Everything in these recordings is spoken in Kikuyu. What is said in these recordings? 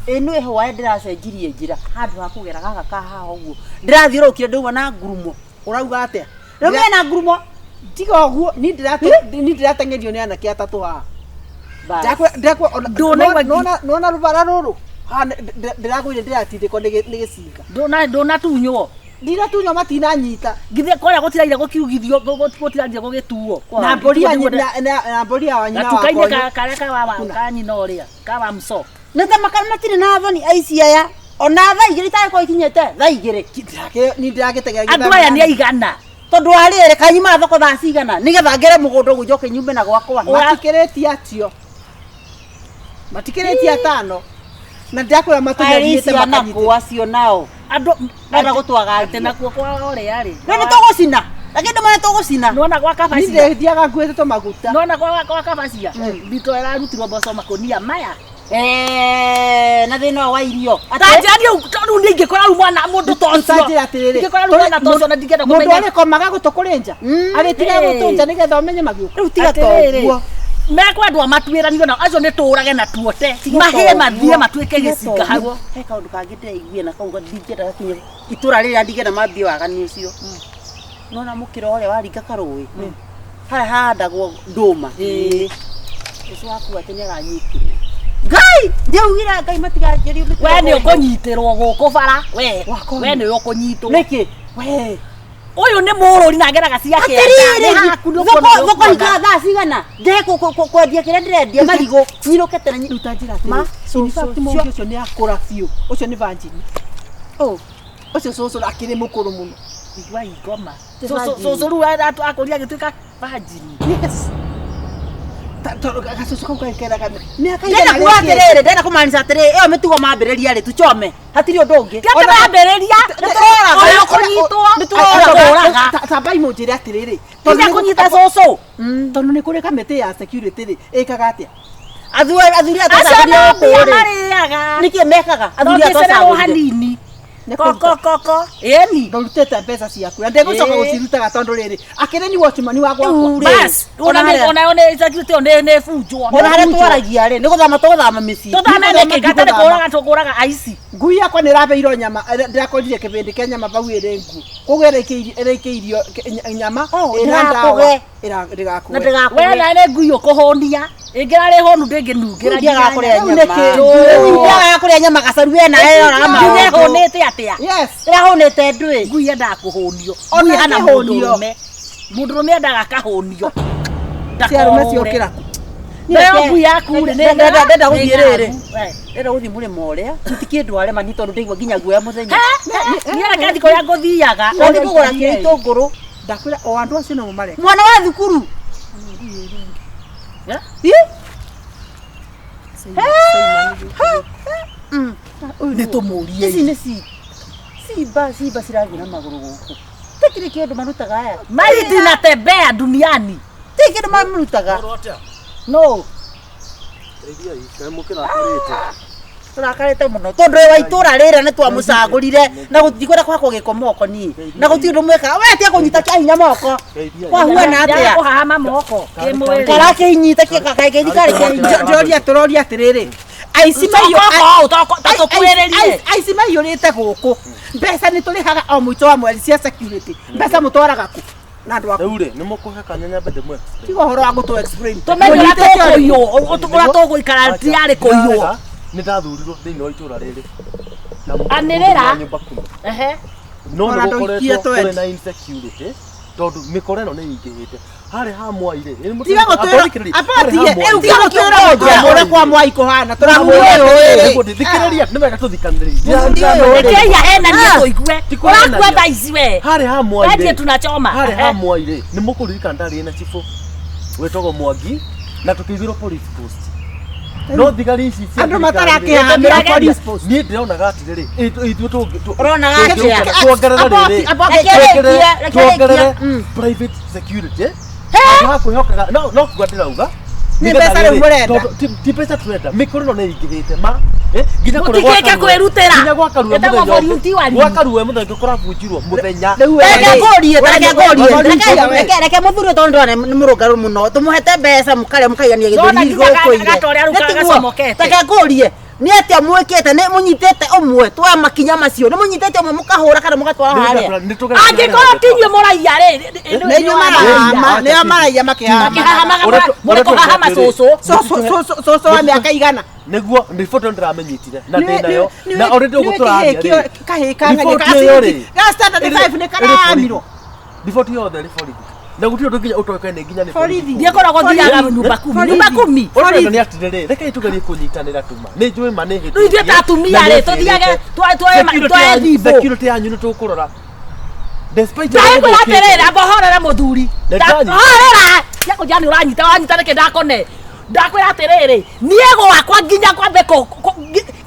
Ĩno ĩhwae ndĩracenjirie njĩra handũ ha kũgera gaka ka haha ũguo ndĩrathiũrũrũkire ndauma na ngurumo. Ũrauga atĩa? Rĩu mena ngurumo. Tiga ũguo, niĩ ndĩrateng'erio nĩ anake atatũ haha. Bas. Ndĩrakwĩra Ndũnaigua nona rũbara rũrũ haha ndĩragũire ndĩratindĩkwo nĩ gĩcinga. Ndũnatunywo. Ndinatunywo matinanyita. Githĩ kũrĩa gũtiraire gũkiugithio gũtiraire gũgĩtuo. Na mbũri ya na mbũri ya nyina wakwa. Gatuka-inĩ karĩa ka wa ka nyina ũrĩa ka wa mso. Nĩ ta makara matirĩ na thoni aici aya. Ona thaa igĩrĩ itagĩkorwo ikinyĩte thaa igĩrĩ. Niĩ ndĩragĩteng'era Andũ aya nĩ aigana. Tondũ wa rĩrĩ kanyuma thoko thaa cigana nĩgetha ngere mũgũnda ũguo njoke nyume na gwakwa. Matikĩrĩtie atio. Matikĩrĩtie atano. Na ndĩrakwĩra matũnyariĩte Aici ana makanyitĩte. kũ acio nao. Andũ Menda gũtwagagia. Atĩ nakuo kwa ũrĩa rĩ. Rĩu nĩ tũgũcina. Lakini ndũmane tũgũcina. Nĩwona gwa Niĩ kabacia. ndĩthiaga nguĩte tũmaguta. Nĩwona gwa kabacia. Mbito ĩrarutirwo mboco makũnia maya. Eh, na thĩna ũyũ wa irio. Ta njĩra niĩ rĩu niĩ ingĩkora rĩu mwana mũndũ ta ũcio. Ta njĩra atĩrĩrĩ. Ingĩkora rĩu mwana ta ũcio na ndingĩenda Mũndũ kũmenya. arĩkomaga gũtũ kũrĩ nja. Arĩtigaga Hey. gũtũ nja nĩgetha ũmenye magiũka. Rĩu tiga ta Atĩrĩrĩ, ũguo. mekwendwo matuĩranio nao acio nĩ tũrage na tuote mahĩe mathiĩ matuĩke gĩcinga hau. He kaũndũ kangĩ ndĩraiguire na kau ndingĩenda gakinye itũra rĩrĩa ndingĩenda mambie waganu ũcio. Nona mũkĩra ũrĩa waringa karũĩ. Harĩa hahandagwo ndũma. Ũcio waku atĩ nĩaranyitirwo. Ngai! Ndiaugire Ngai matiganjĩrie mĩtino We nĩ gũkũ. ũkũnyitĩrwo gũkũ bara we we nĩ ũkũnyitwo. Nĩkĩ? We. Ũyũ nĩ mũrũri na ageraga cia kĩanda. Atĩrĩrĩ, Nĩ haku nĩ thoko ũkuona thoko ũkuona. hingaga thaa cigana? Ndĩhe kwendia kĩrĩa ndĩrendia marigũ nyinũke tene Rĩu ta njĩra Ma, atĩrĩrĩ. In fact mũngĩ ũcio nĩ akũra biũ. Ũcio nĩ virgin. Oh. Ũcio cũcũ akĩrĩ mũkũrũ mũno. Igua ingoma. Ti Cũcũ virgin. cũcũ rĩu akũria agĩtuĩka virgin. Yes. Gacũcũ kau keraga mĩaka Ndĩrenda kuga atĩrĩrĩ, ndĩrenda kũmaanisha atĩrĩrĩ, ĩyo mĩtugo mambĩrĩria rĩ, tuchome. Hatirĩ ũndũ ũngĩ. Ti atĩ mambĩrĩria. Nĩtũroraga. Ũyũ ũkũnyitwo. Nĩtũroraga. Tambai mũnjĩre atĩrĩrĩ. Tiga kũnyita cũcũ. Tondũ nĩ kũrĩ kamĩtĩ ya security rĩ, ĩkaga atĩa? Athuri athuri aya Acio twacagũrire no gũkũ mbia rĩ, marĩaga. nĩkĩ mekaga? Athuri aya Ndũngĩcererwo twacagũrire. hanini. Nĩ Koko kũruta. koko. Ĩni. Ndũrutĩte mbeca ciaku na ndĩgũcoka Ĩĩ. gũcirutaga tondũ rĩrĩ akĩrĩ ni watchman wa gwakwa. Rĩu rĩ, Bas, ona ona nĩ harĩa- ona yo nĩ security ĩyo nĩ nĩ bunjwo. ona harĩa twaragia rĩ, nĩ gũthama tũgũthama mĩciĩ. Tũthame nĩkĩ? Gata nĩ Ndigũthama. kũraga tũkũraga aici. Ngui yakwa nĩ ĩrabeirwo nyama ndĩrakorire kĩbĩndĩ kĩa nyama bau ĩrĩ nguo. Koguo ĩraikĩirio nyama Oh, ĩna ndawa ndĩgakũge. ndĩgakũge. Na We ndĩgakũge. na nĩ ngui ũkũhũnia. Ĩngĩrarĩ hũnu ndĩngĩnungĩra. Ndiagaga kũrĩa Rĩu nyama. nĩkĩ? Rĩu ndiagaga kũrĩa nyama gacaru we nawe rora Nginya maũndũ. ĩhũnĩte atĩa? Yes. Ĩrahũnĩte ndwĩ. Ngui yendaga kũhũnio. Ona Ngui hana ĩkĩhũnio. mũndũrũme. Mũndũrũme endaga akahũnio. Cia arũme Ndakorũre. ciokĩra kũ? Nayo ngui yaku rĩ, nĩ Ndenda gũthiĩ rĩrĩ. Eh. Ndĩrenda gũthiĩ mũrĩmo ũrĩa. Tũtikĩndware arema ni tondũ ndaigua nginya guoya mũthenya. Niĩ reke thiĩ kũrĩa ngũthiaga. Ũthiĩ kũgũra kĩitũngũrũ. Ndakwĩra o andũ acio no mareka. Mwana wa thukuru. Eh? Ĩ? Nĩ tũmũrie. Ici nĩ ci. Cimba cimba cirathiĩ na magũrũ gũkũ. Tikiri kĩndũ marutaga aya. Maiti inatembea duniani. Ti kĩndũ marutaga. No. Tũrakarĩte mũno tondũ wa itũra rĩrĩa nĩ twamũcagũrire na gũtikwenda kwakwo gĩko moko niĩ na gũtirĩ ũndũ mwekaga we tiga kũnyita kĩa hinya moko kwahuana atĩa Kũhahama moko. Kĩmwĩrĩ. karakĩinyita kĩthikari kĩa hinya Ndĩroria tũroria atĩrĩrĩ. Aici maiyũ Tũkoko, tũkoko, ta tũkwĩrĩrie. aici maiyũrĩte gũkũ. Mbeca nĩ tũrĩhaga o mũico wa mweri cia security. Mbeca mũtwaraga kũ? Na andũ aku. Rĩu rĩ, nĩ mũkũhe kanya nyambe ndĩmũ explain. Tiga ũhoro wa gũtũ explain. Tũmenye ũrĩa Mũnyitĩte ũrĩkũ? tũkũiywo, ũrĩa tũgũikara tiarĩ kũiywo. Nĩ ndathurirwo thĩinĩ wa itũra rĩrĩ. Na Anĩrĩra. wa nyũmba kumi. Ehe. No nĩ Ona ndũikie gũkoretwo twendi. kũrĩ na insecurity tondũ mĩkora ĩno nĩ ĩingĩhĩte. Harĩ ha Mwai rĩ, nĩ Tiga gũtwĩra harĩ ha Mwai. tiga gũtwĩra ũrĩa ũrĩa kwa Mwai kũhana tũramwĩra Nĩguo atĩrĩrĩ. thikĩrĩria, nĩ wega tũthikanĩrĩrie. ũyũ rĩ. Rekei ahenanie tũigue. Ti kũhenania. Ũrakua thaa ici we. Harĩ ha Mwai Wendie rĩ, tunachoma. harĩ ha Mwai rĩ, nĩ mũkũririkana ndarĩ na cibũ wĩtagwo Mwangi na tũkĩigĩrwo police post. No thigari ici cia Andũ thirikari rĩ, matarakĩhamĩra police post. niĩ ndĩronaga atĩrĩrĩ, ithuĩ Ũronaga atĩa? tuongerere rĩrĩ Reke rĩkie, reke tuongerere rĩkie. Mm. private security handũ ha kwĩhokaga no kuga ndĩrauga Nĩ nĩgetha mbeca rĩu rĩrĩ, mũrenda. tondũ ti mbeca tũrenda mĩkoro ĩno nĩ ĩingĩhĩte ma nginya kũrĩa Mũtikĩke gwa Karue- kwĩrutĩra. nginya gwa Karue Ĩtagwo mũthenya ũngĩ- volunteering. gwa Karue mũthenya ũngĩ kũrabunjirwo mũthenya Rĩu we Reke rĩ, ngũrie, reke ngũrie, we- we- reke mũthuri ũyũ tondũ ndĩrona nĩ mũrũngarũ mũno tũmũhete mbeca mũkarĩa mũkaigania Ndona gĩthũri nginya gũkũ gatorĩa rĩu ire. gacomokete. Reke ngũrie Nĩ atĩa mwĩkĩte? Nĩ mũnyitĩte ũmwe twa makinya macio, nĩ mũnyitĩte ũmwe mũkahũra kana mũgatwara harĩa? Angĩkorwo ti inyuĩ mũraiya rĩ, Nĩ inyuĩ marahama, nĩo maraiya makĩhahama. Makĩhahamaga mũrĩ kũhahama cũcũ. Cũcũ wa mĩaka igana. Nĩguo riboti ĩyo ndĩramĩnyitire na ndĩ nayo na already ũguo tũraria rĩ, Kahĩ kang'ania riboti ĩyo rĩ, ga standard 5 nĩ ĩrĩ karamirwo. borithi. Riboti yothe ĩrĩ borithi na gũtirĩ ũndũ nginya ũtoĩkaine nginya nĩ Borithi. Ndiĩkoragwo thiaga nyumba kumi, nyumba kumi. Ũrĩa nĩ atĩrĩrĩ, rekei tũgerie kũnyitanĩra tuma nĩ njũĩ ma nĩ Rĩu ithuĩ ta atumia rĩ, tũthiage twoe thimũ. Security yanyu nĩ tũkũrora despite Ndakwĩra atĩrĩrĩ, amba horera mũthuri. Nĩ ndanyita. Horera! Tiga nĩ ũranyita, wanyita nĩkĩ ndakone. Ndakwĩra atĩrĩrĩ, niĩ gwakwa nginya kwambe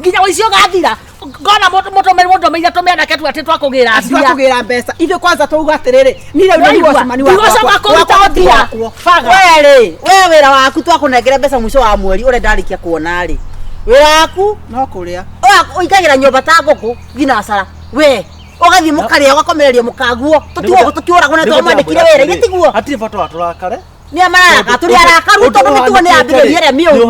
nginya ũici ũgathira. Ngona mũndũmĩire tũmĩanake tu atĩ twakũgĩra mbia. Twakũgĩra mbeca. Ithuĩ kwanza twauga atĩrĩrĩ, niĩ rĩu nĩ Waigua? watchman wakwa. Ndigũcoka kũruta ũthia. Baga. We rĩ, we wĩra waku twakũnengera mbeca mũico wa mweri ũrĩa ndarĩkia kuona rĩ, wĩra waku No kũrĩa. ũingagĩra nyũmba ta ngũkũ thinacara, we ũgathiĩ mũkarĩa ũgakomereria mũkaguo, tũtigwo tũkĩũragwo na twamwandĩkire wĩra ithe tiguo. Hatirĩ bata wa tũrakare. Nĩ mararaka, tũrĩ arakaru tondũ mĩtugo nĩ yambĩrĩria ĩrĩa mĩũru.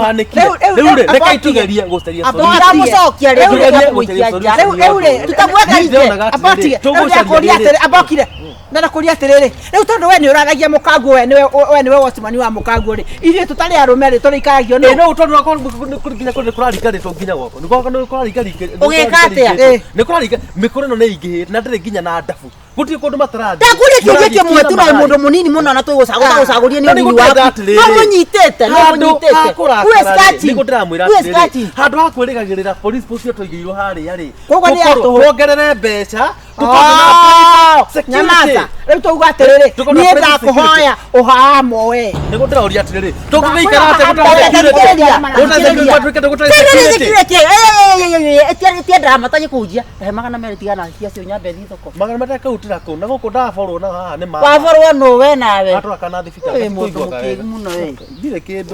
Rĩu rĩ, rekei tũgerie gũcaria solution. Tũtiramũcokia rĩ, Tũgerie tũgerie gũcaria kũmũikia nja. solution. Rĩu rĩ, Tũtamweka Niĩ nje. ndĩronaga atĩrĩrĩ, Abokire. Rĩu tũgũcaria ndakũria rĩrĩ. atĩrĩ, abokire. Ndakũria atĩrĩrĩ, rĩu tondũ we nĩ ũraragia mũkanguo, we nĩwe we nĩwe watchman wa mũkanguo rĩ, ithuĩ tũtarĩ arũme rĩ, tũrĩikaragio Ĩ nũ? no tondũ wakwa nginya kũrĩ kũrarigarĩtwo nginya gwakwa nĩ gwakwa nĩ kũrarigarĩtwo. Ũgĩka atĩa? Nĩ kũrariga mĩkũrũ ĩno nĩ ĩingĩhĩte na ndĩrĩ nginya na ndabu, gũtirĩ kũndũ matarathiĩ. Ndakũria kĩũria kĩmwe tu, no mũndũ mũnini mũno na tũgũcagũria nĩ ũnini waku. No mũnyitĩte, no mũnyitĩte. Who is catching? Nĩguo ndĩramwĩra Who is atĩrĩrĩ, catching? handũ ha kwĩrĩgagĩrĩra police post ĩyo tũigĩirwo harĩa rĩ, Koguo nĩ ya tũkorwo tũhũ. tuongerere mbeca tũkorwo na security. Nyamaza. Rĩu twauga atĩrĩrĩ, Tũkorwo na niĩ private ndakũhoya ũhahamo we. Nĩguo ndĩroria atĩrĩrĩ, tũngĩgĩikara atĩa gũtarĩ Ndakũhoya security? thikĩrĩria. Gũtarĩ security, gũtarĩ security. Tiendaga matanyi kũnjia he 200 tigana cia nyambe thiĩ thoko. 200 kautĩra kũu na gũkũ ndaborwo na haha nĩ ma Waborwo nũ we nawe? Atwara kana thibitarĩ. Wĩ mũndũ mũkĩgu mũno we. Ndirĩ kĩndũ.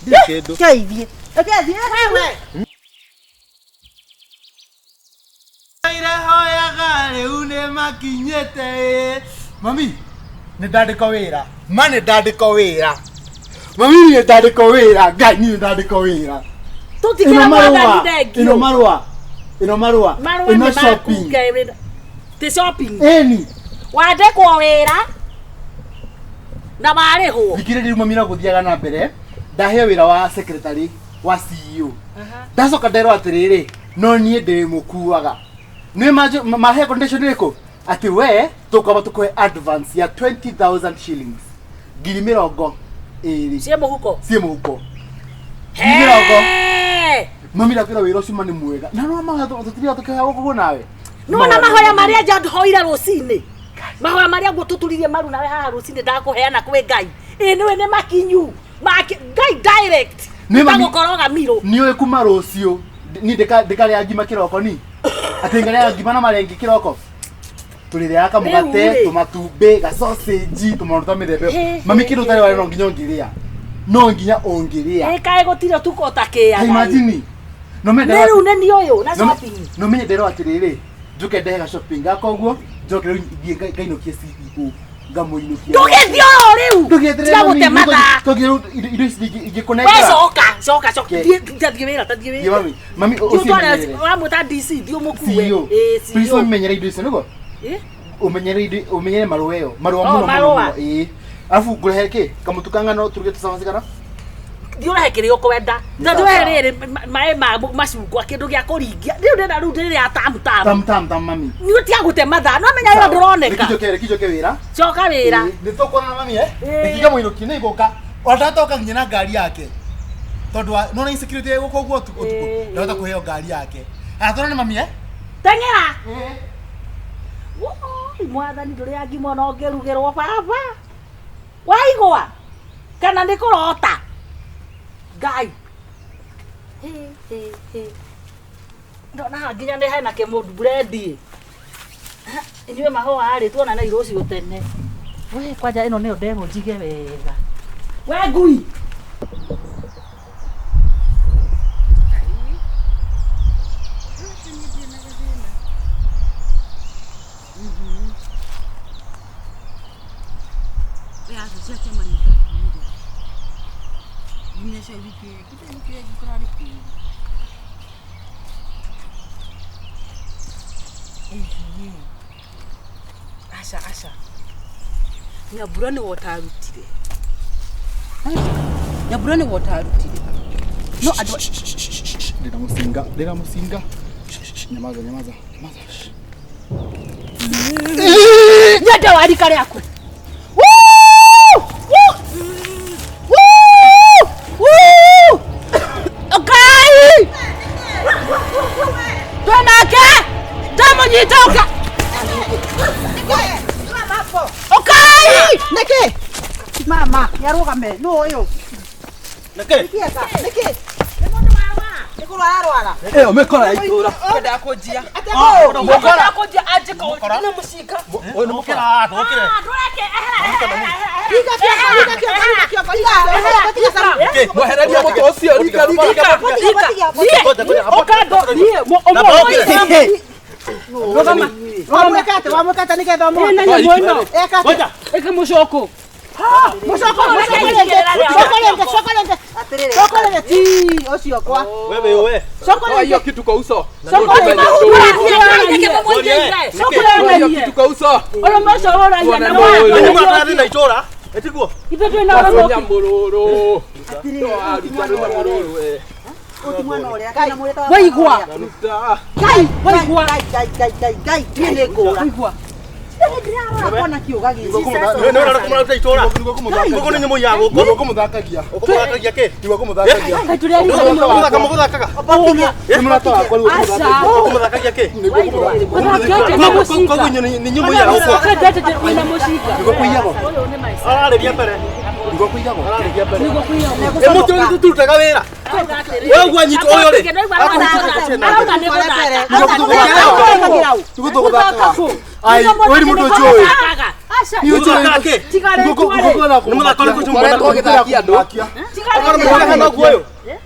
Ndirĩ kĩndũ. Keithie. Keithie. Irehoyaga rĩu nĩ makinyĩte ĩ. Mami, nĩ ndandĩkwo wĩra. Ma nĩ ndandĩkwo wĩra. Mami nĩ ndandĩkwo wĩra. Ngai nĩ ndandĩkwo wĩra. Tũtikĩra Ĩno marũa. mwathani thengio. Ĩno marũa. Ĩno marũa. Marũa Ĩno nĩ maku shopping. Ngai, ti shopping. Ĩni. Wandĩkwo wĩra na warĩhwo. Thikĩrĩria rĩu mami na gũthiaga na mbere. Ndaheo wĩra wa secretary wa CEO. Ndacoka nderwo atĩrĩrĩ, no niĩ ndĩmũkuaga. Nĩ mahe condition ĩrĩkũ? Atĩ we tũkwamba tũkũhe advance ya 20,000 shillings. 20,000. Ciĩ mũhuko. Ciĩ mũhuko. 20,000. Hey! Mami ndakwĩra wĩra ũcio ma nĩ mwega. Na no mahoya tũtiriga tũkĩhoya gũkũ nawe. Nĩwona mahoya marĩa nja hoire rũcinĩ, mahoya marĩa nguo tũturirie maru nawe haha rũcinĩ ndakũheana kwĩ Ngai, ĩ nĩwe nĩ makinyu Maki, Ngai direct Nĩ mami- tagũkoroga mirũ. Nĩ ũĩ kuma rũciũ ni ndĩkarĩa ngima kĩroko ni atĩ ngarĩa ngima na marenge kĩroko tũrĩrĩaga kamũgate Rĩu rĩ. tũmatumbĩ ga sausage tũmaũndũ ta mĩthemba ĩyo. He, Mami he, kĩndũ he, ũtarĩ warĩa no nginya ũngĩrĩa, no nginya ũngĩrĩa. Ĩ kaĩ gũtirĩ ũtukũ ũtakĩaga. Imagine no Nĩ rĩu nĩ niĩ ũyũ na shopping. No menye nderwo atĩrĩrĩ, njoke ndehe ga shopping gakwa ũguo, njoke rĩu thiĩ ngainũkie CEO, ngamũinũkia. Ndũgĩthiĩ oro rĩu. Ndũgĩeterere Tiga mami, gũte mathaa. tũgĩe rĩu indo ici We ingĩkũnengera. coka, coka, coka. Ke. Thiĩ tathiĩ wĩra, tathiĩ Thiĩ wĩra. mami, mami Thiĩ ũtware ũcimenyerere. wamwĩta DC, thiĩ ũmũkue. CEO. Ĩ, Please CEO. ũmenyere indo icio nĩguo? Ĩ? Ũmenyere indo, ũmenyere marũa ĩyo, marũa Oh, mũno mũno marũa. mũno. Ĩĩ. Alafu ngũrehe kĩ? Kamũtu ka ngano tũruge tũcabaci kana? Thiĩ ũrehe kĩrĩa ũkwenda. Nĩ Tondũ sawa, we sawa. rĩrĩ maĩ ma macungwa kĩndũ gĩa kũringia. Rĩu ndĩna rĩu ndĩrĩa tamu tamu. Tam tam tam mami. Nĩ ũtiga gũte mathaa. No menya wĩra ndũroneka. Reke njoke wĩra. Coka wĩra. Ĩĩ, nĩ tũkuonana mami eh? Ĩĩ. Reke ngamũinũkie nĩ ngũka. Ona ndatoka nginya na ngari yake. Tondũ nĩwona insecurity ĩ gũkũ ũguo ũtukũ. Ĩĩ. Ndahota kũheo ngari yake. Aya tuonane mami eh? Teng'era. Woi, mwathani ndũrĩa ngima ona ũngĩrugĩrwo baba. Waigua? Kana nĩ kũrota? Ngai. Hĩ, hĩ, hĩ. Ndona haha nginya nĩ hena kĩmũndũ burendi. Inyuĩ mahũa rĩ, tuonane rũciũ tene. We kwanja ĩno nĩyo nderwo njige wega. We ngui. Aca aca. Nyambura nĩ wotarutire. Nyambura nĩ wotarutire. No andũ Ndĩna mũcinga, ndĩna mũcinga. Nyamaza, nyamaza, nyamaza. Nyenda wa rika rĩaku. Okai! Twanake! Ndamũnyita ũka! Okai! Nĩkĩ? Mama, nĩarũgame. Nũ ũyũ? Nĩkĩ? Nĩkĩ? Nĩkĩ? Nĩ mũndũ warwara. Nĩ kũrwara arwara. Ĩyo mĩkora ya itũra. Kwenda kũnjia. Mũkora kũnjia anjĩka ũũ na mũcinga. Ũyũ nĩ mũkora, ndũkĩre. Iga kĩongo, iga kĩongo, iga kĩongo, iga kĩongo, tiga saru. Mwehereria mũtĩ ũcio rika rika. Ũkando niĩ ũmwe. Rũgama. Wamwĩka atĩa? Wamwĩka atĩa nĩgetha ũmũhote? Ĩna nyamũ ĩno. Eka atĩa? Ngoja. Ĩka mũcoko. Mũcoko, mũcoko rĩngĩ, coko rĩngĩ, coko rĩngĩ. Coko rĩngĩ, ti ũcio kwa. Wewe we. Coko Toa hiyo rĩngĩ. kitu kwa uso. Coko rĩngĩ. Toa hiyo kitu kwa uso. Nĩ mũrathiĩ na itũra. Etiguo. Tonya mũrũrũ. Toa ruta ruta mũrũrũ we. Ũti mwana ũrĩa kana mwĩrĩ Waigua. Ruta. Ngai, Waigua. Ngai Ngai Ngai Ngai Ngai niĩ nĩ ngũra. Waigua. Ndĩrarora kona kĩũga gĩkĩ. Nĩ ũrarora kũmũraruta itũra. Gũkũ nĩ nyamũ ya gũkũ. Nĩguo kũmũthakagia. Ũkũmũthakagia kĩ? Nĩguo kũmũthakagia. Mũgũthaka mũgũthakaga. Nĩ mũrata wakwa nĩguo kũmũthakagia. Ũkũmũthakagia kĩ? Nĩguo kũmũthakagia. Koguo nĩ nyamũ ya gũkũ. Nĩguo kũiyagwo. Ararĩria mbere. Nĩguo kũiyagwo. Ararĩria mbere. Ĩ mũtĩ ũyũ tũrutaga wĩra. Wewe ũguo anyitwo ũyũ rĩ. Nĩguo tũgũthakaga. Ai, ũyũ nĩ mũndũ ũnjũĩ. Nĩ ũnjũĩ. Mũthakaga kĩ? Nĩ mũthako ũrĩkũ ũcio Ũkoretwo ũgĩthakia andũ. Okorwo mũthakaga noguo ũyũ.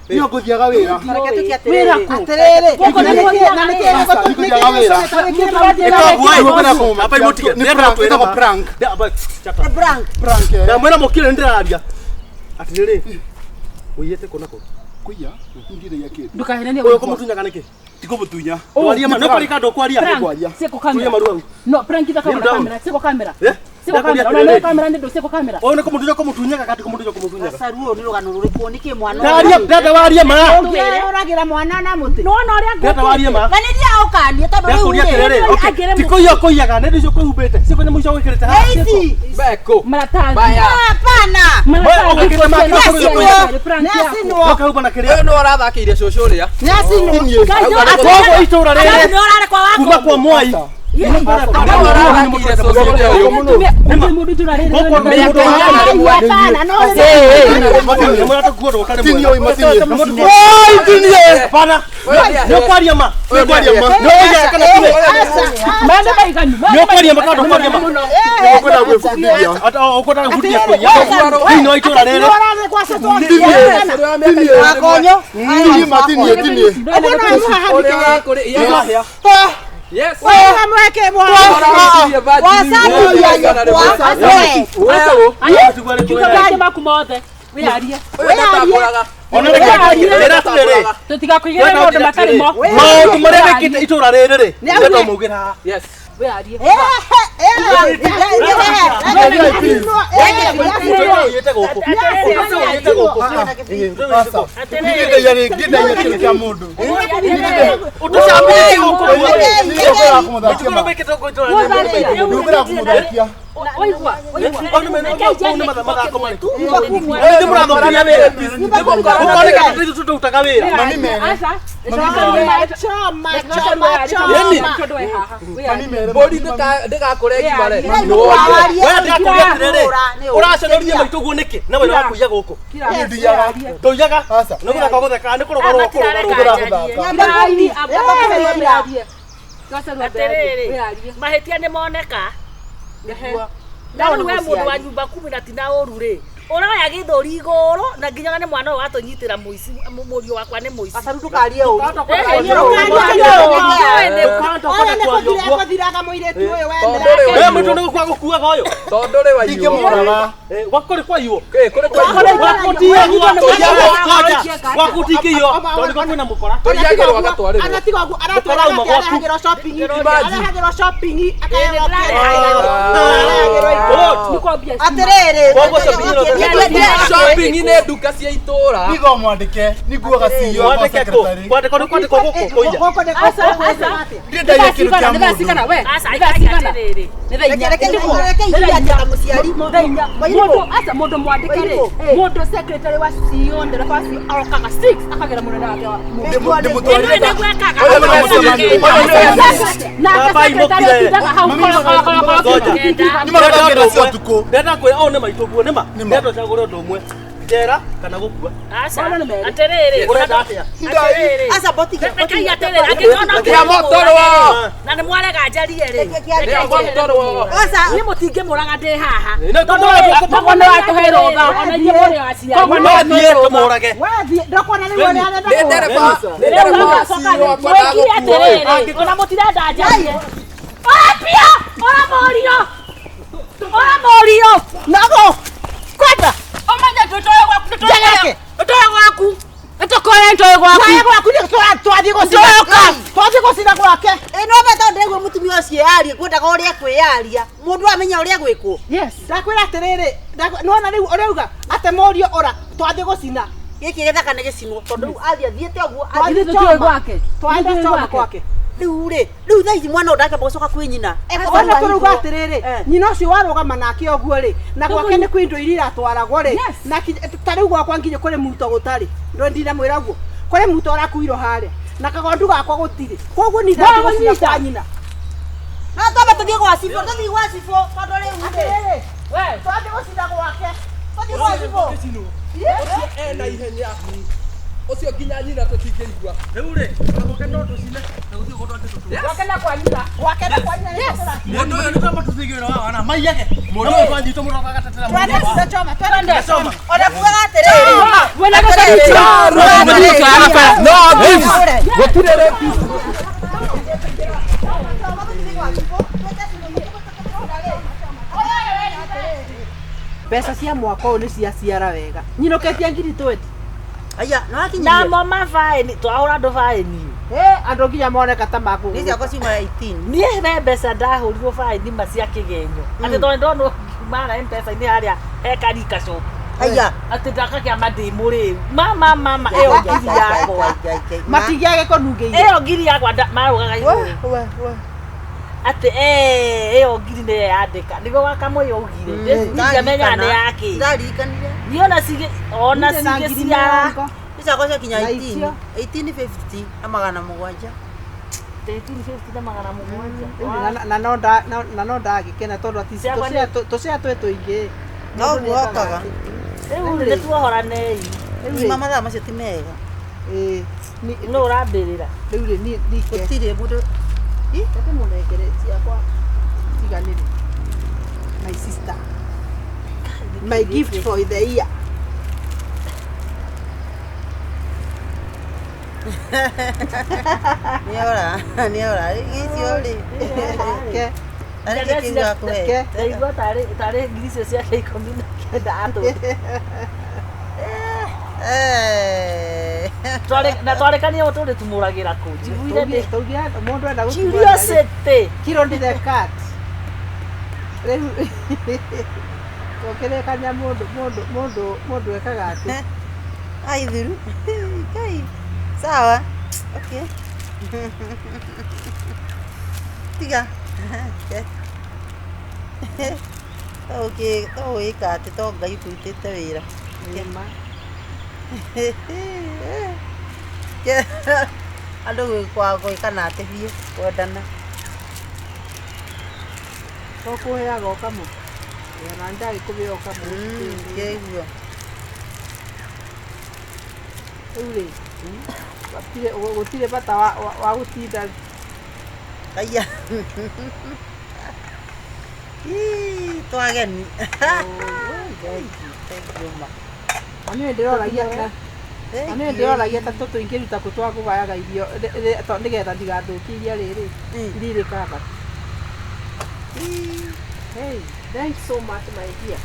Nĩ ngũthiaga wĩra. Wĩra kũ? Atĩrĩrĩ, nĩkĩ na nĩkĩ Nĩngũthiaga wĩra. Ĩkoguo Nĩguo kwenda ĩ. kũmũmakia. Amba imũtige. Nĩ prank, ĩtagwo prank. Prank. Prank, eh. Ndamwĩra mũkire nĩ ndĩraria. Atĩrĩrĩ. Ũiyĩte kũ na kũ? Kũiya? Ndiraia kĩndũ. Ndũkahenanie Ũyũ ũkũmũtunyaga nĩkĩ? Tikũmũtunya. Waria ma, nĩ kwaria kana ndũkwaria? Kwaria. Siko Tulia kamera. maru hau. No, prank ithakagwo na Kneel down. kamera. Siko kamera. Eh? Siko Ndakuria kamera. Ona atĩrĩrĩ. nĩ kamera nĩ ndũ siko kamera. Ũyũ nĩ kũmũtunya kũmũtunyaga kana ti kũmũtunya kũmũtunyaga? Gacaru ũyũ nĩ rũgano rũrĩkũ nĩkĩ mwana Ndaria ndenda warie ma. Ũngĩũragĩra mwana na mũtĩ. Nĩwona ũrĩa Ndenda warie ma. Na nĩ thiaga ũkanie tondũ rĩu Ndakũria rĩ. atĩrĩrĩ. Okay. Ti kũiya kũiyaga nĩ icio kwĩhumbĩte. Ciĩko nyamũ icio wĩkĩrĩte haha. Ici. Beko. Maratathi. Baya. Hapana. Maratathi. Wewe ũgĩkĩte make Prank yaku. Nĩacinwo. Ũkahumba na kĩrĩa. Ũyũ nĩ ũrathakĩire cũcũ ũrĩa. Nĩacinwo. Koguo itũra rĩrĩ Nĩ ũrarekwa wako. kuma kwa Mwai. Nĩ ũrathakĩire cũcũ ũrĩa ũyũ. Mũndũ itũra rĩrĩ. Gũkũ nĩ mũndũ Hapana, no Tinie ũyũ, matinie. Oi, tinie. Hapana. Nĩ ũkwaria ma. Nĩ kwaria ma. Nĩ ũiyaga kana tiwe? Maũndũ maiganu. Nĩ ũkwaria ma kana ndũkwaria ma? Nĩguo kwenda gwĩbundithia. Ata ũkwendaga gũbundithia kũiya. Thĩinĩ wa itũra rĩrĩ. Makonyo. Tinie ma, tinie, tinie. Ũrĩa ũrakũrĩ. Yes. Wewe. Kiuga maku mothe. Wĩyarie. Ũyũ ndatambũraga. Ona rĩrĩ atĩrĩrĩ. Tũtigakũigĩre maũndũ matarĩ mo. Maũndũ marĩa mekĩte itũra rĩrĩ rĩ. Ndĩrenda maugĩre haha. Yes. Wĩyarie. Ũiyĩte gũkũ. Ũiyĩte gũkũ. Ndindaia rĩngĩ, ndindaia kĩndũ kĩa mũndũ. Ũtũcambĩtie gũkũ. Nĩguo kwenda kũmũthakia ma. Mekĩte gũkũ itũra rĩrĩ. Nĩguo kwenda kũmũthakia. Waigua. Nĩ mũrathũkiria wĩra. Ũkoneka ta ithuĩ tũrutaga wĩra. Mami mere. Aca. Choma, choma, choma. Mami mere. Mbũri ndĩgakũre ngimare. Wewe ndĩrakũria atĩrĩrĩ. Ũraconorithia maitũ ũguo nĩkĩ? Na wĩra wa kũiya gũkũ. Ndiaga. Ndũiyaga. Aca. Nĩ gũthaka ũgũthekaga nĩ kũrũgarũga kũrũgarũga. Atĩrĩrĩ, mahĩtia nĩ moneka. Na rĩu we mũndũ wa nyumba kumi na tina ũru rĩ, Ũroya gĩthũri igũrũ na nginya nĩ mwana ũyũ watũnyitĩra mũici mũriũ wakwa nĩ mũici. Gacaru ndũkarie ũru. Oya nĩ kũthira ekũthiraga mũirĩtu ũyũ we Tondũ We mũndũ nĩ gũkua gũkuaga ũyũ. Tondũ rĩ waiywo. Ndingĩmũraga. Gwaku nĩ kwaiywo. Kũrĩ kwaiywo. Gwaku tiyagwo. Gwaku tingĩiywo. Tondũ nĩkuo kwĩna mũkora. Tũiyagĩrwo agatwarĩrwo. Anatiga ũguo aratwĩra Mũkora uma atĩ gwaku. arehagĩrwo shopping Imagine. arehagĩrwo shopping akaheo Ah. Atĩrĩrĩ, Koguo shopping ĩno Shopping nĩ nduka cia itũra. Nigo mwandĩke, niguaga CEO akwa Mwandĩke kũ? secretary. Kwandĩkwo nĩ kwandĩkwo gũkũ kũiya. Gũkũ nĩ Ndirĩ ndaiya kĩndũ kĩa mũndũ. Aca ikari atĩrĩrĩ. reke reke ithuĩ atĩ mũciari. Mundu aca mundu mwandike ri mundu secretary wa CEO ndereba wa CEO arokaga 6 akagera munene wake wa Ndĩmũtwarĩre Ĩno nĩguo ekaga. Ũyũ nĩ mũcemanio. nake Baba secretary imũkire. atindaga hau koro koro koro koro Ngoja. Nĩ maroragĩra cia ũtukũ. Ndenda kwĩra ũũ nĩ maitũ guo nĩ ma. Nĩ ma. Ndenda ũcagũre ũndũ ũmwe. Njera kana gũkua. Aca atĩrĩrĩ. Ũrenda atĩa? Atĩrĩrĩ. Aca botiga. Rekei atĩrĩrĩ angĩkorwo no Rĩa motorwo. na nĩ mwarega njarie rĩ. Rĩa motorwo. Aca Niĩ mũtingĩmũraga ndĩ haha. Nĩ tũmũrage. koguo nĩ watũhe rũtha ona inyuĩ mũrĩ aciari No thiĩ tũmũrage. Wathiĩ ndokona rĩu ũrĩa arenda Nĩ ndereba. Nĩ ndereba wa CEO wakwa Mwĩkire ndagũkua. atĩrĩrĩ ona mũtirenda njarie. Ora pia! Ora mũriũ! Ora mũriũ! Nago kwenda ũmenye tũtoe gwaku Njegeke. tũtoe gwaku nĩtũkoe ntoe gwaku Twae gwaku nĩ twathiĩ gũcina. Twathiĩ gũcina gwake. Ĩ no be tondũ ndĩraigua mũtumia ũcio yarie ngwendaga ũrĩa kwĩyaria. Mũndũ amenya ũrĩa gwĩkwo. Yes. Ndakwĩra atĩrĩrĩ, nĩwona rĩu ũrauga atĩ mũriũ ora twathiĩ gũcina. Gĩkĩ gĩthaka nĩ gĩcinwo tondũ rĩu athiĩ athiĩte ũguo Twathiĩ Ithuĩ choma. tũtiũĩ gwake. Twathiĩ Ithuĩ choma gwake. gwake. Rĩu rĩ, rĩu thaa ici mwana ũyũ ndakĩamba gũcoka kwĩ nyina. Ona tũrauga atĩrĩrĩ, Eh. nyina ũcio warũgama nake ũguo rĩ, na gwake nĩ kwĩ indo iria iratwaragwo rĩ, na ta rĩu gwakwa nginya kũrĩ muto gũtarĩ. Ndo ndinamwĩra ũguo. Kũrĩ muto ũrakuirwo harĩa. Na kagondu gakwa gũtirĩ. Koguo niĩ ndathiĩ gũcina kwa nyina. No twambe tũthiĩ gwa cibũ, tũthiĩ gwa cibũ tondũ rĩu rĩ. Atĩrĩrĩ, twathiĩ gũcina gwake. Twathiĩ gwa cibũ. Ũcio ena ihenya. Ũcio nginya nyina tũtingĩigua. Rĩu rĩ, ona gwake no tũcine na gũtirĩ ũndũ angĩtũtua. gwake na kwa nyina Gwake na kwa nyina nĩ tũrathiĩ. Mũndũ ũyũ nĩ kwamba tũthigĩrĩra wa wana maiyage. Mũndũ ũyũ twanyitwo mũno agatetera mũndũ Twende wao. gũcina choma, twende. Choma. Ona kugaga atĩrĩrĩ. wena gũcaricio No this. Gũtirĩ rapist. Mbeca cia mwaka ũyũ nĩ ciaciara wega. Nyinũkĩtie ngiri 20. Aya, no akinyirie. Namo mabaĩni twahũra andũ baĩni. Andũ nginya moneka ta makũ. Niĩ ciakwa ciuma 18. Niĩ he mbeca ndahũrirwo baĩni ma cia kĩgenyo. Atĩ tondũ ndonwo ngiumara M-Pesa-inĩ harĩa he Karika shop. Aya. Atĩ ndakakĩama ndĩ mũrĩu. Mama mama ĩyo ngiri yakwa. Matigĩa gĩkũnungĩire. Ĩyo ngiri yakwa marũgaga igũrũ. Atĩ ĩyo ngiri nĩyo yandĩka. Nĩguo wakamũyũ augire. Ndingĩamenya nĩ yakĩ. Ndaririkanire. Niĩ ona cigĩ ona Ndirĩ na ngiri cigĩciara. mĩrongo. Niĩ ciakwa ciakinya Na 18. icio. 1850 na magana mũgwanja. 1350 na magana mũgwanja. Na na no ndagĩkena tondũ ati Ciakwa nĩ- tũcea twĩ tũingĩ. No ũguo okaga. Rĩu rĩ nĩtuohoranei. Nima mathaa macio ti mega. Ĩĩ. Nũ ũrambĩrĩra? Rĩu rĩ niĩ ndike. Gũtirĩ mũndũ. Reke mũnengere ciakwa tiganĩre. My sister. My gift for the year. Nĩora, nĩora. Icio rĩ. Ke. Arĩ kĩ kĩu gakũhe? Ke. Ndaigua tarĩ ngiri icio ciake 19 atũ. Eh. Na twarĩkania tũrĩ tumũragĩra kũ. Njiguire ndĩ Tũngĩa mũndũ enda gũtumũra rĩ. curiosity. Kiro ndi the cat. Rĩu tũkĩrĩkania mũndũ mũndũ mũndũ mũndũ ekaga atĩ. Ai thiru. Kai. Sawa. Okay. Tiga. Okay, to wĩka atĩ to Ngai kũrutĩte wĩra. Nĩma. Andũ gwĩkana atĩ biũ kwendana. To kũheaga ũkamũ. Ona ndagĩkũbĩa ũkamũ. Kĩguo. Rĩu rĩ gũtirĩ bata wa gũtinda. Aya. Ii, twageni. Thank you ma. Na niĩ ndĩroragia na niĩ ndĩroragia ta tũtũ ingĩruta kũ twa kũgayaga irio nĩgetha ndigathũkie iria rĩrĩ iria irĩ kabati. Hey, thanks so much my dear.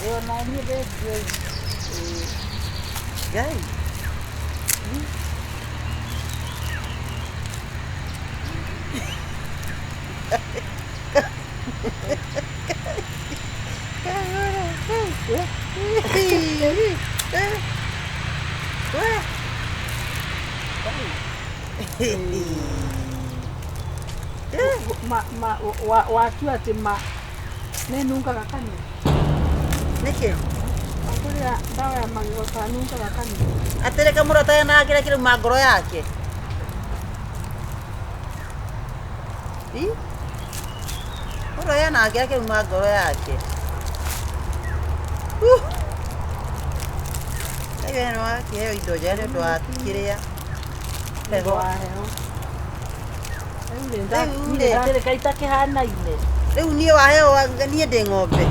Ĩyo na niĩ thengiũ. Ngai. Ma ma wa watua atĩ ma nĩ nungaga kanua. Nĩkĩ? Wakũrĩa ndawa ya magego ta nungaga kanua. Atĩrĩ kamũrata na kĩrĩa kĩrauma ngoro yake. Ĩ? Mũndũ na kĩrĩa kĩrauma ngoro yake. Kaĩ nĩ wakĩheo indo njega nĩ ũndũ wa kĩrĩa heho. Wa heho. Rĩu rĩ Rĩu rĩ, Atĩrĩ kaĩ itakĩhanaine. Rĩu niĩ waheo niĩ ndĩ ng'ombe.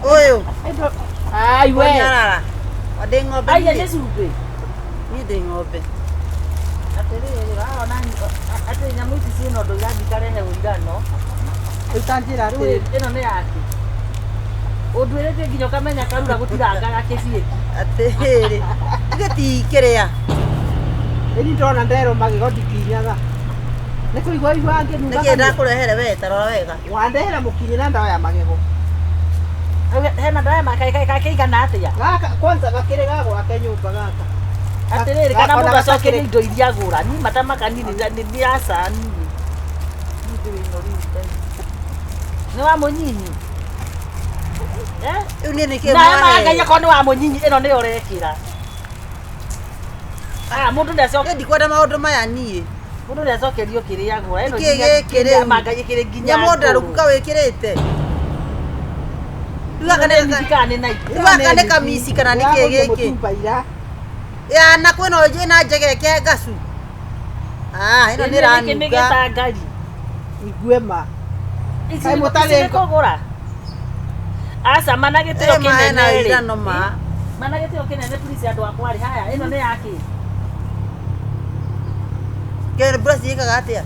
Ũyũ. Ai we. Nyarara. Ndĩ ng'ombe. Aya niĩ. nĩ cumbĩ. Niĩ ndĩ ng'ombe. Atĩrĩrĩ warona atĩ nyamũ ici ciĩna ũndũ irathiĩ ikarehe ũirano. Ũtanjĩra Rĩu atĩrĩ. ĩno nĩ yake. Ũnduĩrĩtie nginya ũkamenya karura gũtirangaga kĩbiĩki. Atĩrĩrĩ. Ithe ti kĩrĩa. Ĩni ndona nderwo magego ndikinyaga. Nĩ kũigua igua ngĩnunga Nĩkĩ kanua. ndakũrehere we ta rora wega. Wandehera mũkinyi na ndawa ya magego. Hena ndawa kakĩigana atĩa? Gaka kwanza gakĩrĩ ga gwake nyũmba gaka. Atĩrĩrĩ kana Gaka mũndũ ona acokerie gatakĩrĩ- indo iria agũra. Niĩ matamaka niĩ nĩ aca niĩ. Nĩ wa mũnyinyi. Eh? Rĩu niĩ nĩkĩ Na ma Ngai mwahe? akorwo nĩ wa mũnyinyi ĩno nĩyo ũrekĩra. Aya mũndũ nĩacoke Niĩ ndikwenda maũndũ maya niĩ. mũndũ nĩacokerio kĩrĩa agũra. Ĩno Nĩkĩ nginya gĩkĩ rĩu? ma Ngai ĩkĩrĩ nginya Nyamũ ndarũku ngũrũ. kawĩkĩrĩte. Rĩu gaka Nĩ nĩ nini kana nĩ naiki? Rĩu gaka nĩ kamici kana nĩ kĩ Ndĩragũrire gĩkĩ? mũtumba ira. Ya na kwĩna ĩna njegeke ngacu. Ah, ĩno nĩ Gĩkĩ nĩ ĩranunga. gĩtangari. Igue ma. Ici Kaĩ nĩ mũtarĩ ici nĩ kũgũra. Aca mana gĩtĩo Ĩ ma hena kĩnene rĩ. ũirano ma. Mana gĩtĩo kĩnene please andũ akwa rĩ. Haya ĩno nĩ yakĩ? Kĩ mbura ciĩkaga atĩa?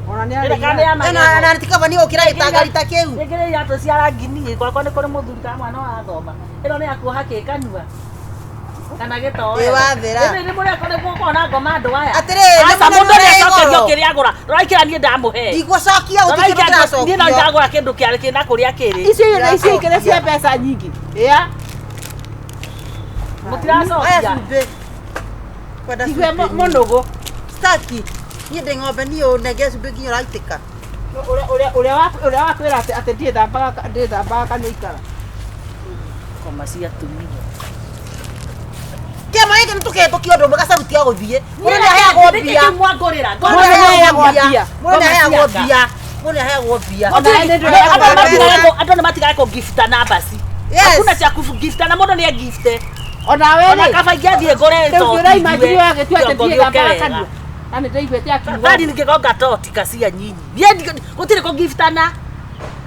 Ona nĩ Ĩno kana nĩ ya Ĩno magego? na tikaba nĩ gũkĩra gĩtangari ta kĩu. Ĩkĩrĩ iratũ cia rangi niĩ gwakwa nĩ kũrĩ mũthuri kana mwana ũrathoma. Ĩno nĩ ya kuoha kĩ kanua. Kana gĩtoero. Ĩ wathera. Ĩno nĩ mũrĩa kũrĩ gũkorwo na ngoma andũ aya. Atĩrĩrĩ, nĩ Aca mũnene mũndũ ũrĩa nĩacokerio igũrũ. kĩrĩa agũra. Rora ikĩra niĩ ndamũhe. Ndigũcokia Rora gũtirĩ kĩndũ ikĩra niĩ no kĩracokio. ndagũra kĩndũ kĩa kĩna kũrĩa kĩrĩ. Icio icio ikĩrĩ cia mbeca nyingĩ. Ĩa. Aya Mũtiracokia. cumbĩ. Kwenda Igue cumbĩ. mũnũgũ. Staki. Niĩ ndĩ ng'ombe niĩ ũnenge cumbĩ nginya ũraitĩka. Ũrĩa ũrĩa ũrĩa wa ũrĩa wakwĩra atĩ atĩ ndiĩthambaga ndiĩthambaga kanua ikara. Ngoma cia atumia. Kĩama gĩkĩ nĩ tũkĩhĩtũkia ũndũ ũmwe gacaruti ga gũthiĩ. Mũndũ nĩaheagwo mbia. Nĩkĩ mwangũrĩra? Mũndũ nĩaheagwo mbia. Mũndũ Ngoma nĩaheagwo cia aka. mbia. Mũndũ nĩaheagwo mbia. Ona nĩ ndĩrona- Andũ nĩ matigaga kũgiftana basi. Yes. Hakuna cha kugiftana, mũndũ nĩ agifte. Ona we Ona rĩ. kaba ingĩathiĩ ngũre Rĩu toti ũraimagine ngue, wagĩtua atĩ kĩongo gĩũke ndiĩthambaga wega. kanua. Na nĩ ndaiguĩte akiuga. Thani ningĩgonga toti kacia nyinyi. Niĩ gũtirĩ kũgiftana.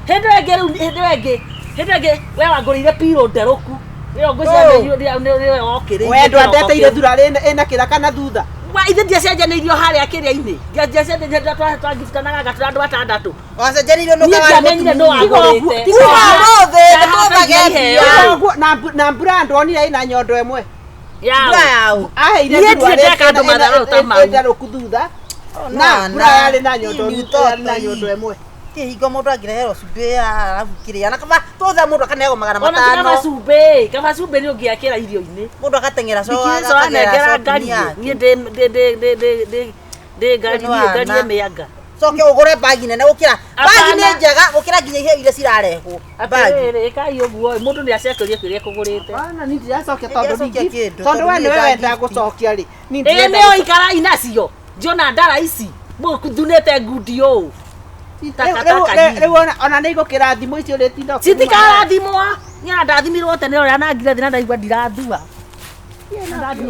Hĩndĩ ĩyo ĩngĩ rĩu hĩndĩ ĩyo ĩngĩ hĩndĩ ĩyo ĩngĩ we wangũrĩire piro nderũku. Ĩyo ngwĩciria nĩwe wokĩrĩirie We kĩroko ndwandeteire kĩu. thura ĩna kĩraka na thutha. Wa ithe ndiacenjanĩirio harĩa kĩrĩa-inĩ. Ndiacenjanĩirio twagiftanaga ngatũra andũ atandatũ. Wacenjanirio nũ Niĩ kawarĩ ndiamenyire nũ mũtumia. wagũrĩte. Kuma ũmũthĩ nĩtũthage Iheo. mbia. Ũguo, na mbura ndonire ĩna nyondo ĩmwe. Yao. Mbura yaũ. Aheire Niĩ thura ndirĩ ndeka andũ matharũ ta mau. ĩndarũku thutha. Na Na mbura yarĩ na nyondo Ni yarĩ na ũtoto nyondo ĩmwe. Ti hingo mũndũ angĩreherwo cumbĩ arabu kĩrĩa na kaba tũthe mũndũ akaneagwo magana Ona ti kaba matano. cumbĩ, kaba cumbĩ nĩ ũngĩakĩra irio-inĩ. Mũndũ agateng'era co Ndikĩrĩ anengera ngari niĩ ndĩ ndĩ ndĩ ndĩ ndĩ ndĩ ndĩ ngari Nĩ niĩ ngari wana. mĩanga. Coke ũgũre bagi nene gũkĩra bagi nĩ Apana. njega gũkĩra nginya iheo iria cirarehwo. Bagi. Atĩrĩrĩ ĩkai ũguo mũndũ nĩ acokerio kĩrĩa ekũgũrĩte. Bana ni ndiracokia tondũ Ndiracokia ni kĩndũ, tondũ tondũ we niĩ nĩwe nda wenda gift. gũcokia rĩ. Ni Ĩĩ ndirenda nĩyo ikara inacio njiona ndara ici mũthunĩte ngundi ũũ. Takataka Rĩu nyinyi. rĩu ona nĩ igũkĩra thimũ icio ũrĩtinda ũkĩruma. Citikarathimwo. Niĩ ndathimirwo tene ũrĩa nangire thĩ na ndaigua ndirathua.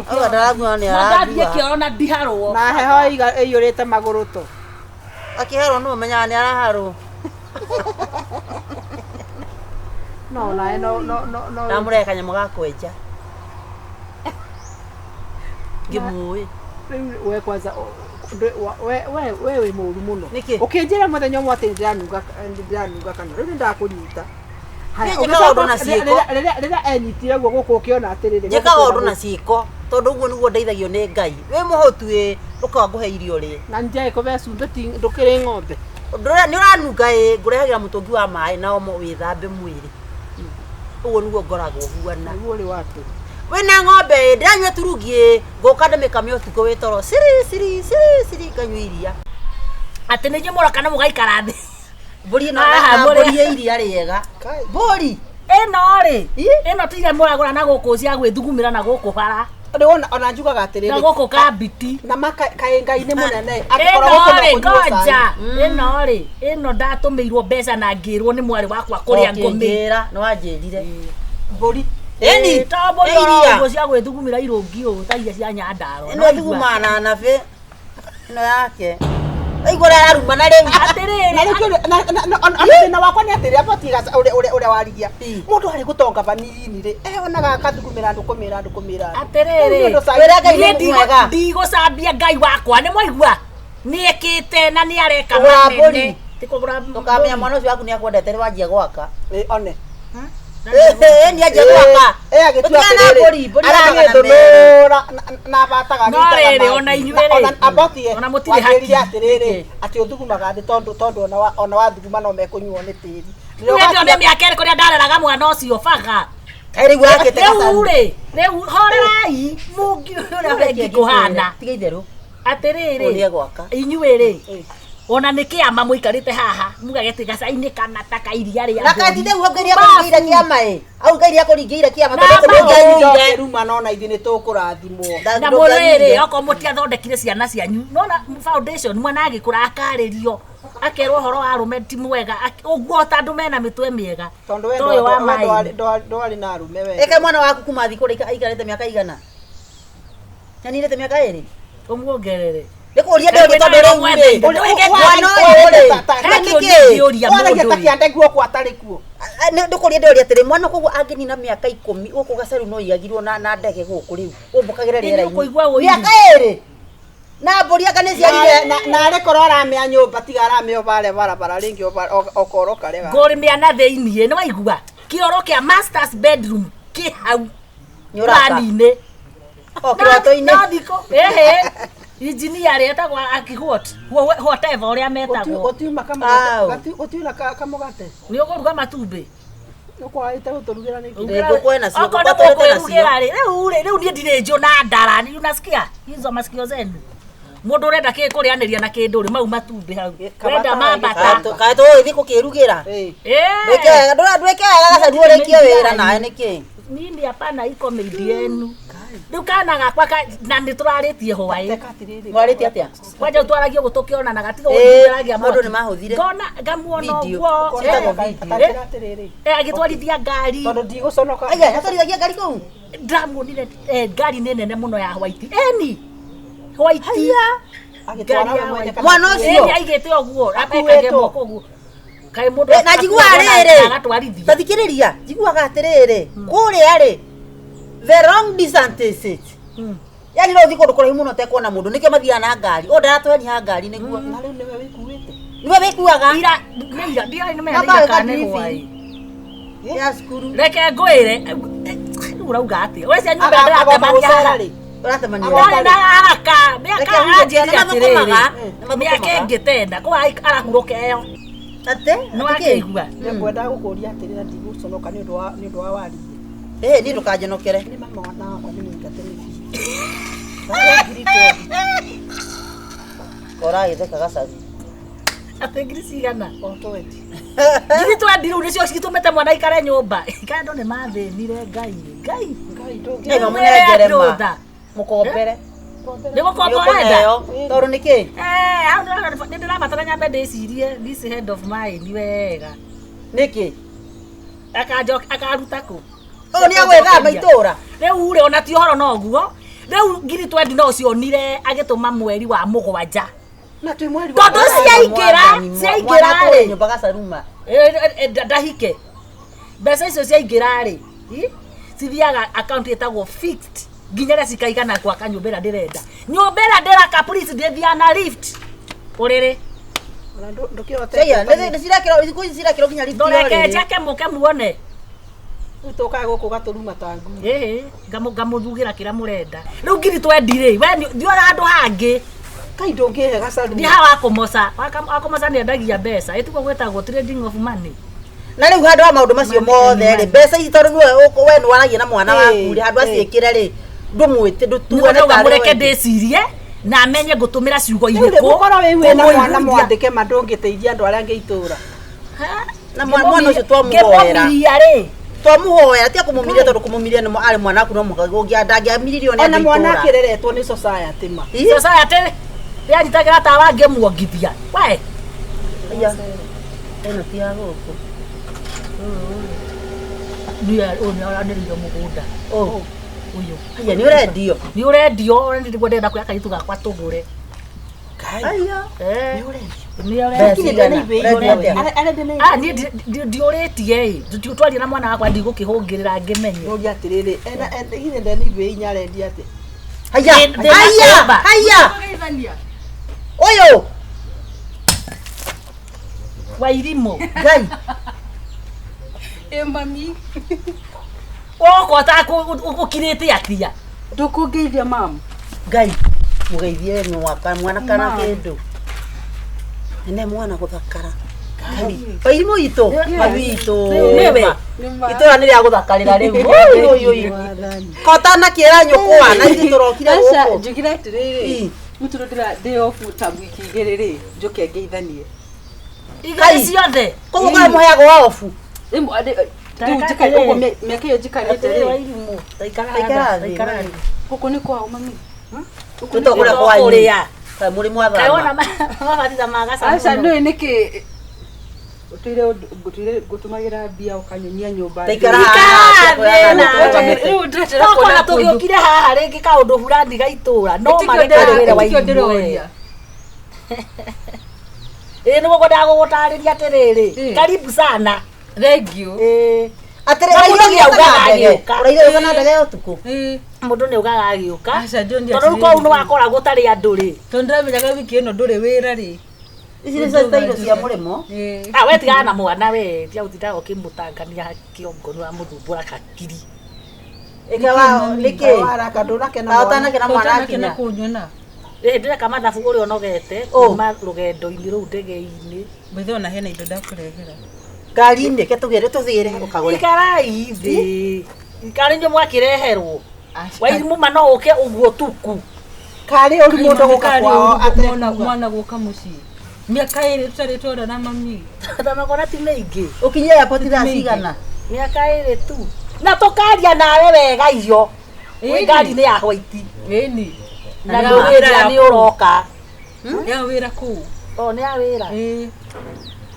Auga ndarathua nĩ Na ndathiĩ arathua. kĩoro na ndiharwo. Na heho ĩiyũrĩte magũrũ to. Akĩharwo nũ ũmenyaga nĩ araharwo. No nae no no no no. Ndamũrehe kanyamũ ga kwenja. Ngĩmũĩ. Rĩu we kwanza we we we wĩ mũru mũno. Nĩkĩ? Ũkĩnjĩra mũthenya ũmwe atĩ nĩndĩranunga nĩndĩranunga kanua. Rĩu nĩndakũnyita. Haya, Niĩ njĩkaga ũndũ na ũgĩcoka- ciĩko. rĩrĩa enyitire guo gũkũ ũkĩona atĩrĩrĩ. Njĩkaga ũndũ na ciĩko tondũ ũguo nĩguo ndeithagio nĩ Ngai. Wĩ mũhũtu ĩ, ndũkaga ngũhe irio rĩ. Na njage kũbe cumbĩ ti ndũkĩrĩ ng'ombe. Ndũra nĩ ũranunga ĩ, ngũrehagĩra mũtũngi wa maĩ na omo wĩthambe mwĩrĩ. Ũguo nĩguo ngoragwo huana. Nĩguo ũrĩ watũ. Wĩna ng'ombe ĩ, ndĩranyua turungi ĩ, ngũka ndĩmĩkame ũtukũ wĩ toro. Ciri ciri ciri ciri nganyua iria. Atĩ nĩ inyuĩ mũroka na mũgaikara thĩ. Mbũri ĩno Haha, na mbũri. mbũri ya iria rĩega. Mbũri. Ĩno rĩ, Ĩ? ĩno ti iria mũragũra na gũkũ cia gwĩthugumĩra na gũkũ bara Rĩu ona njugaga na atĩrĩrĩ. gũkũ kambiti. Na ma kaĩ Ngai nĩ mũnene. Angĩkorwo Ĩno gũkũ no rĩ, kũnyuo cai. ngoja. Ĩno rĩ, ĩno ndatũmĩirwo mbeca na ngĩrwo nĩ mwarĩ wakwa kũrĩa ngũmĩ. Ũkĩnjĩra, nĩ wanjĩrire. Mbũri. Ĩni, To mbũri ĩ oro iria. ũguo cia gwĩthugumĩra irũngi ũũ ta iria cia Nyandarua. Ĩno thugumaga na nabĩ. Ĩno yake. Waigua ũrĩa ararumana rĩu. Atĩrĩrĩ, Na rĩu kĩũria- na ona thĩna wakwa nĩ atĩrĩ abatiĩ ũrĩa warigia. Ĩ. Mũndũ arĩ gũtonga vanini rĩ, eonaga akathugumĩra andũ kũmĩra andũ kũmĩra andũ. Atĩrĩrĩ, Rĩu nĩ ũndũ cai- Wĩra Ngai niĩ nĩ mwega. ndigũcambia Ngai wakwa nĩ mwaigua nĩ ekĩte na nĩ areka Kũgũra manene. mbũri. Ti kũgũra Ndũkamenya mwana ũcio waku nĩ akwendete rĩ wanjia gwaka. Ĩ, one. Ĩ, nĩ anjia gwaka. Ĩ, agĩtua Ũtigana na atĩrĩrĩ, mbũri, mbũri yakaga na merĩ. aragĩthũnũra na abataga No agĩitaga rĩrĩ, maĩ. ona inyuĩ Na rĩ, ona abotie, ona mũtirĩ wanjĩrire haki. atĩrĩrĩ, atĩ ũthugumaga thĩ tondũ ona wathuguma no mekũnyuo nĩ tĩri. Rĩrĩa Rĩu nĩ ũgatiga- mĩaka ĩrĩkũ rĩrĩa ndareraga mwana ũcio baga. Kaĩ rĩu wakĩte Rĩu gacaũ. rĩ, rĩu horerai mũngi ũrĩa bengi kũhana. Tiga itherũ. Atĩrĩrĩ, Ũyũ nĩegwaka. inyuĩ rĩ, ona nĩ kĩama mũikarĩte haha mugage atĩ gacai-inĩ kana ta ka iria rĩa Na mbũri. kaĩ ti rĩu hau Ngai akũringĩire kĩama ĩ. Hau Ngai akũringĩire kĩama Na tondũ mbao. ndũngĩanyuire. Ruma no na ithuĩ nĩ tũkũrathimwo. Na mũrĩrĩ okorwo mũtiathondekire ciana cianyu nona foundation mwana agĩkũra akarĩrio akerwo ũhoro wa arũme ti mwega ũguo ta andũ mena mĩtwe mĩega. Tondũ we Ta ũyũ wa maĩ. ndwarĩ na arũme we. Ĩke mwana waku kuma thikũ rĩ aikarĩte mĩaka igana. Nĩaninĩte mĩaka ĩrĩ. Ũmuongerere. Nĩ kũria ndĩũria tondũ rĩu rĩ. Mwana ũyũ rĩ. Nĩkĩ kĩ? Waragia ta kĩande guoko atarĩ kuo. Ndũkũria ndĩũria atĩrĩ mwana koguo angĩnina mĩaka ikũmi gũkũ gacaru no igagirwo na ndege gũkũ rĩu ũmbũkagĩre Nĩ ũkũigua rĩera-inĩ ũiru. mĩaka ĩrĩ na mbũri anga nĩ ciarire Narĩ korwo aramĩa nyũmba tiga aramĩa o harĩa barabara rĩngĩ okorwo karĩa. Ngũrĩmĩa na thĩiniĩ nĩ waigua kĩoro kĩa masters bedroom kĩ hau Nĩũraka. plani-inĩ. O kĩroto-inĩ. No thikũ ĩhĩ engineer rĩ etagwo aki what whatever ũrĩa metagwo. Gũtiuma Au. gũtiuna kamũgate. Nĩ ũkũruga matumbĩ. Ũkwagĩte gũtũrugĩra nĩkĩ? Nĩ ngũkũ ĩna cio, Okorwo ngũkũ atũrĩte nacio. mũkwĩrugĩra rĩ, rĩu rĩ, rĩu niĩ ndirĩ njũ na ndara, nĩ unasikia? Hizo masikio zenu. Mũndũ ũrenda kĩ kũrĩanĩria na kĩndũ rĩ, mau matumbĩ hau. Wenda mambata. Kaĩ tũgũgĩthiĩ gũkĩrugĩra. Ĩ. Ndwĩke wega, ndwĩke wega gacaru ũrĩkie wĩra nawe nĩkĩ? Mimi hapana iko mĩindi yenu. Rĩu kana gakwa na nĩ tũrarĩtie hwaĩ. Teka atĩrĩrĩ. Mwarĩtie atĩa? Kwanja rĩu twaragia ũguo tũkĩonanaga tiga Ĩ, ũgũthiĩ maũndũ nĩ mahũthire. Ngona ngamuona Video. ũguo. Ũkona Eh, video. Atĩra atĩrĩrĩ. Agĩtwarithia ngari. Tondũ ndigũconoka. Aya, atwarithagia ngari kũu? Ndamuonire ngari nĩ nene mũno ya white. Eni. White. Agĩtwara Ngari we ya mwene white. kana Mwana ũcio? Eni aigĩte ũguo. Akuĩtwo. Akekage moko ũguo. Kaĩ mũndũ Na njiguaga rĩrĩ. agatwarithia. Ta thikĩrĩria, njiguaga atĩrĩrĩ, kũrĩa rĩ, the wrong distance is it. Yani no ũthiĩ kũndũ kũraihu mũno ũtekuona mũndũ, nĩkĩo mathiaga na ngari. Ũyũ ndaratweria ngari nĩguo. Na rĩu nĩwe wĩkuĩte. Nĩwe wĩkuaga. Ira nĩ ira ndiarĩ nĩ Namba mena kana wĩka nĩ drive. hwaĩ. Ya cukuru. Reke ngwĩre rĩu ũrauga atĩa? We cia nyũmba Agoka ndĩratemania gũcera haha. rĩ. Ũratemania. Ndarĩ na haraka mĩaka Reke huge, anjĩrire nĩ mathũkũmaga, atĩrĩrĩ nĩ mathũkũmaga. mĩaka ĩngĩ tenda kũ arahurũka ĩyo Atĩ? nĩ Atĩ kĩ? wakĩigua Nĩngwendaga gũkũria atĩrĩ na ndigũconoka nĩ ũndũ wa wariĩ. Ĩ, niĩ ndũkanjonokere. Nĩ mama mwana wakwa nĩ mũingate nĩ biũ. Ngiri twendi. Ũragĩtheka gacaru. atĩ ngiri cigana O twendi. ngiri twendi rĩu nĩcio citũmĩte mwana aikare nyũmba kaĩ andũ nĩ mathĩnire Ngai Ngai Ngai Ĩ, ndũngĩ. mamũnengere ma. Mwĩre andũ tha. Mũkombere. Nĩ gũkomba ũrenda Nĩũkũneo. Tondũ nĩkĩ? Eh, hau nĩ ndĩrabatara nyambe ndĩcirie this head of mine wega Nĩkĩ? Akaruta kũ Ũyũ nĩ agwĩthamba itũra. Rĩu rĩ ona ti ũhoro no ũguo rĩu ngiri twendi no cionire agĩtũma mweri wa mũgwanja Na twĩ mweri wa Tondũ ciaingĩra, ciaingĩra rĩ. Nyũmba gacaruma. Ndahike. Mbeca icio ciaingĩra rĩ, cithiaga account ĩtagwo fixed nginya rĩrĩa cikaigana gwaka nyũmba ĩrĩa ndĩrenda. Nyũmba ĩrĩa ndĩraka please ndĩthiaga na lift. Ũrĩrĩ. Ona ndũkĩhotete. Ceia, nĩ cirakĩrwo thikũ ici cirakĩrwo nginya lift Ndũreke ũrĩrĩ. njake mũke muone. Rĩu tũkaga gũkũ gatũruma ta ngui. Ĩĩ, ngamũthugĩra kĩrĩa mũrenda. Rĩu ngiri twendi rĩ, we thiĩ handũ hangĩ. Kai ndũngĩhe gacaruma. Thiĩ haha wakũmoca. Wakũmoca nĩendagia mbeca. Ĩtiguo gwĩtagwo trading of money. Na rĩu handũ ha maũndũ macio mothe rĩ, mbeca ici tondũ nĩwe we nĩwaragia na mwana waku rĩ, handũ aciĩkĩre rĩ, ndũmwĩte ndũtuane Nĩguo ndauga tarĩ mũreke we. ndĩcirie na menye ngũtũmĩra ciugo Rĩu rĩ irĩkũ. gũkorwo wĩ wĩna mwana kũmũiguithia. mwandĩke ma ndũngĩteithia andũ arĩa angĩ itũra. Na mwana ũcio twamũhoera. Ngĩmũmiria rĩ. Twamũhoera tia kũmũmiria tondũ kũmũmiria nĩ arĩ mwana waku no mũhaka ndangĩamiririo nĩ Ona andũ mwana itũra. akĩreretwo nĩ society ma. Ih, Society yanyitagĩra tawa ngĩmuongithia. We. aya. Ĩno ti ya gũkũ. Niĩ ũyũ nĩ aranĩrĩire mũgũnda. Ũ. Ũyũ. Aya nĩ ũrendio. Nĩ ũrendio, nĩguo ndĩrenda kuoya kairĩtu gakwa tũgũre. Aya. Nĩ ũrendio. Nĩ Mbeca ũrendio. cigana? Ũrendio atĩa? Ah, niĩ ndiũrĩtie ĩ. Twaria na mwana wakwa ndigũkĩhũngĩrĩra ngĩmenye. Nũria atĩrĩrĩ, ena githĩ ndena ibĩ inya arendia atĩa? Haya. Ndĩ na Haya. kũmba. Haya. Ũyũ. Wairimũ. Ngai. Ĩ mami. Woka ũtakũkirĩte atia. Ndũkũngeithia mamu. Ngai. Mũgeithie mwaka mwana kana kĩndũ. Nene mwana gũthakara. Ngai. Wairimũ itũ. Mami itũ. Nĩwe. Itũra nĩ rĩa gũthakarĩra rĩu. Oi oi oi. Kotana kĩra nyũkwa na ithuĩ tũrokire Aca, gũkũ. njugire atĩrĩrĩ. Ĩ. Mũturo ndĩra ndĩ off ta wiki igĩrĩ rĩ, njũke ngeithanie. Igĩrĩ ciothe. Koguo kũrĩa mũheagwo obu. Rĩu njikari ũguo mĩaka ĩyo njikarĩte rĩ. Wairimũ. Taikara Taikara haha, thĩ, taikara thĩ. Gũkũ nĩ kwao mami. Tũtwa kũrĩa kwanyu. Kũrĩa. Kaĩ mũrĩ Kaĩ mwathama. wona mabatitha ma Aca gacamu. nĩũĩ nĩkĩ ũtũire ngũtũire ngũtũmagĩra mbia ũkanyonia nyũmba. Taikara Ikara haha. thĩ nawe. Rĩu ndĩretera Tokona kuona kũndũ. tũgĩũkire haha rĩngĩ kaũndũ burani ga itũra no Ĩtikio marekarĩre ndĩra- ĩtikio wairimũ. ndĩroria. Ĩĩ nĩguo ngwendaga gũgũtarĩria atĩrĩrĩ. Ĩ. Karibu sana. Thank you. Ĩĩ. Atĩrĩ, Na mũndũ ũraire nĩ ũgĩũka na augaga ndege. agĩũka. Ũraire ũgĩũka na ndege ya ũtukũ. Ĩ. Mũndũ nĩ augaga agĩũka. Aca, ndionire Tondũ rĩu atĩrĩrĩ. kũu nĩ wakora gũtarĩ andũ rĩ. Tondũ ndĩramenyaga wiki ĩno ndũrĩ wĩra rĩ. Ici nĩ cio indo cia mũrĩmo. Ĩ. Ah, we tigana na mwana we, tiga gũtindaga ũkĩmũtangania kĩongo nĩ wamũthumbũra hakiri. Ĩke wa nĩkĩ? Waraka ndũrakena Ta mwana. ũtanakena mwana Ũtanakena akinya. kũnyona. Ĩ ndĩreka mathabu ũrĩa ũnogete Ũ. kuma rũgendo-inĩ rũu ndege-inĩ. Mbithe ona hena indo ndakũrehera. Ngari-inĩ ke tũgĩre tũthiĩre ũkagũre. Ikarai thĩ. Karĩ inyuĩ mwakĩreherwo. Wairimũ ma no ũke ũguo tuku. Karĩ ũru mũndũ gũka kwao mwana atekuga. mwana gũka mũciĩ. Mĩaka ĩrĩ tũtarĩ twarora mami. Thamakona ti mĩingĩ. Ũkinye airport thaa cigana? Mĩaka ĩrĩ tu. Na tũkaria nawe wega irio. Wĩ ngari-inĩ ya hwaiti. Ĩni. Na ndũgĩra nĩ ũroka. Ya wĩra kũu. O nĩ ya wĩra. Ĩ.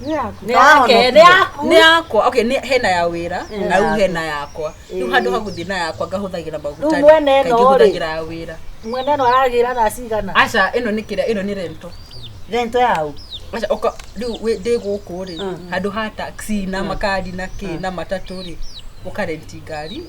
Nĩ yaku. Nĩ yake, nĩ yaku. Nĩ yakwa. Okay, nĩ hena ya wĩra na rĩu yaku. hena yakwa. Rĩu handũ ha gũthiĩ na yakwa ngahũthagĩra maguta. Rĩu mwene ĩno kaingĩ rĩ. hũthagĩra ya wĩra. Mwene ĩno aragĩra thaa cigana. Aca ĩno nĩ kĩrĩa ĩno nĩ rento. Rento yau. Aca ũka rĩu ndĩ gũkũ rĩ handũ ha taxi na makari na kĩ na matatũ rĩ ũkarenti ngari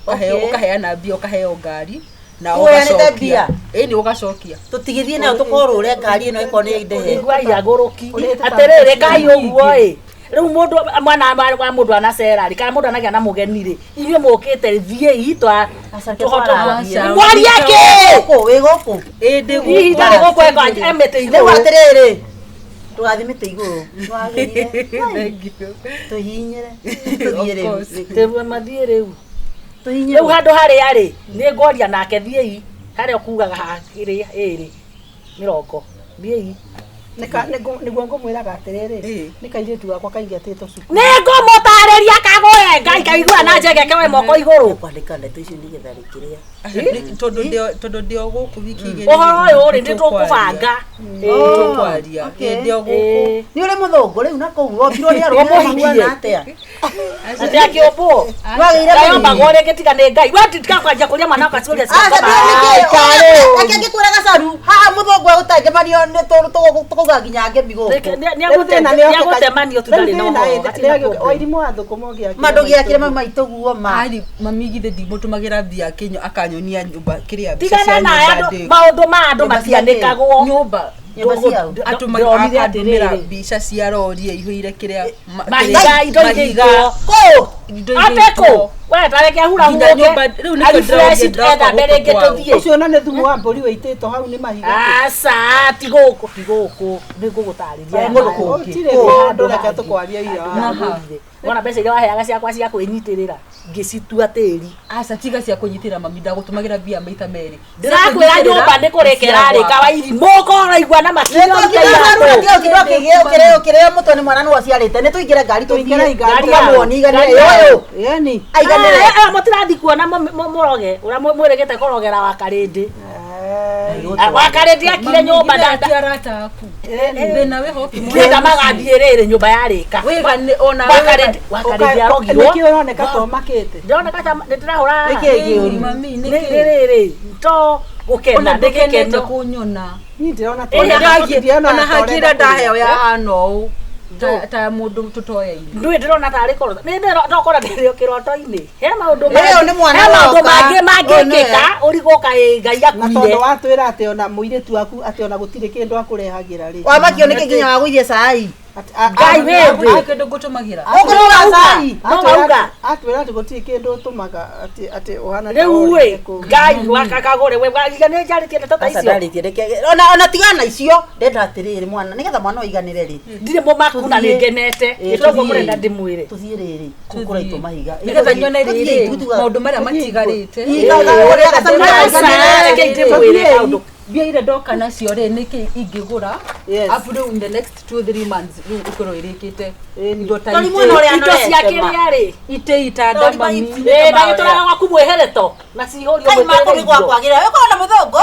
ũkaheo Okay. ũkaheana mbia ũkaheo ngari na Ũheanĩte ũgacokia mbia? Ĩni ũgacokia. Tũtigithie nayo tũkorũre ngari ĩno ĩkorwo nĩ ndehe. Igua iagũrũki. Atĩrĩrĩ kai ũguo ĩ. Rĩu mũndũ mwana wa mũndũ anacera rĩ kana mũndũ anagĩa na mũgeni rĩ inyuĩ mũkĩte thiĩi twa Aca, ke tũhote twararie. mwarie kĩ Gũkũ wĩ gũkũ. Ĩ ndĩ hihi gũkũ. ndarĩ gũkũ eko emĩtĩ Rĩu igũrũ atĩrĩrĩ. Tũgathiĩ mĩtĩ igũrũ. Twagĩrire. Thank you. Tũhihinyĩre. Tũthiĩ Of rĩu. course. Tĩrue mathiĩ rĩu Tũhihinyĩre. rĩu handũ harĩa rĩ nĩ ngwaria nake thiĩi harĩa ũkugaga hakĩrĩ ĩrĩ mĩrongo thiĩi Nĩguo ngũmwĩraga atĩrĩrĩ, Ĩ. nĩ kairĩtu gakwa kaingatĩtwo cukuru. nĩ ngũmũtarĩria kagũre We Ngai kaigua na njegeke we moko igũrũ. Kwandĩka ndeto icio nĩgetha rĩkĩrĩa. Tondũ ndĩ o gũkũ wiki igĩrĩ. Ũhoro ũyũ rĩ nĩ tũkũbanga. Tũkwaria. Ndĩ o gũkũ. Nĩ ũrĩ mũthũngũ rĩu na kũu wombirwo nĩ arũme mahuana atĩa? Atĩ akĩũmbwo. Wagĩire Kayombagwo rĩngĩ tiga nĩ Ngai. We tiga kwanjia kũria mwana wakwa ciũria cia Aca ngoma. nĩkĩ ngĩkwĩra gacaru haha mũthũngũ egũtangemanio nĩ tũkauga nginya ngemi gũkũ. Nĩagũtemanio tu ndarĩ na ũhoro. Hatirĩ na problem. Wairimu wa thũkũma ũngĩakire Ma ndũgĩakĩre mama itũguo ma. Ari mami githĩ ndimũtũmagĩra mbia kĩnyo akanyonia nyũmba kĩrĩa mbica Tigana cia na nyũmba andũ ndĩ. maũndũ ma andũ matianĩkagwo. Nyũmba Nyũmba ciao. Ndĩronire akandũmĩra atĩrĩrĩ. mbica cia rori ĩihũire kĩrĩa Mahiga, kĩrĩa- indo mahiga, igĩitwo. Kũ? indo Ateko. igĩitwo. We tareke hura Nginya huke. nyũmba- rĩu nĩkĩo ndĩraũria ndĩroka Etha mbere gũkũ ĩngĩ kwao. tũthiĩ. Ũcio ona nĩ thumu wa mbũri wĩitĩtwo hau nĩ mahiga. Aca ti gũkũ ti gũkũ nĩ ngũgũtarĩria. Kũndũ kũngĩ. Gũtirĩ kũndũ reke tũkwaria ira. Wona mbeca iria waheaga ciakwa cia kwĩnyitĩrĩra ngĩcitua tĩri. Aca tiga cia kũnyitĩra mami ndagũtũmagĩra mbia maita merĩ. Ndĩrakwĩra nyũmba nĩ kũrĩka ĩrarĩka wairimũ ũkorwo na makinya Ũkĩrĩo mũtwe nĩ mwana nĩwe ũciarĩte nĩ tũingĩre ngari Tũingĩre tũthiĩ ngari. tũkamuonie iganĩre ũyũ Yani. aiganĩre. Mũtirathi kuona mũroge ũrĩa mwĩrĩgĩte kũrogera wakarĩndĩ. Wakarĩndĩ akire nyũmba Ti arata aku. Thĩna wĩho ũkĩmwona. ndĩrenda magathiĩ rĩrĩ nyũmba yarĩka. Wĩga nĩ ona Wakarĩndĩ wakarĩndĩ arogirwo. Nĩkĩ ũroneka ta ũmakĩte? Ndĩroneka ta ndĩrahũra. Nĩkĩ kĩũru? Mami Nĩ nĩkĩ? rĩrĩ to gũkena Ona nĩ ndũkenete gĩkeno. kũnyona. Niĩ ndĩrona ta Ĩĩ, ndĩrona Ona ta hangĩra ũrenda ndaheo kũrĩa. ya hana ũũ ta mũndũ tũtoyaine. Ndũĩ ndĩrona tarĩ kũrota. Nĩ ndokora ndĩrĩ o kĩroto-inĩ. He maũndũ Ĩyo nĩ mwana he maũndũ woka. mangĩ Ũyũ nĩwe. mangĩkĩka ũrigwo kaĩ Ngai Na tondũ akuire. watwĩra atĩ ona mũirĩtu waku atĩ ona gũtirĩ kĩndũ akũrehagĩra rĩ. Wamakio nĩkĩ nginya wagũithie cai? Ngai wĩ thĩ. Kĩndũ ngũtũmagĩra. Ũkũnyua cai? No wauga. Atwĩra atĩ gũtirĩ kĩndũ ũtũmaga atĩ atĩ ũhana ta Rĩu ũrĩte ĩ kũu. Ngai wakakagũre we iga nĩ njarĩtie ndeto ta Aca icio. ndarĩtie reke ona ona tigana na icio ndenda atĩrĩrĩ mwana nĩgetha mwana ũiganĩre rĩ Ndirĩ mũmaku na Tũthiĩ. nĩ ngenete. Ĩ, Nĩ toguo tũthiĩ. mũrenda ndĩmwĩre. tũthiĩ rĩrĩ kũu kũraitwo mahiga Nĩgetha nyone rĩrĩ maũndũ marĩa matigarĩte. Aca reke ndĩmwĩre kaũndũ. Mbia iria ndoka nacio rĩ nĩkĩ ingĩgũra Yes. afu rĩu in the next 2 3 months rĩu ikorwo ĩrĩkĩte indo ta Tori itĩ mwana ũrĩa Indo cia anorete ma. kĩrĩa rĩ. itĩ itanda Tori mami Ĩ ndagĩtũraga gwaku mwĩhereto na cihũrio Kai mako nĩ gwakwagĩra wĩkorwo na mũthũngũ.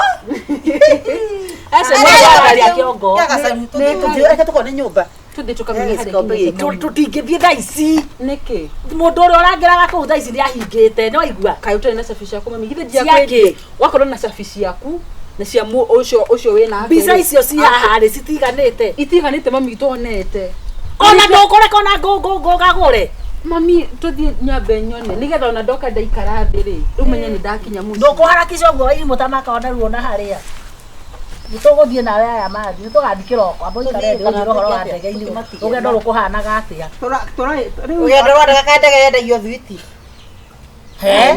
Aca Nĩ nĩ wakaria kĩongo. Ya gacaru tũthiĩ reke tũkone nyũmba. tũthiĩ tũkamenye harĩa Gĩkombe nginyĩte gĩkĩ. mami. Tũtingĩthiĩ thaa ici. Nĩkĩ? Mũndũ ũrĩa ũrangĩraga kũu thaa ici nĩ ahingĩte nĩ waigua. Kaĩ ũtarĩ na cabi ciaku mami githĩ Cia ndiakwĩrire kĩ? wakorwo na cabi ciaku na cia ũcio ũcio wĩna Mbica icio ci haha rĩ citiganĩte. itiganĩte mami tonete Ona ndũkũreka ona ngũgagũre. mami tũthiĩ nyambe nyone nĩgetha ona ndoka ndaikara thĩ rĩ rĩu menye nĩ ndakinya mũciĩ Ndũkũharakisha ũguo wairimũ ta makona ruo na harĩa. Nĩ tũgũthiĩ nawe aya mathiĩ, nĩ tũgathiĩ kĩroko, amba ũikare thĩ ũnjĩre ũhoro wa ndege-inĩ, rũgendo rũkũhanaga atĩa. Rĩu Rũgendo rwa ndege kaĩ ndege yendagio thwiti. He?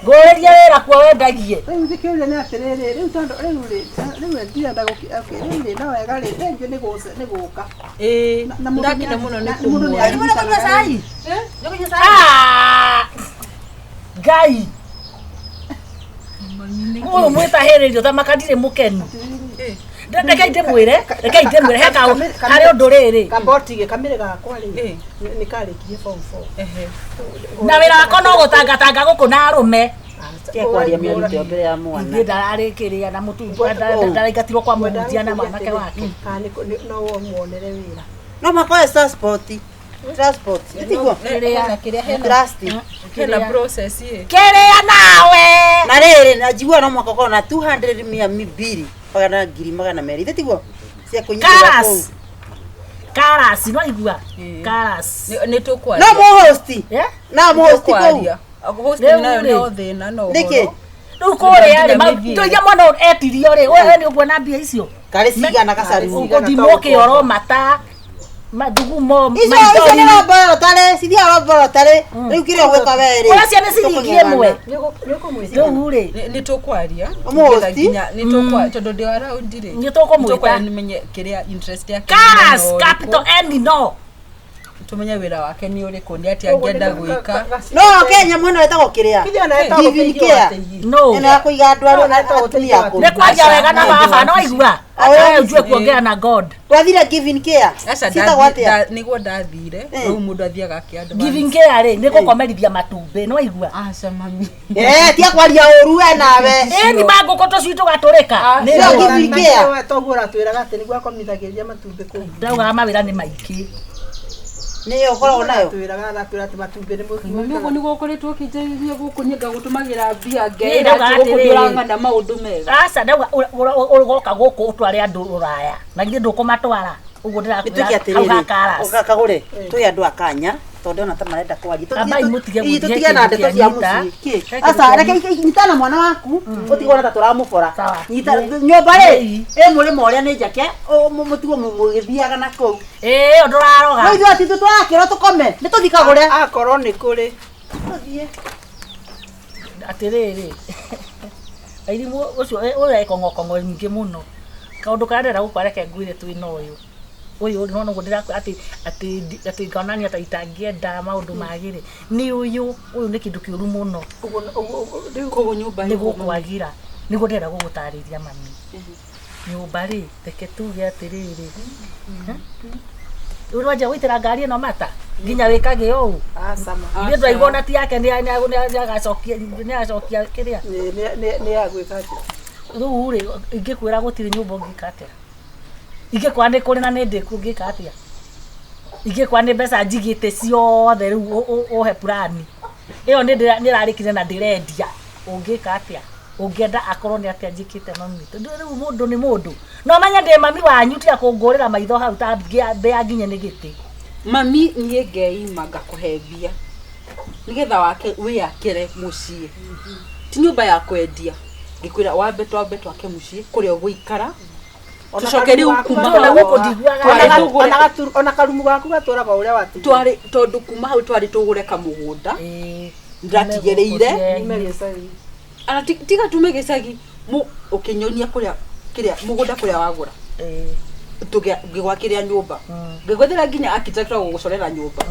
Ngũrĩrie wĩra kuo wendagie. Rĩu kĩũria nĩ atĩrĩrĩ rĩu tondũ rĩu rĩ rĩu ndirenda gũki okay rĩu rĩ no wega rĩ thengiũ nĩ nĩ gũka. ĩĩ Na mũndũ ndakena nĩ- mũno nĩ na mũndũ nĩ kũmuona Wairimu nĩ kũnyua cai? Nĩ kũnyua cai? Ah! Ngai ũyũ mwĩtahĩrĩrio ta maka ndirĩ mũkenu. Rekei ndĩmwĩre, rekei ndĩmwĩre he kaũ harĩ ũndũ rĩrĩ. Kambotige kamĩrĩ gakwa rĩ Ĩ. nĩ karĩkirie form 4. Ehe. Na wĩra wakwa no gũtangatanga gũkũ na arũme. Tiga kwaria mĩario ĩyo mbere ya mwana. Ithuĩ ndararĩkĩrĩa na mũtu ndaraingatirwo kwa mũhunjia na mwanake wake. Kana no muonere wĩra. No makoe transport. Transport. Tiguo? Hena kĩrĩa hena Trust. hena process ĩ Kĩrĩa nawe. Na rĩrĩ na njiguaga no mũhaka ũkorwo na 200 mia mbiri magana ngiri magana merĩ ithe tiguo cia kũnyitĩrĩra Karas. kũu. Karas, no igua. Ĩ. Karas. nĩ tũkwaria No mũhosti. Eh? No mũhosti kũu. Tũkwaria. Hosting Rĩu nayo rĩ. no thĩna no Nĩkĩ? ũhoro. Rĩu kũrĩa rĩ, Nginya mĩthiĩre. indo iria mwana ũyũ etirio rĩ, we nĩ ũkuona mbia icio. Karĩ cigana gacaru. Ũgũthimwo kĩoro mata mathugumo Icio icio nĩ laboratory, cithiaga laboratory. Rĩu kĩrĩa ũgwĩka we rĩ. Ũrĩa ciana ciringi ĩmwe. Rĩu rĩ, Nĩ tũkwaria. Ũmũhosti? Nginya nĩ tũkwaria tondũ ndĩ around rĩ. Nĩ tũkũmwĩta. Nĩ tũkwaria nĩmenye kĩrĩa interest yake. Karas nĩ ũrĩkũ. capital N no. Tumenye wĩra wake nĩ ũrĩkũ nĩ atĩa angĩenda gwĩka. No Kenya mwena wetagwo kĩrĩa? Kithe ona etagwo Giving ũteithio wa care. teithio. No. Ĩno ya kũiga andũ arĩa atumia akũrũ. Nĩ kwaria wega na baba no igua. Ata ujue kuongea na God. Twathire giving care. Aca Ciĩtagwo atĩa? nĩguo ndathire Eh. rĩu mũndũ athiaga akĩ Giving care rĩ nĩ gũkomerithia matumbĩ no igua. Aca mami. Eh, tia kwaria ũru we nawe. Ĩ ni mangũkũ tũcui tũgatũrĩka. Nĩ Cio giving care. Toguo ũratwĩraga atĩ nĩguo akomithagĩria matumbĩ kũu. ndaugaga mawĩra nĩ maingĩ. Nĩyo ũkoragwo nayo. Atwĩraga aratwĩra atĩ matumbĩ nĩ Mami ũguo nĩguo ũkoretwo ũkĩnjarĩria gũkũ niĩ ngagũtũmagĩra mbia Niĩ ngeĩra ndauga atĩ gũkũ atĩrĩrĩ. ndũrang'ana maũndũ mega. Aca ndauga ũgoka gũkũ ũtware andũ rũraya na githĩ ndũkũmatwara ũguo Nĩtuĩke ndĩrakwĩra hau atĩrĩrĩ. ha Karas. Kagũre, twĩ andũ a Kanya tondũ ndĩrona ta marenda kwaria. Ambai mũtige Ii, gũthiĩ tũtige na kĩndũ ndeto cia kĩa nyita. mũciĩ. Kĩ? He kĩndũ Aca, kĩa reke nyita na mwana waku ũtigwo ta tũramũbora. Sawa. Nyita Nĩ- nyũmba rĩ, Nĩ. ĩ mũrĩmo ũrĩa nĩ njake, mũtigwo mũgĩthiaga na kũu. Ĩĩ ndũraroga. No ithuĩ atĩ tũrakĩrwo tũkome, nĩ tũthiĩ kagũre. Akorwo nĩ kũrĩ. Tũthiĩ. Atĩrĩrĩ airimũ ũcio ũrĩa ĩkong'okong'o nyingĩ mũno kaũndũ karĩa ndĩrenda gũkwa reke ngwĩre twĩna ũyũ ũyũ nĩwona ũguo ndĩrakwĩra atĩ atĩ atĩ ngonania ta itangĩenda maũndũ magĩrĩ nĩ ũyũ ũyũ nĩ kĩndũ kĩũru mũno Koguo nyũmba nĩ ĩyo gũkwagira nĩguo ndĩrenda gũgũtarĩria mami nyũmba rĩ reke tuge atĩrĩrĩ rĩu nĩwanjia gũitĩra ngari ĩno mata nginya wĩkage ũũ Aca ma. nĩ ndwaigua ona ti yake nĩagacokia nĩagacokia kĩrĩa Nĩ ya gwĩka atĩa? rĩu rĩ ingĩkwĩra gũtirĩ nyũmba ũngĩka atĩa ingĩkwĩra nĩ kũrĩ na nĩ ndĩku ũngĩka atĩa ingĩkwĩra nĩ mbeca njigĩte ciothe rĩu ũhe purani ĩyo nĩ ĩrarĩkire na ndĩrendia ũngĩka atĩa ũngĩenda akorwo nĩ atĩa njĩkĩte mami tondũ rĩu mũndũ nĩ mũndũ no menye ndĩ mami wanyu tiga kũngũrĩra maitho hau ta mbĩa nginye nĩ gĩtĩ Mami niĩ ngeima ngakũhe mbia nĩgetha wake wĩyakĩre mũciĩ ti nyũmba ya kwendia ngĩkwĩra wambe twambe twake mũciĩ kũrĩa ũgũikara tũcoke rĩu kuma Ona hau gũkũ ndiguaga Twarĩ wega. tũgũre- Ona karumu gaku gatũraga ũrĩa watigire. twarĩ tondũ kuma hau twarĩ tũgũre kamũgũnda Ĩĩ. Ndatigĩrĩire. Ume gĩcagi. Ana tiga tume gĩcagi ũkĩnyonia kũrĩa kĩrĩa mũgũnda kũrĩa wagũra Ĩĩ. Ngĩgwakĩrĩa nyũmba ngĩgwethera nginya architect wa gũgũcorera nyũmba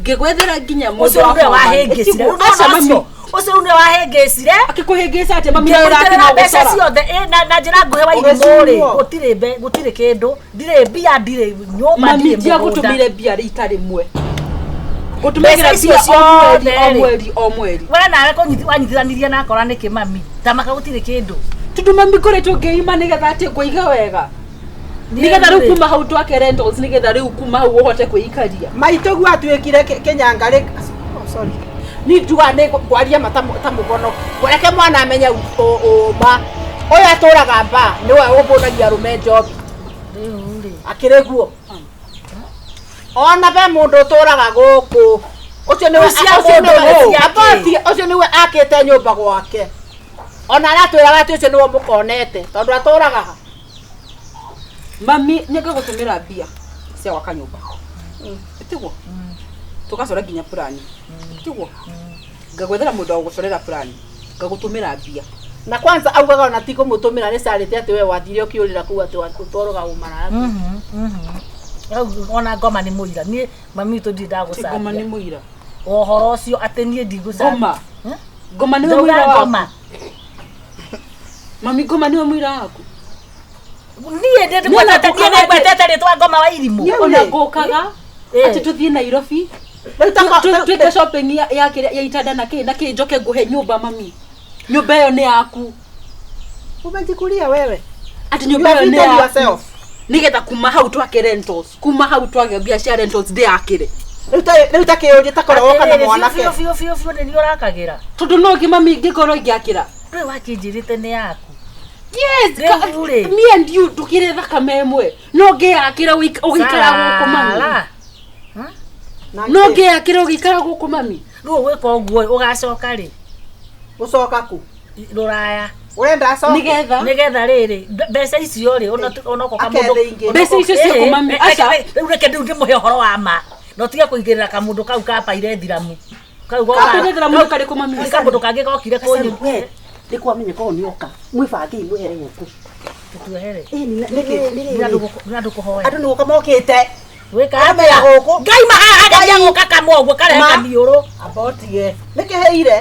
ngĩgwethera nginya mũndũ Ũcio wa rĩu nĩwe foreman. wahĩngĩcire Ĩtiguo, aca mami ũcio rĩu nĩwe wahĩngĩcire akĩkũhĩngĩca atĩa mami ngĩrutĩrĩra mbeca ũrakĩma ciothe ĩ, na njĩra nguhĩ wa irimũ rĩ gũtirĩ gũtirĩ kĩndũ ndirĩ mbia ndirĩ nyũmba mami ndirĩ mũgũnda ndiagũtũmĩre mbia rita rĩmwe Mbeca ngũtũmagĩra icio mbia o mweri ciothe o rĩ. mweri o mweri we nawe wanyitithanirie na akora nĩkĩ mami tamaka gũtirĩ kĩndũ tondũ mami ngoretwo ngĩima nĩgetha atĩ ngũiga wega nĩgetha rĩu kuma hau twake rentals nĩgetha rĩu kuma hau ũhote kwĩikaria Maitũ guo atuĩkire kĩnyangarĩ. Oh, sorry. Ni njugaga nĩ kwaria ma ta mũgono. Reke mwana amenye ũma. Ũyũ atũraga mba nĩwe ũbũnagia arũme njobi. rĩu rĩ Akĩrĩ guo. Ona be mũndũ ũtũraga gũkũ. Ũcio nĩwe Ũcio ũcio mũndũ nĩwe nĩ ciake. Abati ũcio nĩwe akĩte nyũmba gwake. Ona aratwĩraga atĩ ũcio nĩwe mũkonete tondũ atũraga ha. Mami nĩ ngagũtũmĩra mbia cia gwaka nyũmba tiguo tũgacora nginya purani tiguo ngagwethera mũndũ wa gũgũcorera purani ngagũtũmĩra mbia Na kwanza augaga ona ti kũmũtũmĩra nĩ carĩte atĩ we wathire ũkĩũrĩra kũu atĩ ũtwarũga ũmaraya. Rĩu ona ngoma nĩ mũira niĩ mami witũ ndirĩ Ti ngoma nĩ ndagũcambia mũira ũhoro ũcio atĩ niĩ ndigũcambia ngoma ngoma nĩwe ndauga mũira waku ngoma mami ngoma nĩwe mũira waku niĩ ndĩngwetete rĩtwa ngoma wa irimũ niĩ ona ngũkaga Ĩ. atĩ tũthiĩ Nairobi Rĩu ta twĩke shopping ya kĩrĩa ya itanda na kĩ na kĩ njoke ngũhe nyũmba mami nyũmba ĩyo nĩ yaku umejikulia wewe. atĩ You nyũmba have ĩyo nĩ eaten yaku yourself. nĩgetha kuma hau twake rentals kuma hau twake mbia cia rentals ndĩyakĩre Rĩu ta kĩũria takoragwo kana Atĩrĩrĩ, mwanake. biũ biũ biũ biũ nĩ niĩ ũrakagĩra tondũ no ngĩ mami ingĩkorwo ingĩakĩra ndũĩ wakĩnjĩrĩte nĩ yaku yes Rĩu rĩ. me and you tũkĩrĩ thakame ĩmwe no ngĩyakĩra ũgĩikara gũkũ mami Sara. no ngĩyakĩra ũgĩikara gũkũ mami Rĩu ũgwĩka ũguo ũgacoka rĩ Gũcoka kũ? rũraya Ũrenda acoke? nĩgetha nĩgetha rĩrĩ mbeca icio rĩ onokorwo Akethe ingĩ. Mbeca icio ciaku mami, aca. rĩu reke rĩu ndĩmũhe ũhoro wa ma no tige kũigĩrĩra kamũndũ kau ka paire thiramu kau Kapaire thiramu nĩ karĩkũ mami? Nĩ kamũndũ kangĩ gokire kũnyu We, nĩ kwamenya korwo nĩ oka mwĩbangei mwĩhere gũkũ. Tũtwehere Ĩni, nĩkĩ? nĩ andũ kũhoya Andũ nĩ gũka mokĩte. Gwĩka Aramera atĩa? gũkũ. Ngai mahaha Ngai. ngai gũka kamwe ũguo karehe Ma. kamiũrũ. Amba ũtige. Nĩkĩheire?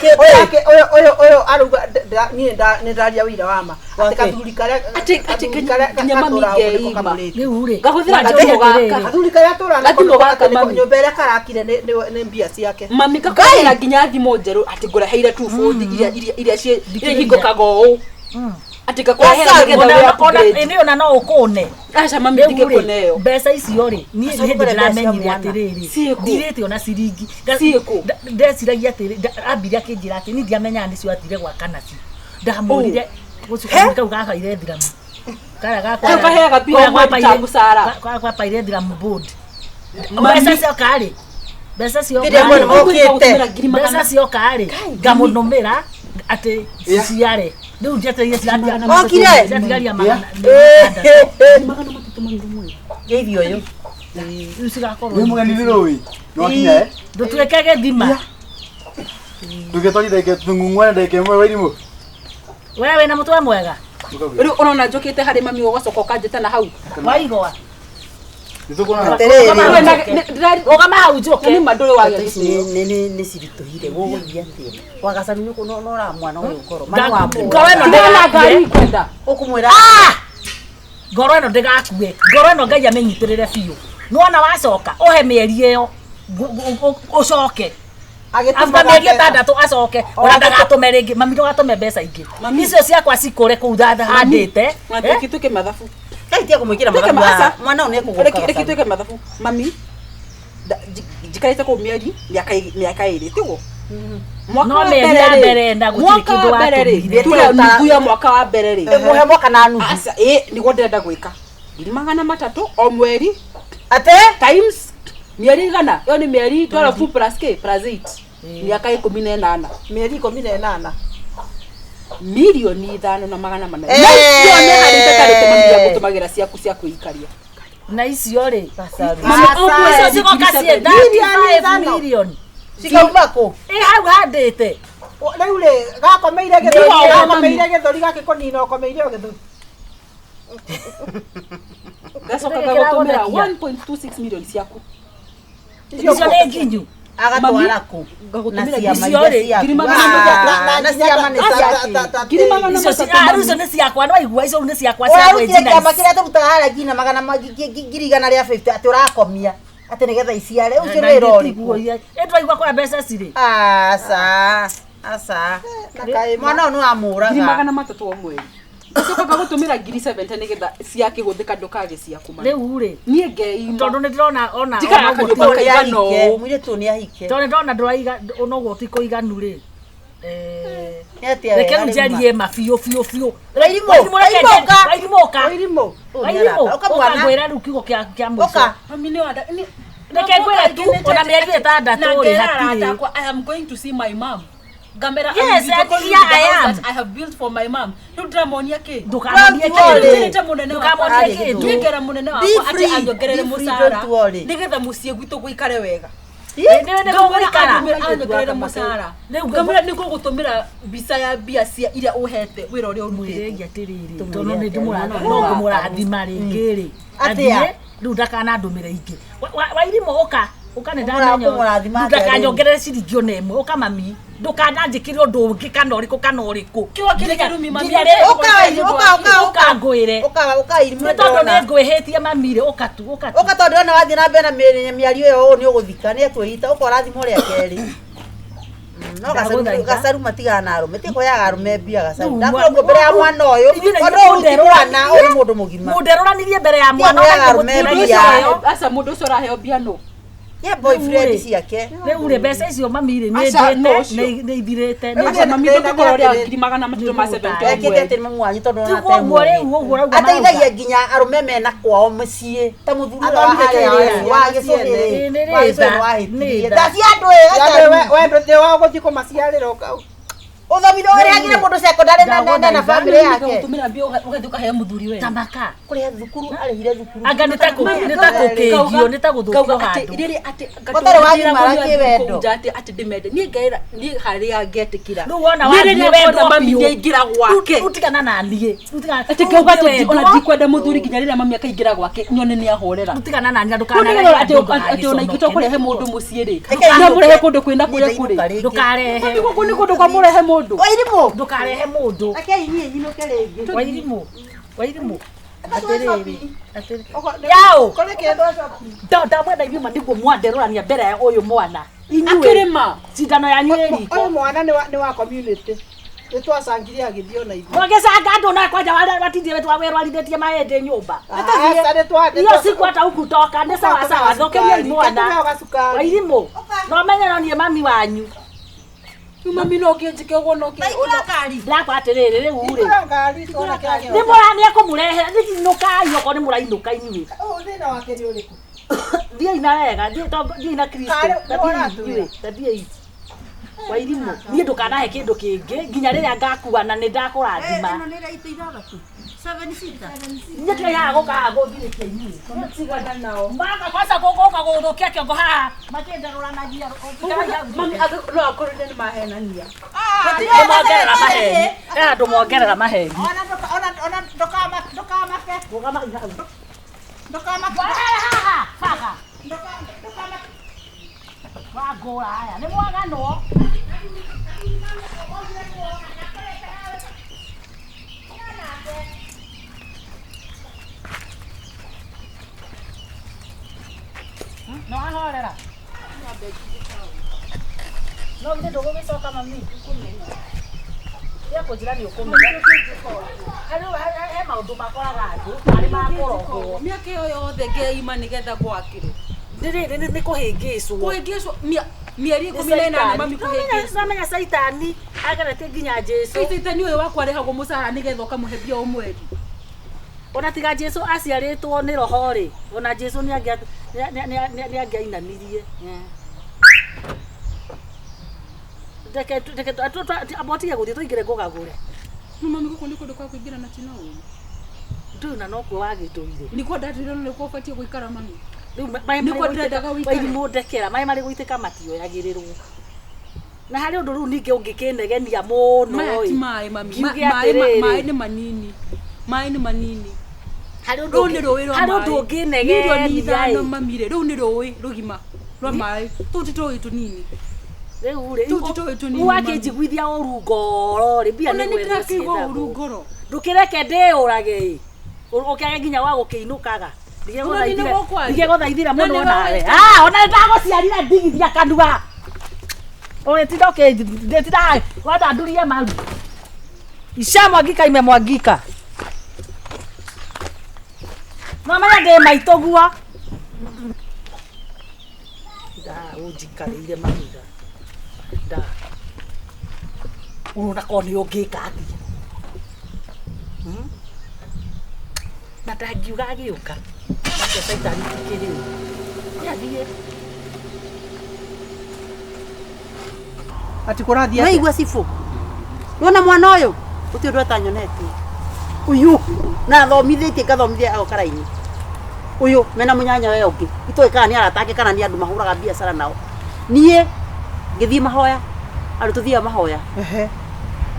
Ũyũ ũyũ ũyũ ũyũ arauga niĩ nĩ ndaria ũira wa ma. Atĩ Wake. kathuri karĩa Atĩ- atĩ kathuri karĩa nginya mami gatũraga gũkũ nĩko ngeima. kamũrĩte. Rĩu rĩ. Ngahũthĩra wanjũrie gathimũ gaka. atĩrĩrĩ, Kathuri karĩa atũraga nako Gathimũ nĩko gaka, atĩ nĩko mami. nyũmba ĩrĩa karakire nĩ mbia ciake. Mami kakũrehera nginya thimũ njerũ atĩ ngũreheire 240 iria iria iria ciĩ iria ihingũkaga ũũ. Atĩ ngakũrehera nĩgetha Ona wĩ ona upgrade. ĩnĩ ona no ũkũne. Aca mami Rĩu rĩ, ndingĩkũneo. mbeca icio rĩ niĩ Aca nĩ hĩndĩ ũkore mbeca cia ndĩramenyire mwana. atĩrĩrĩ Ciĩkũ? ndirĩte ona ciringi Ciĩkũ? Ndeciragia atĩrĩ ambire akĩnjĩra atĩ niĩ ndiamenyaga nĩcio athire gwaka nacio ndamũrire gũcio kau gabaire thiramu karĩa gakwa Kau kaheaga mbia kũrĩa o mweri ta gwabaire- mũcara. kũrĩa gwabaire thiramu board mbeca cioka rĩ mbeca cioka Rĩrĩa mwena rĩ mokĩte. Ngiri magana mbeca cioka rĩ ngamũnũmĩra atĩ ciciare rĩu njetereire Okire? ciratigaria magana matandatũ. Ngeithi ũyũ. Rĩu cigakorwo Wĩ mũgeni nĩ rũĩ. Nĩ wakinya eh? ndũtuĩke gĩthima Ndũgĩtwarithia ndagĩka tũng'ung'uane ndagĩka ĩmwe Wairimũ. we wĩna mũtwe mwega Rĩu ũrona njũkĩte harĩ mami ũgacoka ũkanjĩta na hau. waigwa Nĩ tũkuonana. Atĩrĩrĩ. rũgama hau njũke Nĩ ma ndũrĩ wagĩa Ndeto ici gĩtĩo. nĩ ciritũhire gũgũthiĩ atĩa wagacaru nĩ ũra mwana ũyũ ngoro ma nĩ wamũra ngoro ĩno Tigana na ngari ndĩgakue ngwenda. ũkũmwĩra ngoro ĩno ndĩgakue ngoro ĩno ngai amĩnyitĩrĩre biũ nĩwona wacoka ũhe mĩeri ĩyo ũcoke Agĩtũmaga after mĩeri mbeca. ĩtandatũ acoke ona ndagatũme rĩngĩ mami ndũgatũme mbeca ingĩ icio ciakwa cikũre kũu handĩte Reke tuĩke mathabu. Ngai tiga kũmwĩkĩra Tuĩke mathabu aca. haha. Mwana ũyũ nĩ ekũgũka Reke gacaru. tuĩke mathabu. Mami njikarĩte kũu mĩeri mĩaka ĩrĩ tiguo? Mwaka No wa mĩeri mbere ya rĩ, mbere na gũtirĩ mwaka kĩndũ wa mbere rĩ, watũmire. tuge nuthu ya mwaka wa mbere rĩ. Ĩmũhe mwaka na nuthu. Aca ĩ nĩguo ndĩrenda gwĩka. 300,000 o mweri Atĩ times mĩeri igana ĩyo nĩ mĩeri 12 plus k plus 8 mĩaka 18 Mĩeri 18. 5,400,000 Eh. na icio nĩ harĩ itatarĩte mami ya gũtũmagĩra ciaku cia kwĩikaria na icio rĩ Mami, o mweri icio cigoka ciĩ Mirioni 35 ithano. million cikauma kũ? ĩ hau handĩte Rĩu rĩ gakomeire gĩthũri Nĩwa- gakomeire gĩthũri gakĩkũnina ũkomeire o gĩthũri. gacoka Kĩrĩa gagũtũmĩra kĩragũthekia. 1.26 million ciaku icio nĩ nginyu Agatwara kũ? Na ngagũtũmĩra ciama icio iria rĩ, ciaku. ngiri magana Ah, na ciama nĩ ciaku. ngiri magana icio matatũ rĩu icio nĩ ciakwa nĩwaigua icio rĩu nĩ ciakwa cia Ũrarutire kwĩnjina kĩama ici. kĩrĩa tũrutaga harĩa nginya magana 150,000 atĩ ũrakomia atĩ nĩgetha iciare ũcio Na wĩra ithuĩ ũrĩkũ? tiguo ia- ĩ twaigua kũrĩa mbeca cirĩ Aca aca mwana ũyũ nĩ wamũraga ngiri magana matatũ o mweri gacoka gagũtũmĩra 70,000 nĩgetha ciakĩhũthĩka ndũkage ciaku mami. rĩu rĩ niĩ ngeima tondũ nĩ ndĩrona ona Njikaraga ona ũguo kanyũmba ti- kaigana Nĩ ahike, ũũ. mũirĩtu ũyũ nĩ ahike tondũ nĩ ndĩrona ndũraiga onoguo ti kũiganu rĩ Nĩ atĩa reke wega rĩu rĩu njarie ma biũ biũ biũ Wairimũ, Wairimũ, reke Wairimũ, njarie- ũka. Wairimũ ũka Wairimũ. Ũyũ nĩ Wairimũ arata. Ũka ũka mwana. ngwĩre rĩu kiugo kĩa kĩa mũico Ũka. Mami nĩ wanda nĩ- Reke ngwĩre tu ona mĩeri ĩtandatũ rĩ hatirĩ I am going to see my mom. Ngamera Yes, I will and call you here the I house am. that I have built for my mom. Rĩu ndĩramonia kĩ? Ndũkamonie Don't worry. kĩndũ Ndĩrĩte mũnene wakwa. Ndũkamonie kĩndũ. Nĩngera mũnene Be wakwa atĩ free. anyongerere Be free, mũcara don't worry. nĩgetha mũciĩ gwitũ gũikare wega. Ĩ, nĩwe nĩ gũgũikara Anyongerere mũcara. Rĩu Ngamwĩra nĩ ngũgũtũmĩra mbica ya mbia cia iria ũhete wĩra ũrĩa ũrutĩte. mwĩrĩi atĩrĩrĩ Tũmwĩre tondũ nĩ atĩa, ndĩmũrathima mwana no wa ngũmũrathima rĩngĩ rĩ Atĩa? Athiĩ, rĩu ndakanandũmĩre ingĩ Wairimũ ũka ũka nĩ Ũkũmũra- ndamenya ũkũmũrathima atĩa rĩu? ndakanyongerere ciringi ona ĩmwe ũka mami ndũkananjĩkĩre ũndũ ũngĩ kana ũrĩkũ kana ũrĩkũ Kiugo kĩrĩ kĩrumi, mami. Nginya rĩrĩa- Ũka Wairimũ, ũka, ũka, ũka. ũka ngwĩre Ũka ũka Wairimũ nĩ tondũ nĩ ndĩrona. ngwĩhĩtie mami rĩ ũka tu ũka tu Ũka tondũ ndĩrona wathiĩ na mbere na mĩario ĩyo ũũ nĩ ũgũthika nĩ ekwĩhita ũka ũrathima ũrĩa kerĩ. No gacaru Ndagũthaitha. gacaru matigana na arũme ti kũheaga arũme mbia gacaru Rĩu ndakwĩra ũguo mbere ya mwana ũyũ Ithuĩ na tondũ ithuĩ ũyũ ti mwana ũyũ nĩ mũndũ mũgima mũnderũranirie mbere ya mwana kũheaga ũka arũme mũtũragia mbia. ũcio. Aca mũndũ ũcio ũraheo mbia nũ? ye boyfriend ciake rĩu rĩ mbeca icio mami rĩ nĩ Aca, no ndĩte ũcio. nĩ ithirĩte Aca mami ndũngĩkorwo ũrĩa 370,000 o ekĩte mweri. atĩ nĩ mamu wanyu tondũ ona Tiguo ũguo rĩu ũguo ũrauga ateithagia nginya arũme mena kwao mũciĩ ta mũthuri ũrĩa wa Athomire harĩa kĩrĩa, wa ciana gĩcũhĩrĩ ciene. Ĩ, nĩ wa gĩcũhĩrĩ rĩtha, wahĩtirie nĩ tha. ta cia andũ ĩ Yaani gacaru we ndũthĩ wa gũthiĩ kũmaciarĩra ũka. Ũthomire ũrehagĩre mũndũ secondary na na family yake. Gũtũmĩra mbia ũgathiĩ ũkahe mũthuri we. Tamaka. Kũrĩha thukuru arĩhire thukuru. Anga nĩ ta nĩ ta gũkĩngio nĩ ta gũthũkio handũ. Rĩrĩ atĩ Gũtarĩ wagimara kĩwendo. Atĩ atĩ ndĩmende niĩ ngaĩra niĩ harĩa ngetĩkĩra. Rĩu wona Niĩ wathiĩ rĩrĩa wendwo ngona mami biũ. nĩaingĩra gwake. Rĩu tigana na niĩ. Rĩu tigana. Atĩ ngauga atĩ ona ndikwenda mũthuri nginya rĩrĩa mami akaingĩra gwake nyone nĩ ahorera. Rĩu tigana na niĩ Rĩu ndũkanarehe nĩgetha atĩ andũ atĩ ona ingĩtua kũrehe mũndũ mũciĩ rĩ Reke no mũrehe kũndũ kwĩna Niĩ kũrĩa kũrĩ. ndainũka rĩngĩ. Ndũkarehe. Mami gũkũ nĩ kũndũ kwa mũrehe mũndũ. Wairimũ. Ndũkarehe mũndũ. Reke inyuĩ nyinũke rĩngĩ. Wairimũ. Wairimũ. Atĩrĩrĩ. Atĩrĩrĩ. Ũko- Yao. Kũrĩ kĩndũ shopping. Ndamwenda inyuĩ ma nĩguo mwanderũrania mbere ya ũyũ mwana. Inyuĩ. Akĩrĩma. Cindano yanyu ĩ riko. Ũyũ mwana nĩ wa community. Nĩ twacangire agĩthiĩ ona ithuĩ. Mwagĩcanga andũ na kwanja watindire werwarithĩtie mahĩndĩ nyũmba. Aca, nĩ twa- nĩ Hiyo twa- siku hata hukutoka nĩ sawa sawa, thũkĩriai mwana. Katũheo gacukari. Wairimũ. No menye no niĩ mami wanyu. Rĩu mami no ũkĩnjĩke ũguo no ũkĩ- Ndakwa atĩrĩrĩ rĩu rĩ. Hingũra ngari, tuone kĩrĩa Nĩ kĩroka. mũra nĩ ekũmũrehera nĩinũkai okorwo nĩ mũrainũka inyuĩ. Ũyũ thĩna wake nĩ ũrĩkũ? Thiĩi na wega, thiĩi na Kristo. Karĩ, Ta thiĩi nĩwaratwĩra. inyuĩ, ta thiĩi. Wairimũ, niĩ ndũkanahe kĩndũ kĩngĩ nginya rĩrĩa ngakua na nĩ ndakũrathima. Ĩno nĩ ĩrĩa itĩ ithathatũ. Seven seater. Inyuĩ tigai haha gũka haha gũthirĩkia inyuĩ. Maka kwanza gũka gũthũkia kĩongo haha makĩndarũranagia. Mami no akorwo nĩ mahenania. Ndũmongerera maheni. Ena ndũmongerera maheni. Ona ona ndũkamake. Rũgama hau. Ndũkamake. Wahere haha, baba. Ndũkamake. Wangũra haya, nĩ mwaganwo. No ahorera. No githĩ ndũgũgĩcoka mami? Tiga kũnjĩra nĩ ũkũmenya. Rĩu he maũndũ makoraga andũ marĩ ma kũrogwo. Mĩaka ĩyo yothe ngeima nĩgetha gwakĩrwo. Rĩrĩ nĩ kũhĩngĩcwo. Kũhĩngĩcwo mĩeri 18 mami kũhĩngĩcwo. Namenya caitani ageretie nginya Jesu. Caitani ũyũ wakwa arĩhagwo mũcara nĩgetha ũkamũhe mbia o mweri. Ona tiga Jesu aciarĩtwo nĩ roho rĩ, ona Jesu nĩ angĩainamirie. Reke amba ũtige gũthiĩ tũingĩre ngũgagũre. No mami gũkũ nĩ kũndũ kwa kũingĩra na tina ũũ. Ndũĩ na nokuo wagĩtũire. Nĩkuo ndatũire no nĩkuo ũbatiĩ gũikara mami. Rĩu Nĩkuo ndĩrendaga ũikare. Wairimũ ndekera, maĩ marĩ gũitĩka matioyagĩrĩrwo. Na harĩ ũndũ rĩu ningĩ ũngĩkĩnegenia mũno Maya ti ĩ. maĩ mami. Ngiuge Maĩ atĩrĩrĩ. maĩ nĩ manini. Maĩ nĩ manini. Harĩ ũndũ Rũu nĩ rũĩ rwa harĩ ũndũ maĩ. ũngĩnegenia Milioni 5 ĩ. mami rĩ, rũu nĩ rũĩ rũgima rwa maĩ. Tũu ti tũĩ tũnini. Rĩu rĩ, Tũu ti tũĩ tũnini rĩu mami. wakĩnjiguithia ũru ngoro rĩ, mbia Ona nĩ nĩ gwethwo ndĩrakĩigua ũru ciethagwo. ngoro. Ndũkĩreke ndĩyũrage ĩ. Ũkĩage nginya wa gũkĩinũkaga. Ona niĩ nĩguo kwaria. Ndigegũthaithĩra Na mũno nĩwe onawe. weta- Ah, ona nĩndagũciarire ndigithia kanua. Ũgĩtinda ũkĩnditinda wenda ndurie maru. Isha mwangika imemwangika. No menya ndĩ maitũ guo. Nda ũnjikarĩire mahiga. Nda. Ũrona korwo nĩ ũngĩka atĩa. Na ndangiuga agĩũka. Nake caitani tikĩrĩ. Nĩathiĩ. Ati kũrathiĩ atĩa? Waigua cibũ. Wona mwana ũyũ gũtirĩ ũndũ atanyonetie. Ũyũ na athomithĩtie ngathomithia agoka raini. Ũyũ mena mũnyanya we ũngĩ. Itoĩ kana nĩ arata ake kana nĩ andũ mahũraga biacara nao. Niĩ ngĩthiĩ mahoya, andũ tũthiaga mahoya. Ehe.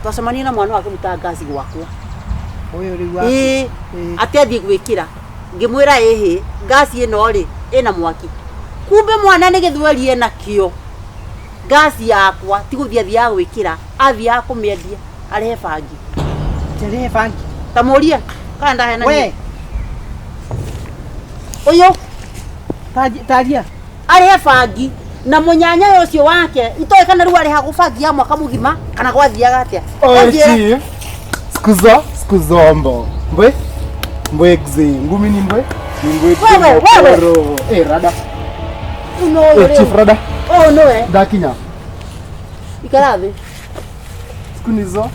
Twacemania na mwana wake ngaci gwakwa. Ũyũ rĩu waku. Ĩĩ, Ĩĩ. atĩ athiĩ gwĩkĩra. Ngĩmwĩra ĩhĩ, ngaci ĩno rĩ, ĩna mwaki. Kumbe mwana nĩ gĩthweri enakĩo. Ngaci yakwa ti gũthiĩ athiaga gwĩkĩra, athiaga kũmĩendia arĩhe bangi. Njerehe bangi. Ta mũrie kana ndahenania. We, Ũyũ taria. arĩhe bangi na mũnyanya ũcio wake itoĩ kana rĩu arĩhagwo bangi ya mwaka mũgima kana gwathiaga atĩa. Oi Anjĩra, chief. Sikuzo, sikuzombo. Mbwe? Mbwe gzi. Ngumi ni mbwe? Ni mbwe Wewe, wewe. Mokoro. Eh, rada. rĩu no ũyũ Eh, chief rĩu. rada. Ũyũ nĩwe. Ndakinya. Ikara thĩ. Siku nizo.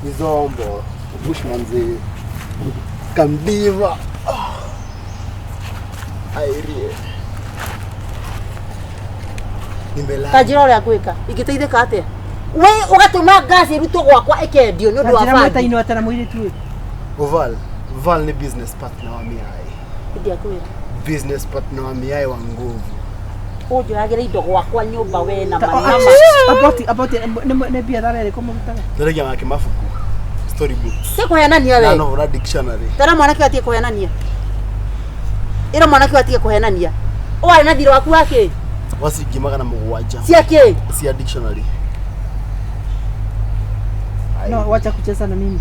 Nizombo. Bushman zi. Kamdiva. Oh. Airie. Nimelala. Ta njĩra ũrĩa ngwĩka ingĩteithĩka atĩa? We ũgatũma gas ĩrutwo gwakwa ĩkendio nĩ ũndũ wa Njĩra bangi. mwetainwo atĩa na mũirĩtu ũyũ? Oval, Val ni business partner wa Miai. Ndiakwĩra. Business partner wa Miai wa nguvu. Ũnjoyagĩra indo gwakwa nyũmba we na Ta- manama. About about nĩ biathara ĩrĩkũ mũrutaga? Ndaragia make mabuku. Storybooks. Tie kũhenania Na we. novel na dictionary. Tara mwanake atige kũhenania. Ĩra mwanake atige kũhenania. Ũwarĩ na thirĩ waku wa kĩ? Wa ciringi 700. Cia kĩ? Cia dictionary. No, wacha kucheza na mimi.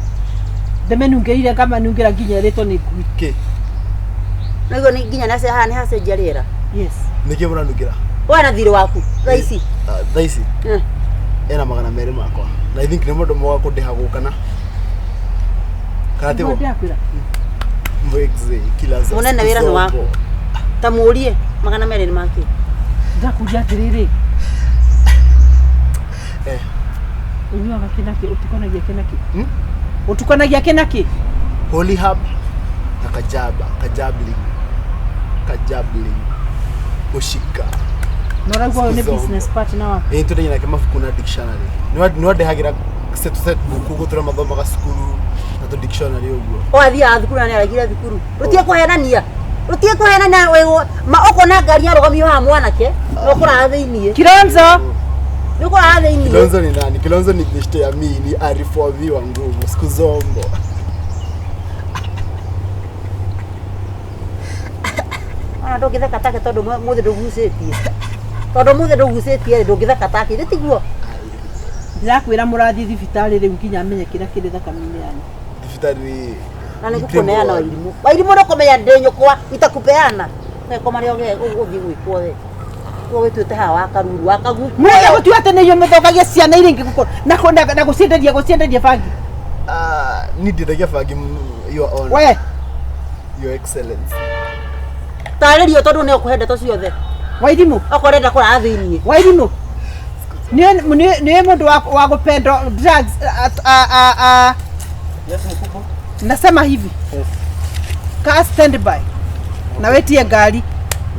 Ndemenungeire kama nungera nginya ĩrĩtwo nĩ ngui. Kĩ? Naguo nĩ nginya nace haha nĩ hacenjia rĩera. Yes. Nĩkĩ mũranungĩra? Ũwarĩ na thirĩ waku thaa ici. Ah, Thaa ici Eh. ena 200 makwa. Na I think nĩ mũndũ mwoga kũndĩha gũkana. Kana Nĩguo tiguo? ndĩrakwĩra. Mbwegze, kila za Mũnene wĩra nĩ waku. zombo. Ta mũrie 200 nĩ makĩ. Ndakũria atĩrĩrĩ. Eh. Ũnyuaga kĩ na kĩ? Ũtukanagia kĩ na kĩ? Hmm? Ũtukanagia kĩ na kĩ? Holy Hub na Kajaba, Kajabling. Kajabling. Ushika. Na ũraigua ũyũ nĩ Zombo. business partner waku. Ĩĩ tũrĩ nake mabuku na dictionary. Nĩwandehagĩra set to set book ũguo tũrĩa mathomaga cukuru na tũ dictionary ũguo. Wathiaga thukuru na nĩaregire thukuru. Rũtige kũhenania. Rũtige kũhenania we ma ũkona ngari yarũgamio haha mwanake na ũkũrara thĩiniĩ. Kilonzo. Nĩ ũkũrara thĩiniĩ. Kilonzo ni nani? Kilonzo ni beshte ya mimi, ni arifu wa vi wa nguvu, siku zombo. Ona ndũngĩtheka take tondũ mũthĩ ndũgucĩtie. Tondũ mũthĩ ndũgucĩtie rĩ ndũngĩtheka take nĩ tiguo. Ndĩrakwĩra mũrathiĩ thibitarĩ rĩu nginya amenye kĩrĩa kĩrĩ thakame-inĩ yanyu. Thibitarĩ Na nĩ ngũkũneana Wairimũ. Wairimũ nĩ ũkũmenya ndĩ nyũkwa itakupeana. Wekwo marĩa ũgũthiĩ gwĩkwo we. Kuo wĩtuĩte haha wa karuru wa kaguku. Mũrenda gũtua atĩ nĩ inyuĩ mũthũkagia ciana iria ingĩ gũkũ na na gũcienderia gũcienderia bangi. Ah, ni ndiendagia bangi your honor. We, Your excellency. Tarĩrio tondũ nĩ ũkũhe ndeto ciothe. Wairimũ. Okorwo ũrenda kũrara thĩiniĩ. Wairimũ. Nĩ mũndũ wa gũpendwo drugs a Yes, mkubwa. Nasema hivi. Yes. Kaa stand by. Na wetie ngari.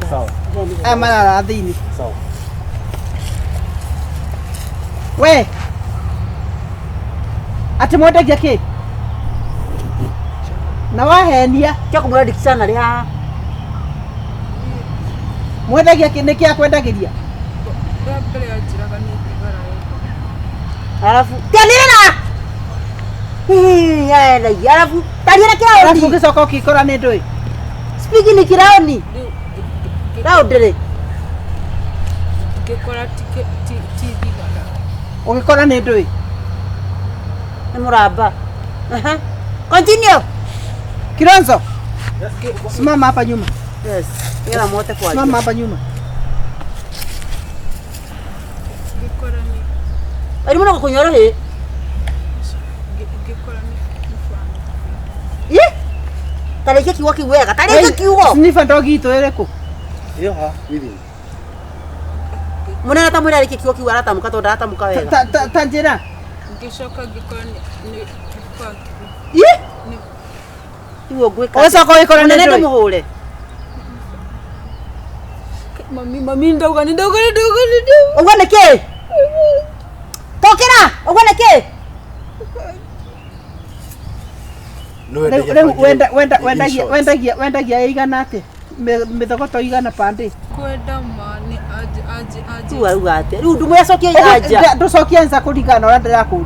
Sawa. Aya marara thĩinĩ. Sawa. We. Atĩ mwendagia kĩ? Na wahenia. Kĩa kũmwĩra dictionary haha. Mwendagia kĩ? Nĩkĩ akwendagĩria? Rĩa mbere anjĩraga nĩ thigara ĩyo. Alafu tianĩrĩra. Hihi, alafu tariĩra Alafu kĩraũndi. ũgĩcoka ũkĩkora nĩ ndũĩ. Speaking ni kĩraũndi. Rĩu Raũndi rĩ. ngĩkora ti thigara. Ũgĩkora nĩ ndũĩ. Nĩ mũramba. Aha. Continue. Kilonzo. Simama hapa nyuma. Yes. Nĩgetha mũhote kwaria. Simama hapa nyuma. Ngĩkora nĩ Wairimũ no gũkũnyua rũhĩ. ngĩkora nĩ bangi. Ĩ! Tarĩkia kiugo kĩu wega. Tarĩkia kiugo. Sniffer dog itũ ĩrĩkũ? Iyo ha. Mũnene ta mwĩre arĩkie kiugo kĩu aratamũka tondũ ndaratamũka wega. Ta njĩra. Ngĩcoka ngĩkora nĩ bangi. Ĩ! Tiguo ngwĩka. Ũgĩcoka ũgĩkora nĩ Mũnene ndũĩ. ndĩmũhũre. Mami mami ndauga nĩ ndauga nĩ ndauga nĩ ndauga. Ũguo nĩ kĩ? Tokĩra! Ũguo nĩ kĩ? Nĩ wendagia Rĩu bangi wenda in wendagia short. wendagia wendagia ĩigana atĩa? Mĩthogoto igana pande. Kwenda ma nĩ anjĩ anjĩ anjĩ. Rĩu arauga atĩa? Rĩu ndũmũracokia anja. Ndũcokie answer kũringana na ũrĩa ndĩrakũria.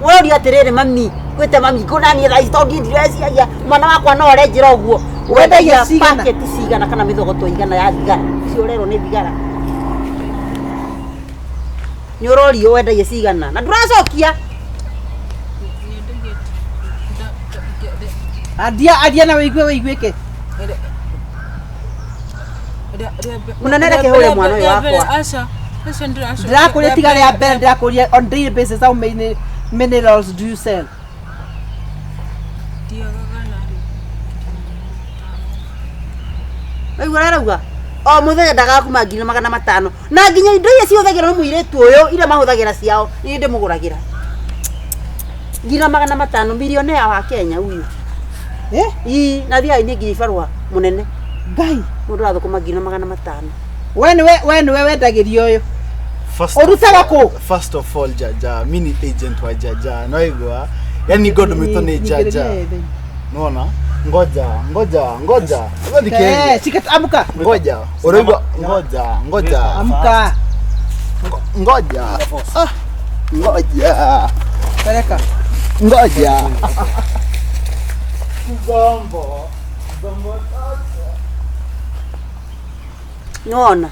Ũroria atĩrĩrĩ mami, gwĩte mami ngũnanie thaa ici tondũ niĩ ndireciagia mwana wakwa no arenjĩra ũguo. Wendagia cigana? paketi cigana kana mĩthogoto igana ya thigara? Icio ũrerwo nĩ thigara. Nĩ ũrorio wendagia cigana na ndũracokia. Nyendagia Andia andia na wĩigue wĩiguĩke. Mũnene reke hũre mwana ũyũ wakwa. Aca aca ndĩracokia. Ndĩrakũria tiga rĩa mbere ndĩrakũria on daily basis how many minerals do you sell? Ndiagaga na rĩ. Waigua ũrĩa arauga? O mũthenya ndagaga kuma 500,000 na nginya indo iria cihũthagĩrwo nĩ mũirĩtu ũyũ iria mahũthagĩra ciao niĩ ndĩmũgũragĩra 500,000 milionea wa Kenya huyu. Eh? Ii, na thiaga nĩ nginya ibarũa mũnene. Ngai. Mũndũ arathũkũma 500,000. We nĩwe we nĩwe wendagĩria ũyũ. First Ũrutaga kũ? First of all, Jaja, mi ni agent wa Jaja. Naigua? Yaani God mwito ni Jaja. Unaona? Ngoja, ngoja, ngoja. Ngoja Eh, shika amka. Ngoja. Unaigua? Ngoja, ngoja. Amka. Ngoja. Ah. Ngoja. Peleka. Ngoja. Gombo. Gombo. Nĩwona?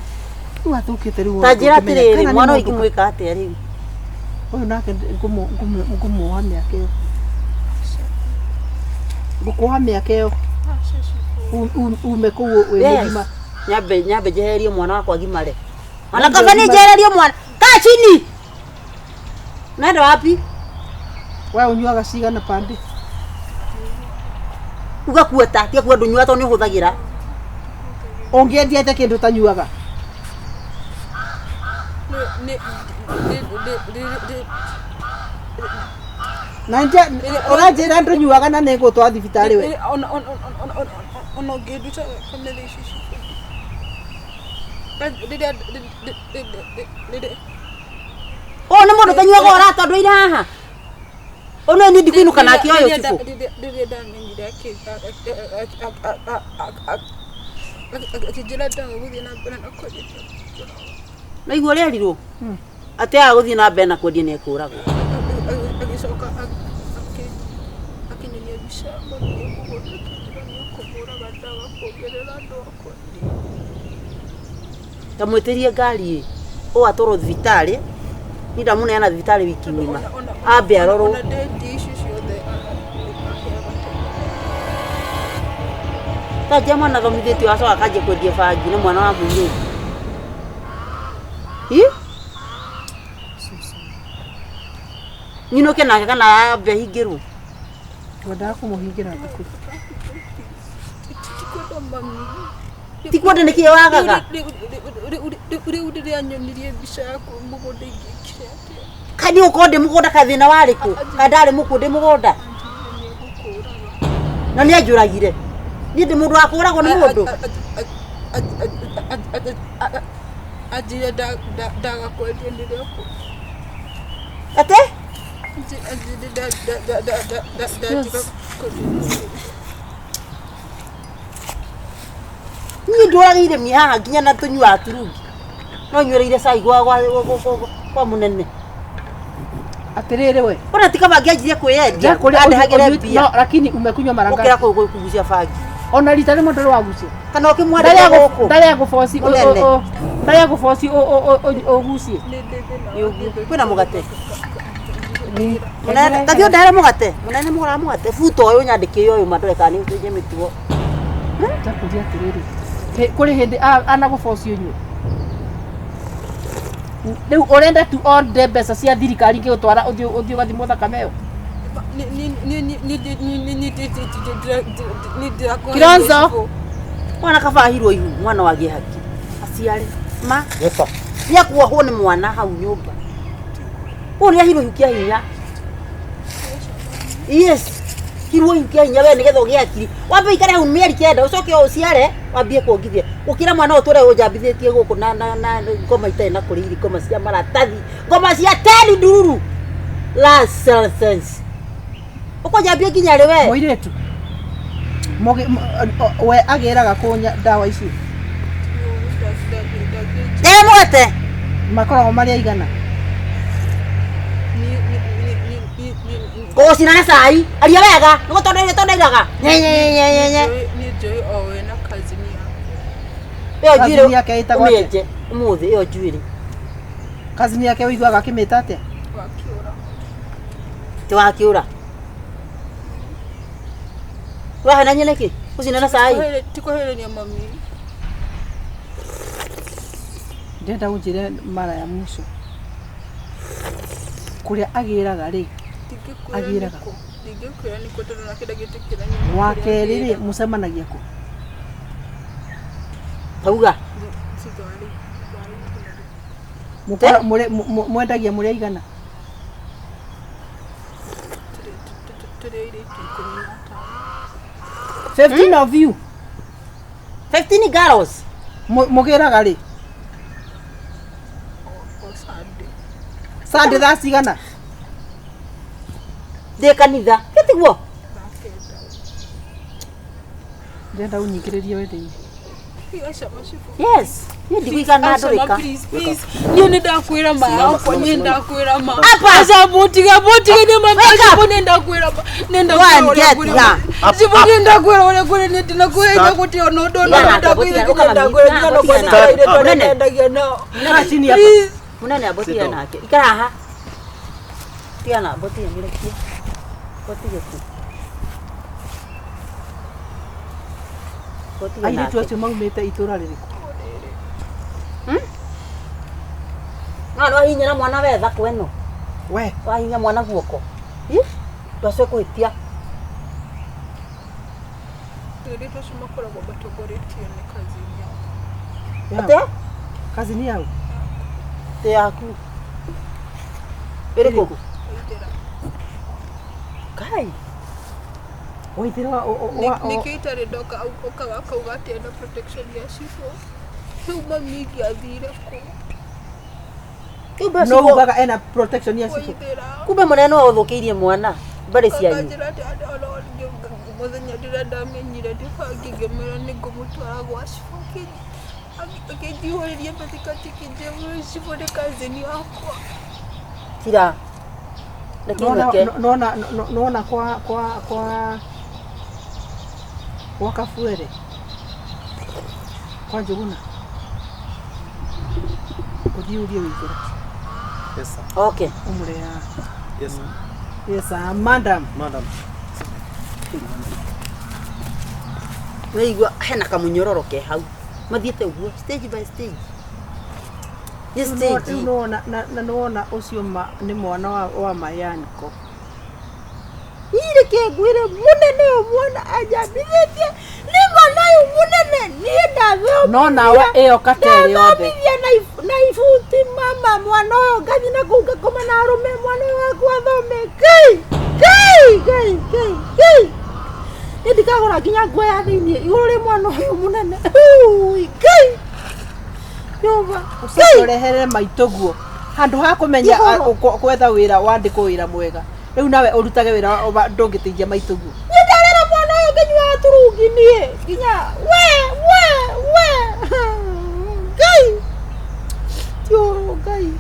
Rĩu athũkĩte rĩu. Ta njĩra ũngĩmenya atĩrĩrĩ, kana nĩ mwana ũyũ mũndũ- ingĩmwĩka atĩa rĩu? Ũyũ nake ngũmuoha mĩaka ĩyo. Ngũkuoha mĩaka ĩyo. Ume kũu wĩ Yes. mũgima. Nyambe njehererie mwana wakwa agimare. Ona kaba nĩ njehererie mwana. Kaa chini. Unaenda wapi? We ũnyuaga cigana pandi? Uga kuota, tiga kuga ndũnyuaga tondũ nĩ ũhũthagĩra. Ũngĩendia atĩa kĩndũ ũtanyuaga? Na ũranjĩra ndũnyuaga na nĩngũtwara thibitarĩ we. Ona ũngĩnduta thakame thaa ici cibũ. Rĩrĩa Ũyũ nĩ mũndũ ũtanyuaga ũrata ndũire haha. Ũyũ nĩ niĩ ndikũinũka nake ũyũ cibũ. Rĩrĩa ndamenyire akĩnjĩra ndaga gũthiĩ na mbere na kwendia. Naigua ũrĩa erirwo? Atĩ aga gũthiĩ na mbere na kwendia nĩ ekũragwo. Agĩcoka akĩnyonia mbica ya mami e mũgũnda akĩnjĩra nĩ ekũmũraga ndaga kuongerera andũ a kwendia. Ta mwĩtĩrie ngari ĩ. Ũũ atwarwo thibitarĩ. Niĩ ndamũneana thibitarĩ wiki ng'ima. Ambe arorwo. Ona ndendia icio ciothe aheaga Ta njia mwana athomithĩtio acoka akanjia kwendia bangi nĩ mwana wa mũirĩtu. Ĩ? Nyinũke nake kana ambe ahingĩrwo? Ngwendaga kũmũhingĩra thukuru. Tikwenda mami. Ti kwenda nĩkĩĩ wagaga? Rĩu rĩrĩa nyonirie mbica yaku mũgũnda ingĩkire atĩa? Kaĩ niĩ gũkorwo ndĩ mũgũnda kaĩ thĩna warĩ kũ? Kaĩ ndarĩ mũkuũ ndĩ mũgũnda? Na nĩ anjũragire. Niĩ ndĩ mũndũ wa kũũragwo nĩ mũndũ. Anjĩre ndaga kwendia nĩrĩo Atĩ? Anjĩre ndatiga kwendia. Niĩ ndũragĩire mĩ haha nginya na tũnyuaga turungi. No nyuĩrĩire cai kwa mũnene. Atĩrĩrĩ we. Ona ti kaba angĩanjirie kwĩyendia. Andehagĩre mbia. No, lakini umekunywa mara Gũkĩra ngapi? kũgucia bangi. Ona rita rĩmwe ndũrĩ wagucia. Kana ũkĩmwandĩka gũkũ. Ndarĩa ngũboci Mũnene. ndarĩa ngũboci ũgucie. Kwĩna mũgate. Mũnene, ta thiĩ ũndehere mũgate. Mũnene mũgũraga mũgate. Buta ũyũ nyandĩke ũyũ ma ndore kana nĩ ũcenjie mĩtugo. Ndakũria atĩrĩrĩ. Kũrĩ hĩndĩ anagũboci ũnyue. Rĩu ũrenda tu onde mbeca cia thirikari ngĩgũtwara ũthiĩ ũgathimwo thakame ĩyo. Kilonzo. Mwana kaba ahirwo ihu mwana wagĩe haki. Aciare. Ma. Yes sir. Nĩ akuohwo nĩ mwana hau nyũmba. Ũyũ nĩ ahirwo ihu kĩa hinya. Yes. Hirwo ihu kĩa hinya we nĩgetha ũgĩe hakiri. Wambe ũikare hau mĩeri 9 ũcoke ũciare wambie kuongithia. Gũkĩra mwana ũyũ ũtũre ũnjambithĩtie gũkũ na ngoma itarĩ na kũrĩa irio, ngoma cia maratathi, ngoma cia teni ndururu. Last sentence. Ũkũnjambia nginya rĩ we? Mũirĩtu. We agĩraga kũ ndawa ici? Ndehe mũgate. Makoragwo marĩ aigana? Kũgũcina na cai. Aria wega. Nĩguo tondũ ndairaga. Nye nye nye nye nye. Nĩ njũĩ o we na cousin yake. Ĩyo Cousin njuĩrĩ yake ĩtagwo atĩa? ũmĩenje ũmũthĩ ĩyo njuĩrĩ. Cousin yake ũiguaga akĩmĩta atĩa? Wakĩũra. Ti wakĩũra. Ũrahenania nĩkĩ? Gũcina na cai. Ti kwehereria mami. Ndĩrenda ũnjĩre mara ya mwisho. Kũrĩa agĩraga rĩ? Agĩraga. Ndingĩkwĩra nĩkũ tondũ nake ndangĩtĩkĩra nyume Wa kũrĩa kerĩ rĩ agĩraga. mũcemanagia kũ? Tauga. Mwendagia mũrĩ aigana? Tũrĩ airĩtu 15. 15 of you. 15 girls. Mũgĩraga rĩ? O Sunday. Sunday thaa cigana? Ndĩ kanitha gĩtiguo. Ndĩrenda ũnyingĩrĩrie we thĩinĩ. Yes, niĩ ndigũikara na ndũrĩka. Niĩ nĩ ndakwĩra ma yakwa, niĩ ndakwĩra ma. Apa! Aca mũtige, mũtige nĩ ma Wake up! nĩ ndakwĩra ma. Nĩ Go and ndakwĩra ũrĩa get kũrĩ. her. Cibũ nĩ ndakwĩra ũrĩa kũrĩ nĩ ndinakwĩra gũtirĩ ona ũndũ ona Tigana, ndakwĩra tigana, nginya ndakwĩra nginya no tigana. kwandĩka airĩtu arĩa Mũnene. ndendagia nao. Kaa chini hapa. Please. Munene ambotige nake. Ikara haha. Tigana ambotige mũrekie. Ambotige tu. Ambotige Airĩtu nake. acio maumĩte itũra rĩrĩkũ? No no wahinyĩra mwana we thako ĩno. We. Wahinya mwana guoko. Ih, ndwacoe kũhĩtia. Airĩtu acio makoragwo matongoretio nĩ cousin yao. Atĩa? Kazini yao. Tĩ yaku. Ĩrĩkũ? Waithera. Kai. Waithera wa wa Nĩkĩo itarĩ ndoka okaga akauga atĩ ena protection ya cibũ. Rĩu mami ingĩathire kũ? Kumbe no cibũ. ugaga ena protection ya cibũ. Waithera. Kumbe mũnene no ũthũkĩirie mwana. Mbarĩ cianyu. Akanjĩra atĩ ona mũthenya ndĩrĩa ndamenyire ndĩbangi ngĩmwĩra nĩ ngũmũtwara gwa cibũ akĩnjihũrĩria batikati kĩnjĩra cibũ nĩ cousin yakwa. Tira. Reke Nona inũke. nona nona kwa kwa kwa kwa Kafuere. Kwa Njuguna. Ũthiĩ ũrie Waithera. Yes, sir. Okay. Ũmũreha. Yes, sir. Yes, sir. Madam. Madam. Waigua hena kamunyororo ke hau. Mathiĩte ũguo stage by stage. Nĩ Rĩu stage. nĩwona na nĩwona ũcio ma nĩ mwana wa wa Mayanko. Niĩ reke ngwĩre mũnene ũyũ mwana anjambithĩtie nĩ mwana ũyũ mũnene niĩ ndathomithia No nawe ĩyo katere yothe. ndathomithia na na ibuti mama mwana ũyũ ngathiĩ na kũu ngakoma na arũme mwana ũyũ wakwa athome. Ngai Ngai Ngai Ngai Ngai niĩ ndikagũra nginya nguo ya thĩiniĩ igũrũ rĩ mwana ũyũ mũnene. Ui, Ngai Jehova Ũcoke ũrehere maitũ guo. Handũ ha kũmenya Ihoro. gwetha wĩra wandĩkwo wĩra mwega. Rĩu nawe ũrutage wĩra ndũngĩteithia maitũ guo. niĩ ndarera mwana ũyũ ngĩnyuaga turungi niĩ nginya we we we Ngai ti ũhoro Ngai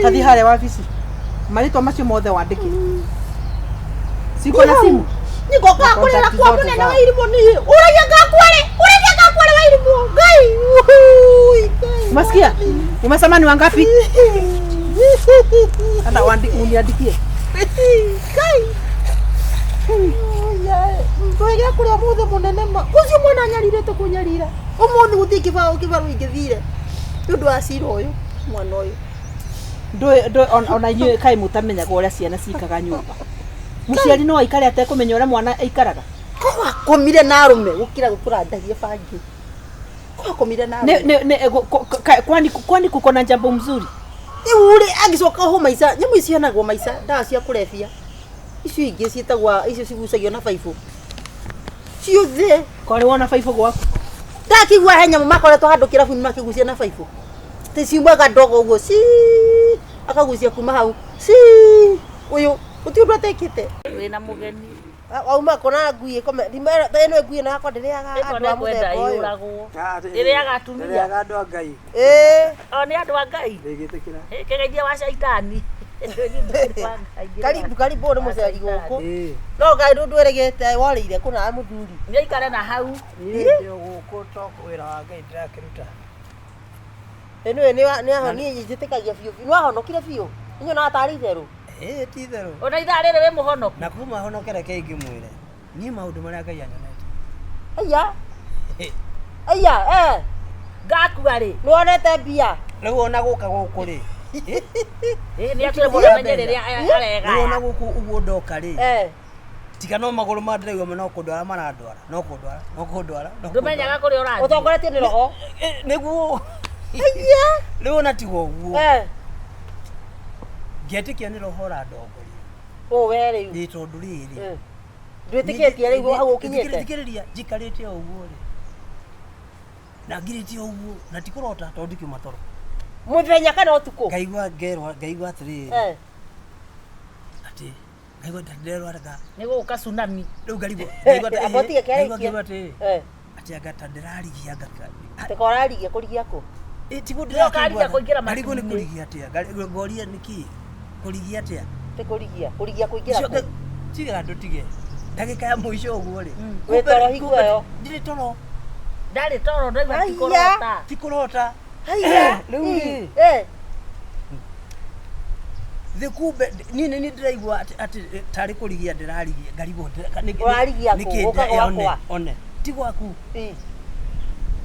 Tathi harĩa wabici. Marĩtwa macio mothe wandĩke. Siko na simu. Nĩngoka Na kũrĩra contact kwa zote mũnene zao. wa irimũ niĩ ũragia ngakware ũragia ngakware wa irimũ Ngai Ui, Ngai. Umesikia? Umesema ni wangapi? Hata uniandikie. Ngai twegera kũrĩa ũmũthĩ mũnene ma ũcio mwana anyarirĩte kũnyarira ũmũthĩ gũtirĩ kĩbaũ kĩbarũ ingĩthire nĩ ũndũ wa cira ũyũ mwana ũyũ. Ndũĩ ndũĩ ona inyuĩ kaĩ mũtamenyaga ũrĩa ciana cikaga nyũmba. Mũciari no aikare atekũmenya ũrĩa mwana aikaraga. Ko akomire na arũme gũkĩra gũkũra ndagia bangi. Ko akomire na Ne, arũme. ne, ne, kwani kwani kuko na jambo mzuri? Rĩu rĩ angĩcoka ho maica nyamũ ici cionagwo maica ndawa cia kũrebia icio ingĩ ciĩtagwo icio cigucagio na baibũ ciothe. Kwarĩ wona baibũ gwaku? Ndakĩigua he nyamũ makoretwo handũ kĩrabu-inĩ makĩgucia na baibũ tĩ ciumaga ndogo ũguo ci akagucia kuma hau ci ũyũ gũtirĩ ũndũ atekĩte. Wĩna mũgeni. Wauma kũna ngui ĩkome ĩno ngui ĩno yakwa ndĩrĩaga Ĩno andũ a nĩ kwenda mũthemba ũyũ. yũragwo. Ĩrĩaga atumia. Ĩrĩaga andũ a Ngai. Ĩĩ. O nĩ andũ a Ngai. Ndĩgĩtĩkĩra. Kĩgeithia wa caitani. Karibu karibu nĩ mũceri gũkũ. No Ngai ndũndwĩrĩgĩte worĩire kũna mũthuri. Nĩ aikare na hau. Niĩ ndĩ gũkũ to wĩra wa Ngai ndĩrakĩruta. Ĩnĩ nĩ niĩ njĩtĩkagia biũ biũ. Nĩwahonokire biũ. Nyonaga tarĩ itherũ. Ĩĩ ti itherũ. Ona ithaa rĩrĩ wĩ mũhonoku. Na kuma honoke reke ingĩmwĩre. Niĩ maũndũ marĩa Ngai anyonete. Aya. Aya eh. Ngakua rĩ. Nĩwonete mbia. Rĩu ona gũka gũkũ rĩ. Ĩĩ nĩ atwĩre mũndũ amenye rĩrĩa aregaya. Rĩu ona gũkũ ũguo ndoka rĩ. Eh. Tiga no magũrũ ma ndĩraigua no kũndwara marandwara. No kũndwara. No kũndwara. No Ndũmenyaga kũrĩa ũrathiĩ. Ũtongoretio nĩ roho. Nĩguo. Aya. Rĩu ona tiga ũguo. Eh. Ngĩetĩkia nĩ roho ũrandongoria. Ũ we rĩu. Ĩ tondũ rĩrĩ. Ndwĩtĩkĩtie rĩu hau ũkinyĩte. Thikĩrĩria njikarĩte o ũguo rĩ. Na ngirĩte o ũguo na ti kũrota tondũ ndikiuma toro. Mũthenya kana ũtukũ? Ngaigua ngerwo ngaigua atĩrĩrĩ Eh. atĩ ngaigua nderwo anga Nĩ gũka tsunami. rĩu ngarigwo ngaigua atĩ- Amba ũtige ngaigua kĩarĩkia. ngĩrwo atĩrĩrĩ Eh. atĩ anga ta ndĩrarigia anga Teka ũrarigia kũrigia kũ? tiguo Ndĩrokarigia kũingĩra ngarigwo nĩ matu-inĩ. kũrigia atĩa ngoria nĩkĩ kũrigia atĩa Ti kũrigia. Kũrigia kũingĩra kũ? tiga ndũtige ndagĩka ya mũico ũguo rĩ Wĩ toro hingo ĩyo? ndirĩ toro Ndarĩ toro ndaigua ti Haiya. kũrota. ti kũrota Haiya. Rĩu rĩ. Eh. thĩ kumbe niĩ nĩ niĩ ndĩraigua atĩ atĩ tarĩ kũrigia ndĩrarigia ngarigwo Ũrarigia kũ? nĩkĩ Ũka one gwakwa? one ti gwaku Ĩ.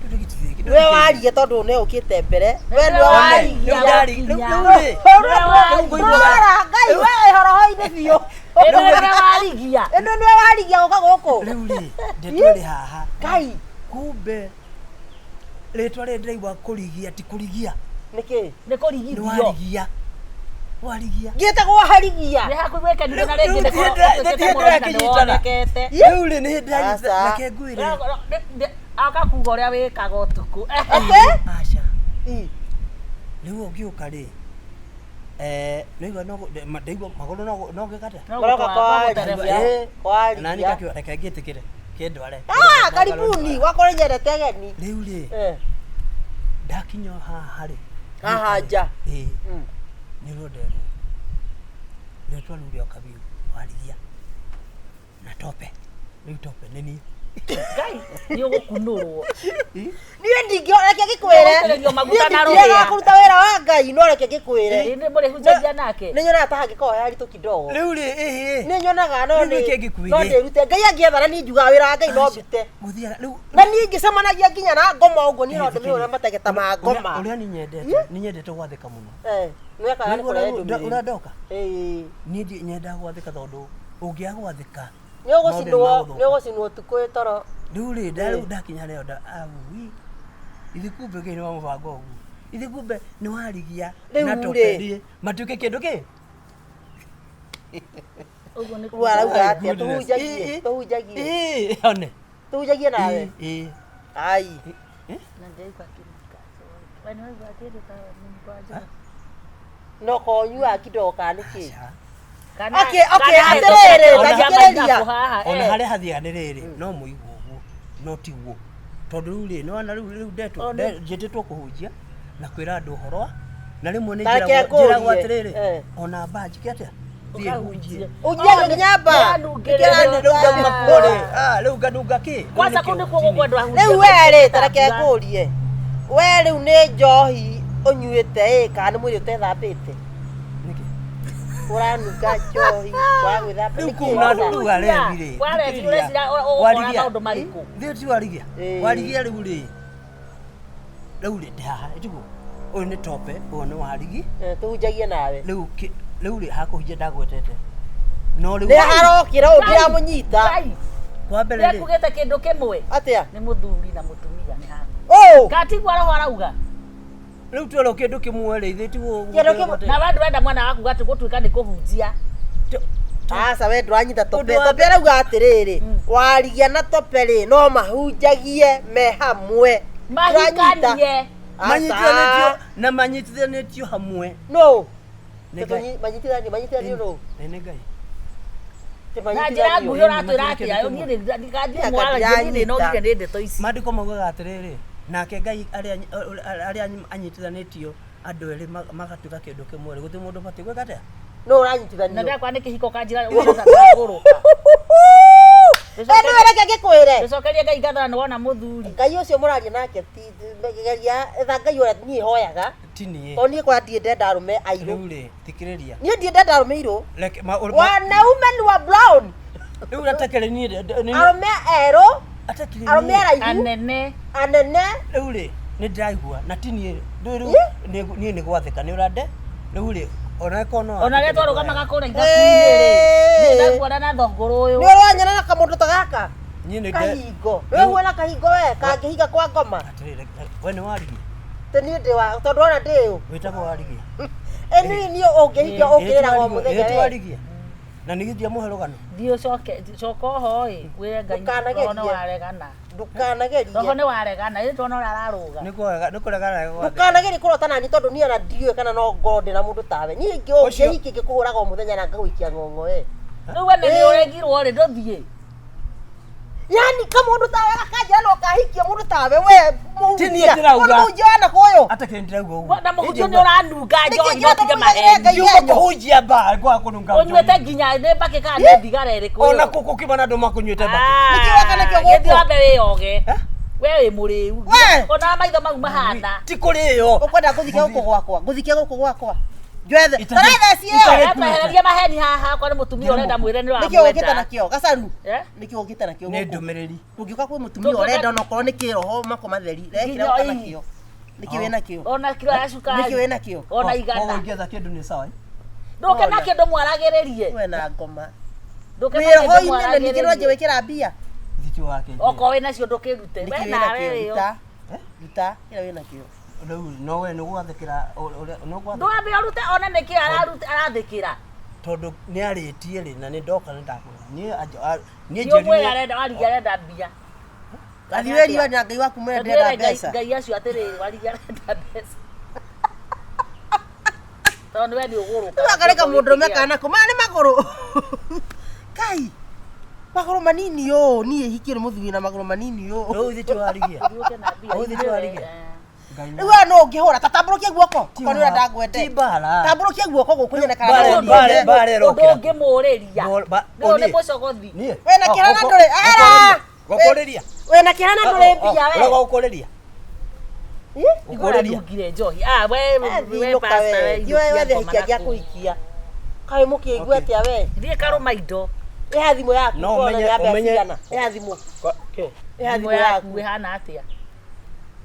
Tũtigitithie- We waria tondũ nĩ ũkĩte mbere. We nĩwe One, warigia. rĩu ndari- rĩu- rĩu rĩ, rĩu ngũigua- Rora, Ngai we horoho-inĩ biũ. Ĩno nĩwe warigia. Ĩno nĩwe warigia gũka gũkũ. rĩu rĩ ndeto ĩrĩ haha Ngai. kumbe rĩtwa rĩrĩ ndĩraigua kũrigia ti kũrigia Nĩkĩ? Nĩ nĩ kũrigithio. warigia warigia Ngĩtagwo harigia. Nĩ hakuhĩ gwĩka ningĩ na Rĩu- rĩngĩ rĩu nĩ ti hĩndĩ ndĩrakĩnyitana. wonekete. rĩu rĩ nĩ hĩndĩ ndĩranyita Aca. reke ngwĩre Akakuga ũrĩa wĩkaga ũtukũ. Atĩ? aca Ĩ. rĩu ũngĩũka rĩ nĩigua no ndaigua magũrũ no ngĩkate Maroka kwaria. Eh, Kwaria. nani kakĩo reke ngĩtĩkĩre kĩndware Ah, karibuni. Gwakorwo nyendete ageni. rĩu rĩ Eh. ndakinya haha rĩ Haha nja. ĩ Mm. nĩ rũnderwo rĩtwa rĩu rĩoka biũ warigia na tope rĩu tope nĩ niĩ Ngai nĩ ũgũkunũrwo. Niĩ ndingĩona reke ngĩkwĩre. Ũgũitĩrĩrio maguta Niĩ na ndingĩaga rũhĩa. kũruta wĩra wa Ngai no reke ngĩkwĩre. Ĩ, nĩ mũrĩhunjagia nake. Nĩ nyonaga ta hangĩkorwo he haritũ kidogo. rĩu rĩ ĩhĩ Nĩ nyonaga no Rĩu nĩ nĩkĩ ngĩkwĩre? no ndĩrute. Ngai angĩethana niĩ njugaga wĩra wa Ngai no ndute. gũthiaga rĩu Na niĩ ngĩcemanagia nginya na ngoma ũguo niĩ no ndĩmĩhũre mategeta ma ngoma. ũrĩa niĩ nyendete nĩ nyendete gwathĩka mũno Eh, nĩwekaga nĩ Nĩguo kũrehe ũrĩa ndũmĩrĩri. ũrĩa ndoka Ĩĩ. niĩ nyendaga gwathĩka tondũ ũngĩaga gwathĩka Nĩ ũgũcinwo, maũndũ nĩ nĩ ũgũcinwo ũtukũ wĩ toro. rĩu rĩ rĩu ndakinya rĩo nda aui ithi kumbe kĩ nĩ wa mũbango ũguo ithi kumbe nĩ warigia Rĩu na rĩ. tope rĩ matuĩke kĩndũ kĩ Ũguo nĩ Rĩu arauga My atĩa? goodness. Tũhunjagie, Ĩ, ĩ. tũhunjagie. ĩ one Tũhunjagie nawe. ĩ Ai. Na ndĩraigua akĩnunga njohi. We nĩ waigua kĩndũ ta mũnungo wa njohi? No konyua kidogo kana nĩkĩ? Aca. Kana- Okay, okay, kana atĩrĩrĩ, ona ta maithabu thikĩrĩria. haha, ona eh. harĩa hathiaga nĩ rĩrĩ no mũigua ũguo no tiguo tondũ rĩu rĩ nĩwona rĩu rĩu ndetwo njĩtĩtwo kũhunjia na kwĩra andũ ũhoro wa na rĩmwe nĩ Ta reke njĩragwo njĩragwo ngũrie. atĩrĩrĩ Eh. ona mba njike atĩa thiĩ hunjie Ũnjiaga nginya mba. Nĩranungĩrĩrio. rĩu ngauma kuo rĩ ah, rĩu nganunga kĩ Kwanza kũu nĩkuo gũkwendwo ahunjie Rĩu we rĩ, ta reke ngũrie. We rĩu nĩ njohi ũnyuĩte ĩ kana nĩ mwĩrĩ ũtethambĩte? Nĩkĩ? Ũranunga njohi, waga gwĩthamba. rĩu Nĩkĩ? kũu na rĩu arebi rĩ Warebi, ũreciria ũgũkora Warigia. maũndũ marĩkũ? Thĩ ti warigia Ĩĩ. warigia rĩu rĩ rĩu rĩ ndĩ haha ĩtiguo ũyũ nĩ tope ũyũ nĩ warigi Eh, Tũhunjagie nawe. rĩu rĩu rĩ hakũhunjia ndagwetete no rĩu Nĩ harokĩra ũũ ndiramũnyita. Ngai, kwa mbere rĩ nĩekugĩte kĩndũ kĩmwe Atĩa? nĩ mũthuri na mũtumia nĩ haha Ũũ. katigua roho arauga rĩu twerwo kĩndũ kĩmwe rĩ ithuĩ tiguo Kĩndũ kĩmwe- na we ndũrenda mwana waku gati gũtuĩka nĩ kũhunjia Aca we ndũranyita tope. Ũndũ wa Tope arauga atĩrĩrĩ, warigia na tope rĩ no mahunjagie me hamwe. Ndũranyita. mahikanie Aca. manyitithanĩtio na manyitithanĩtio hamwe No. Nĩ Ngai. Manyitithanio, manyitithanio no. Nĩ nĩ Ngai Ti na njĩra manyitithanio. nguhĩ ũratwĩra atĩa niĩ nĩ- ndigathiĩ niĩ nogire nĩ ndeto ici maandĩko maugaga atĩrĩrĩ nake Ngai arĩa arĩa anyitithanĩtio andũ erĩ magatuĩka kĩndũ kĩmwe rĩ gũtirĩ mũndũ ũbatiĩ gwĩka atĩa No na ũranyitithanio. ndakwa nĩ kĩhiko kanjĩra ũgũrũka Eh, nĩwe reke ngĩkwĩre. gĩcokerie Ngai ngatho na nĩwona mũthuri Ngai ũcio mũraria nake ti geria etha Ngai ũrĩa niĩ hoyaga. ti niĩ Tondũ niĩ kwa ndiĩ ndenda arũme airũ. rĩu rĩ thikĩrĩria Niĩ ndiĩ ndenda arũme airũ. reke Wanaume ni wa brown. rĩu atakĩrĩ niĩ Arũme erũ, atakĩrĩ arũme niĩ araihu, anene anene. rĩu rĩ nĩ ndĩraigua na ti niĩ rĩu rĩu niĩ nĩ gwathĩka nĩ ũrande rĩu rĩ ona ĩkorwo no ona rĩrĩa twarũgamaga kũrĩa ithabu-inĩ rĩ niĩ ndakuona na thongoro ũyũ Nĩ ũranyona na kamũndũ ta gaka? niĩ nĩ Kahingo. Nĩ ũhuana kahingo we, kangĩhinga kwa ngoma. atĩrĩrĩ we nĩ warigia Tĩ niĩ ndĩ wa tondũ ona ndĩ ũ. wĩtagwo warigia Ĩ niĩ niĩ ũngĩhinga ũngĩrĩraga o mũthenya Ĩ ti we. warigia na nĩ githia mũhe rũgano thiĩ ũcoke coka oho ĩ wĩre Ngai Ndũkanagerie. roho nĩ waregana Ndũkanagerie. Roho nĩ waregana, ĩndĩ ndona ũrĩa ararũga. Nĩ kũrega nĩ kũregana gwathe. Ndũkanagerie kũrota nani tondũ niĩ ona ndiũĩ kana no ngorwo ndĩ na mũndũ tawe. Niĩ Ũcio- ingĩhiki ngĩkũhũraga o mũthenya na ngagũikia ng'ong'o we. Rĩu we nĩ ũregirwo rĩ, ndũthiĩ. Yani kamũndũ tawe gakanjĩra no kahikia mũndũ tawe we Ti niĩ ndĩrauga. mũhunjia wana kũyũ. Ata kĩndũ ndĩrauga ũguo. Na mũhunjia nĩ ũranunga njohi Nĩkĩ no tige kĩratũma maheni. Ngai Ndiuma yenyu? kũhunjia mbaa ngwaga kũnunga Ũnyuĩte nginya nĩ mbakĩ kana nĩ thigara ĩrĩkũ Ona ĩyo? kũkũ kĩmana andũ makũnyuĩte mbakĩ. Nĩkĩ weka nakĩo gũkũ? Gĩthiĩ wambe wĩyoge. We wĩ mũrĩu. We! Ona maitho mau mahana. Ti kũrĩo. Ũkwenda ngũthike gũkũ gwakwa? Ngũthike gũkũ gwakwa? Njoethe. Itarĩ- Tarethe ciĩyo. Twehererie maheni haha okorwo nĩ mũtumia ũrenda mwĩre nĩ Nĩkĩ ũkĩte ũramwenda. nakĩo? Gacaru. Eh? Nĩkĩ ũkĩte nakĩo Nĩ gũkũ? ndũmĩrĩri. Ũngĩũka kwĩ mũtumia ũrenda onokorwo nĩ kĩroho mako matheri, rekĩra Nginya ũka ii. nakĩo. Nĩkĩ wĩ nakĩo? Ona kiro ya cukari. Nĩkĩ wĩ nakĩo? Ona Koguo igana. ingĩetha kĩndũ nĩ sawa. Ndũke na kĩndũ mwaragĩrĩrie. We na ngoma. Ndũke na Wĩ kĩndũ roho-inĩ na ningĩ nĩwanjia mwaragĩrĩrie. gwĩkĩra mbia. Thiti wake. Okorwo wĩ nacio ndũkĩrute. Nĩkĩ We wĩ nawe nakĩo? wĩyo. Ruta. Ruta kĩrĩa wĩ nakĩo. Rĩu no we nĩ gwathĩkĩra ũrĩa nĩ gwathĩkĩra. Ndwambe ũrute one nĩkĩ arathĩkĩra. Tondũ nĩ arĩtie rĩ na nĩ ndoka nĩ ndakwĩra. Niĩ niĩ Nĩ ũmwĩra njĩrirwo arenda warigia arenda mbia. Gathi wĩriwa na Ngai waku mwene Tondũ ndĩrenda wĩre Ngai mbeca. Ngai acio atĩrĩrĩ warigia arenda mbeca. Tondũ we nĩ ũgũrũka. Rĩu akareka mũndũrũme kana kũ maya nĩ magũrũ. Kai. Magũrũ manini ũũ niĩ hikie nĩ mũthuri na magũrũ manini ũũ. Rĩu thiti warigia. Ũthiũke na mbia. Ũũ thiti warigia. Ngai Rĩu we no ũngĩhũra ta tambũrũkia guoko. Ti Okorwo nĩ ũrenda mbara. ngwende. Ti mbara. Tambũrũkia guoko gũkũ nyone kana Mbara- no mbara- ũndũ. mbara Ũndũ ĩrokĩra. ũngĩmũrĩria. Nĩ ũyũ nĩ mũcogothi. Niĩ. We na kĩhana ndũrĩ. Ara! Gũkũrĩria. We na kĩhana ndũrĩ mbia we. Ũrĩa gũkũrĩria. Gũkũrĩria. Nungire njohi. Ah, we we Thiĩ pastor we. we. Thiĩ wethe hikia gĩa kũhikia. Kaĩ mũkĩigua atĩa we? Thiĩ karũma indo. Ĩha thimũ yaku. No ũkona ũmenye- nĩ ya mbeca ũmenye- cigana. Ĩha thimũ. Kĩ? Ĩha Thimũ thimũ yaku yaku. ĩhana atĩa?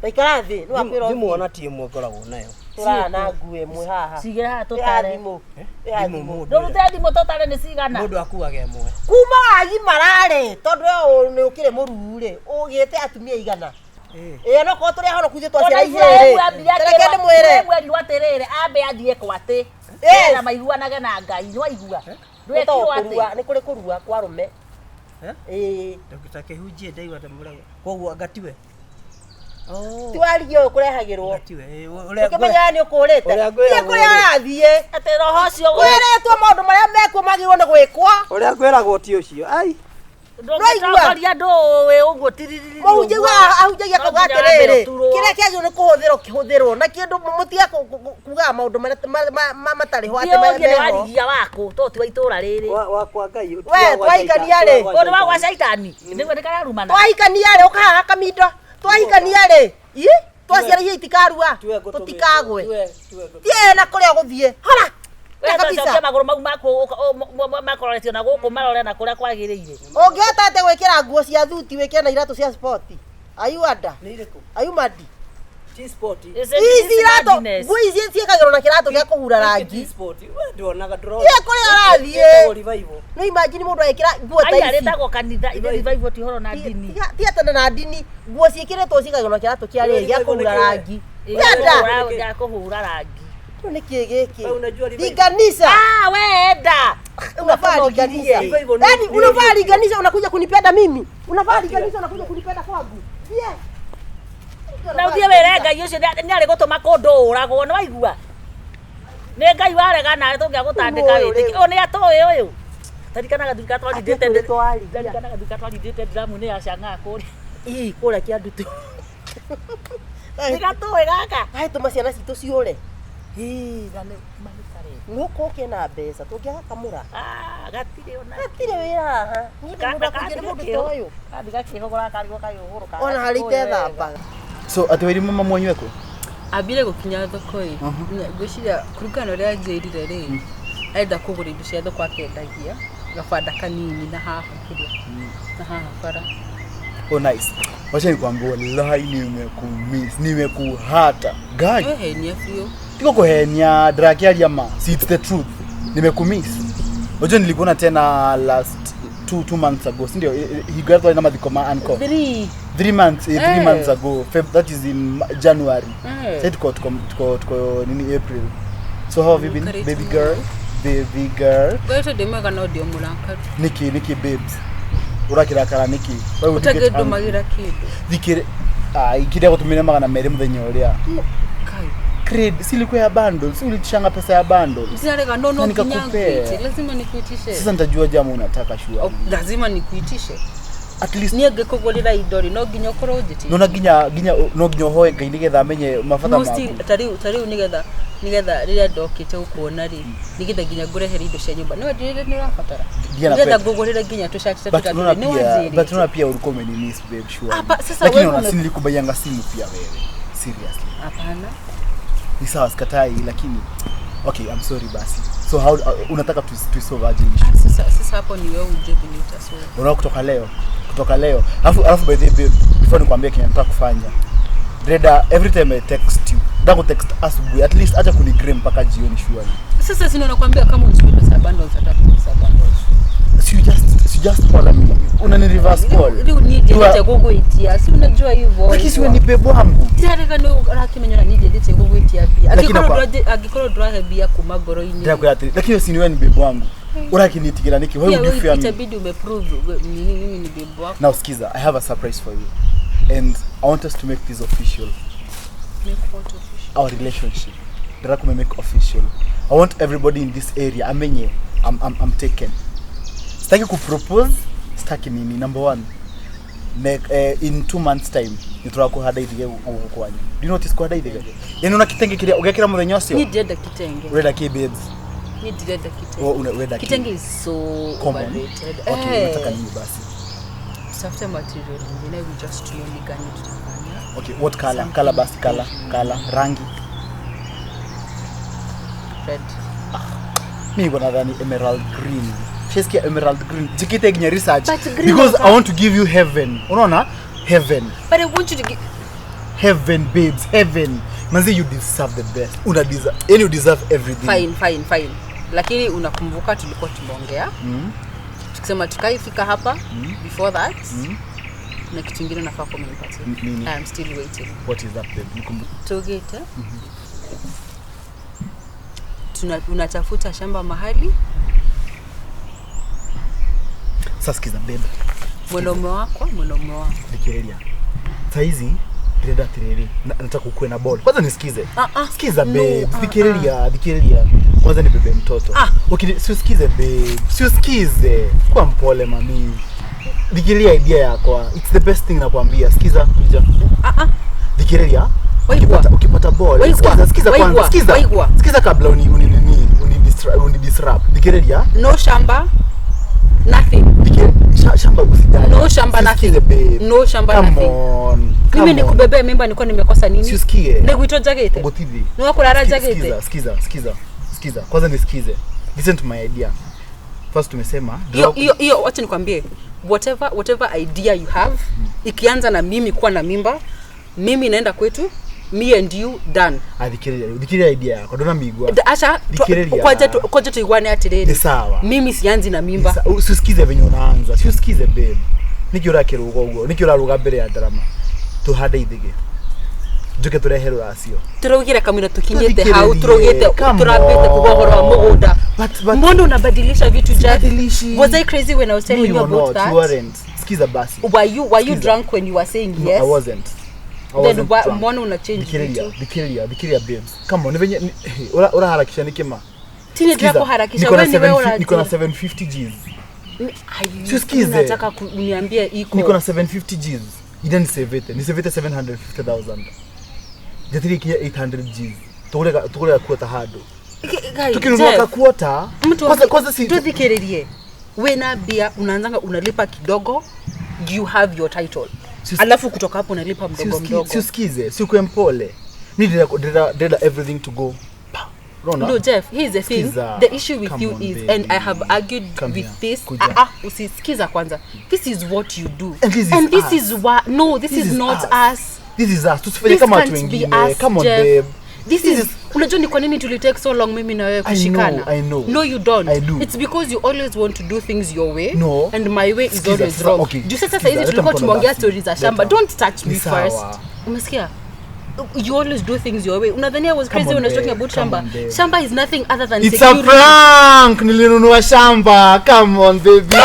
Taikara thĩ. Nĩ wakwĩra Thimũ ũthiĩ. ona ti ĩmwe ngoragwo nayo. Tũrara na nguo ĩmwe haha. Cigĩre haha Ĩha tũtare. thimũ. Ĩha Thimũ thimũ. mũndũ Ndũrute thimũ tũtare nĩ cigana. mũndũ akuaga ĩmwe. Kuma wagimara-rĩ, tondũ we nĩ ũkĩrĩ mũruu-rĩ, ũgĩte atumia igana. Ĩĩ no korwo tũrĩ ahonoku ithuĩ Ona twaciara Iburahĩmu igĩrĩ-rĩ. ambire Ta reke akĩrwo- ndĩmwĩre. Iburahĩmu erirwo atĩrĩrĩ ambe athiĩ kwatĩ. Yes. Nĩgetha maiguanage na Ngai. Nĩ waigua? Gwĩtagwo Ndwekirwo atĩ. kũrua, nĩ kũrĩ kũrua kwa arũme. Ĩĩ. Ndokita kĩhunjie ndaigua ta mũrago. Koguo ngatiwe. Ti warigia ũyũ kũrehagĩrwo. Ngatiwe. Ũkĩmenyaga nĩ ũkũrĩte. Ũrĩa Thiĩ ngwĩragwo kũrĩa rĩ. ũrathiĩ. Atĩ roho ũcio Kwĩrĩtwo maũndũ marĩa mekuo magĩrĩirwo nĩ gwĩkwo. Ũrĩa ngwĩragwo ti ũcio. Ai. Ndũngĩtongoria ndũĩ ũguo tiririri. Mũhunjia ahunjagia No akauga nginya wambe atĩrĩrĩ, ũturwo. kĩrĩa kĩagĩrĩirwo nĩ kũhũthĩrwo kĩhũthĩrwo na kĩndũ mũtige kugaga maũndũ marĩa matarĩ ho atĩ Thiĩ ũrie nĩ meho. warigia wakũ tondũ ti wa itũũra rĩrĩ. Wakwa Ngai. We, twahikania rĩ. Ũyũ nĩ wa gwa caitani. Nĩguo nĩ kararumana. Twahikania rĩ, ũkahaha kamindo. Twahikania rĩ, ĩ twaciara iria itikarua, tũtikagwe. Thiĩ na kũrĩa ũgũthiĩ. Hora. We Ta tocokia kabisa. magũrũ mau maku makororetio na gũkũ marore na kũrĩa kwagĩrĩire. Ũngĩhota atĩa gwĩkĩra nguo cia thuti wĩkĩre na iratũ cia sport? Are you ada? Nĩ irĩkũ? Are you mad? Ti sport. Ici iratũ, nguo ici ciĩkagĩrwo na kĩratũ gĩa kũhura rangi. Ti sport. We nduonaga ndũrona. Thiĩ kũrĩa ũrathiĩ. Ĩtagwo revival. No imagine mũndũ agĩkĩra nguo ta Aya ici. rĩtagwo kanitha ithe revival ti ũhoro na ndini. Ti atĩ na ndini, nguo ciĩkĩrĩtwo ciĩkagĩrwo na kĩratũ kĩa rĩrĩ gĩa kũhura rangi. Enda. Gĩa kũhũra rangi. Kĩu nĩ kĩĩ gĩkĩ? Wewe unajua revival. Linganisha. Ah, we enda. Unafaa linganisha. Revival ni- Yaani ni- unafaa linganisha unakuja kunipenda mimi. Unafaa linganisha unakuja kunipenda kwangu. Yeah. Na ũthiĩ wĩre Ngai ũcio nĩ arĩ gũtũma kũndũ ũragwo nĩ waigua? Nĩ Ngai warega nawe tũngĩagũtandĩka Ũyũ wĩtĩkie. rĩu. Ũyũ nĩ atũĩ ũyũ. Ndarikanaga thurika twarindĩte Atĩ twarigia. ndarikanaga thurika twarindĩte ndiramu-inĩ ya Chang'aa kũrĩa. Ii kũrĩa kĩandutu. Nĩ gatũĩ gaka. Gaĩtũma ciana citũ ciũre. Ĩĩ, na nĩ mahikarĩ. Nũkũ kena mbeca tũngĩaga kamũra. Ah, gatirĩ ona. Gatirĩ wĩra haha. Niĩ ndĩ mũndũ akũnjia nĩ mũndũ ta ũyũ. Kathi gakĩhũgũra karigwo kayũhũrũka. Ona harĩa itethambaga. So atĩ wairimu mama mwanyu ekũ? Ambire gũkinya thoko ĩ, ngwĩciria kũringana na ũrĩa anjĩrire rĩ, arenda kũgũra indo cia thoko akendagia gabanda kanini na haha kĩrĩa na haha bara. Oh nice. Wacha nikwambie wallahi nimekumiss, nimekuhata. Guy, Wehenia biũ. tiko kuhenia ndĩrakĩaria ma. See it's the truth. Nimekumiss. Unajua nilikuona tena last two months ago, si ndio? He got na mathiko ma uncle. 3. 3 months, three Eh. months ago. That is in January. Eh. Sasa tuko nini April. So how have you been, Karibu. baby girl? Baby girl. Ngoretwo ndĩ mwega no ndĩ o mũrakaru. Niki babes. Ũrakĩrakara nĩkĩ? Why would you get angry? Ũtangĩndũmagĩra kĩndũ. Thikĩrĩ ikĩrĩa gũtũmĩra 200 mũthenya ũrĩa. Kai. Credit si ilikuwa ya bundles, si ulitishanga pesa ya bundles. Sinarega no no Na nginya nikakupea. ngwĩtie. Lazima nikuitishe. Sasa nitajua jamu unataka sure. Oh, lazima nikuitishe. At least Niĩ ngĩkũgũrĩra indo rĩ no nginya ũkorwo ũnjĩtĩtie. nona nginya nginya no nginya ũhoe Ngai nĩgetha amenye mabata No maku. still ta rĩu nĩgetha rĩrĩa ndokĩte gũkuona rĩ nĩgetha nginya ngũrehere indo cia nyũmba no ndĩrĩ nĩ ũrabatara Ndiana nĩgetha pesa. ngũgũrĩre nginya tũcati ta But tũtatũ unaona rĩ, nĩ pia, but wanjĩrĩte. unaona pia ulikuwa umenimiss babe sure. Hapa, sasa Lakini wewe unaona si nilikubaianga simu pia wewe. Seriously. Hapana. Ni sawa sikatai lakini okay, I'm sorry basi. So how unataka tu solve aje issue? Ah, sasa hapo ni wewe ujue vile utasolve. Unaona kutoka leo. Kutoka leo. Alafu by the way babe, before nikwambie kenye nataka kufanya. Reda, every time I text you, nataka text asubuhi, at least acha kunigree mpaka jioni surely. Sasa si ndio nakwambia kama uchukue pesa ya bundles hata pesa ya bundles. So you just call me. Unani reverse call. Rĩu niĩ ndiendete gũgwĩtia, si unajua hivyo. Lakini si wewe ni babe wangu. Ndirarega nĩ ũrakĩmenya na niĩ ndiendete gũgwĩtia mbia. Lakini Angĩkorwo ndũrahe mbia kuma ngoro-inĩ. Ndirakwĩra atĩrĩ, lakini si ni wewe ni babe wangu. Urakinitigĩra nĩkĩ? Why Pia would you wewe fear me? itabidi umeprove nini mimi ni babe wako. Now skiza, I have a surprise for you. And I want us to make this official. Make what official? Our relationship. Ndĩrakume make official. I want everybody in this area amenye I'm taken. Sitaki kupropose, sitaki nini. Number one, in 2 months time nĩtũrakũhanda ithige gũkũ kwanyu. Do you notice kũhanda ithige? Yaani una kitenge kĩrĩa ũgekĩra mũthenya ũcio? Niĩ ndirenda kitenge. Ũrenda kĩ babes? Niĩ ndirenda kitenge. Wewe Ũrenda kĩ? Kitenge is so Common. overrated. Okay, Eh. unataka nini basi? Tutafute material ingine, we just tuone ni gani tutafanya. Okay, what color? Color basi, color, color, rangi. Red. Mi niko nadhani emerald green. Shesikia emerald green. Jikite nginya research. But green Because is I want to give you heaven. Unaona? Heaven. But I want you to give Heaven babes, heaven. Manzi you deserve the best. Una deserve, yani you deserve everything. Fine, fine, fine. Lakini unakumbuka tulikuwa tumeongea tukisema tukaifika hapa before that na kitu ingine unafaa kuwa umenipatia. Nini? I am still waiting. What is that babe? Nikumbuke. Tugite. Unatafuta shamba mahali Sasa sikiza babe. mwanaume wako mwanaume wako. Thikĩrĩria. Saizi ndĩrenda atĩrĩrĩ, nataka ukuwe na ball. Kwanza nisikize. Sikiza No, babe, thikĩrĩria, thikĩrĩria. Kwanza ni bebe mtoto. Okay, si usikize babe. Si usikize. Kuwa mpole mami. Thikĩrĩria idea yakwa. It's the best thing nakwambia. Sikiza, kuja. Thikĩrĩria. Waigua. Ukipata ball. Waigua. Sikiza, sikiza kwanza. Waigua. Sikiza. Waigua. Sikiza kabla uni uni nini, uni disrupt. Thikĩrĩria. No shamba. Nothing. Thikĩrĩria. Shamba usijali. No shamba nothing. Sikize babe. No shamba Come nothing. on. Mimi Come on. nikubebea mimba nilikuwa nimekosa nini? Siusikie. Nĩgwitũ njagĩte. Gũtithi. Nĩ wakũrara njagĩte. Sikiza, sikiza, sikiza. Sikiza. Kwanza nisikize. Listen to my idea. First tumesema Hiyo hiyo hiyo wacha nikwambie. Whatever idea you have ikianza na mimi kuwa na mimba, mimi naenda kwetu, me and you done. Thikĩrĩria, thikĩrĩria idea yakwa ndũramĩigua. Acha Thikĩrĩria. kwanja tuiguane atĩrĩrĩ. Ni sawa. Mimi sianzi na mimba. Usikize venye unaanza. Si usikize babe. Nĩkĩ ũrakĩrũga ũguo? Nĩkĩ ũrarũga mbere ya ndarama? Tuhande ithige. Njuke tũrehe rũracio. Tũraugire kamwira tukinyĩte Tuthikĩrĩrie. hau tũraugĩte Come tũrambĩte kuga ũhoro wa on. mũgũnda. But Mbona unabadilisha vitu Jeff? Sibadilishi. Was I crazy when I was No, telling you you were about not. that? You weren't. Sikiza basi. Were you Sikiza. drunk when you were saying No, yes? I wasn't. I Then wasn't drunk. mbona una change Thikĩrĩria, vitu? thikĩrĩria, thikĩrĩria babes. Come on, nĩ venye ũraharakisha nĩkĩ ma? Tini Sikiza, ndĩrakuharakisha, niko na wewe ni wewe 750 niko na ũranjĩra. 750 Gs. Ai, Siusikize. Unataka uniambie iko. Niko na 750 Gs. Ida nisevete, nisevete 750,000. Njatire ikinya 800 Gs. Tugure kuota handũ. Guy, Tukinunua Jeff, kakuota. mtu Kwanza kwanza si tuthikiririe. Wena bia unaanzanga unalipa kidogo, you have your title. Alafu kutoka hapo unalipa mdogo mdogo. Siusikize, si ukuwe mpole. Mi ndĩrenda everything to go. Pa. Unaona? No, Jeff, here's the thing. Sikiza. The issue with Come you on, is, baby. and I have argued Come with here. this. Kuja. Usisikiza kwanza. This is what you do. And this is and this us. is why, no, this This is is not us. us. This is us. Tusifanye This kama watu can't be wengine. us, Come on, Jeff. babe. This is unajua ni kwa nini tuli take so long mimi na wewe I kushikana? know, I know. No, you don't. I do. It's because you always want to do things your way. No. And my way is Sikiza, always sasa, wrong. okay. Juu sasa Sikiza, hizi leta tulikuwa mkono tumeongea basi. stories za shamba. Leta. Don't touch me Ni sawa. first. Umesikia? You always do things your way. Unadhania I was Come crazy on, when I was talking babe. about Come shamba. on, babe. Shamba is nothing other than It's a security. prank. Nilinunua shamba. Come on baby.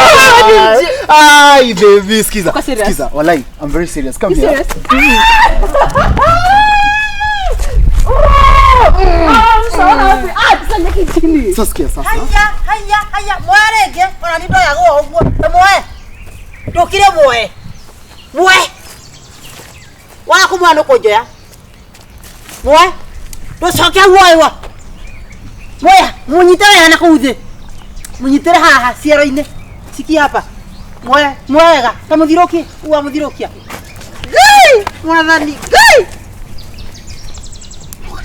Ai baby, skiza. Uko serious? Skiza. Walai, I'm very serious. Come You here. serious? I'm so happy. Ah, tusanyeke chini. So sikia sasa. Haya, haya, haya, moya rĩngĩ, ona nĩ ndoyagwo ũguo. Ta muoe. Ndũkire muoe. Muoe. Waga kũmuoya nĩũkũnjoya. Muoe. Ndũcoke muoywo. Muoya, mũnyite wega na kũu thĩ. Mũnyitĩre haha ciero-inĩ. Cikia hapa. Muoe, muoe wega. Ta mũthirũkie, ua mũthirũkia. Ngai, mwathani, Ngai.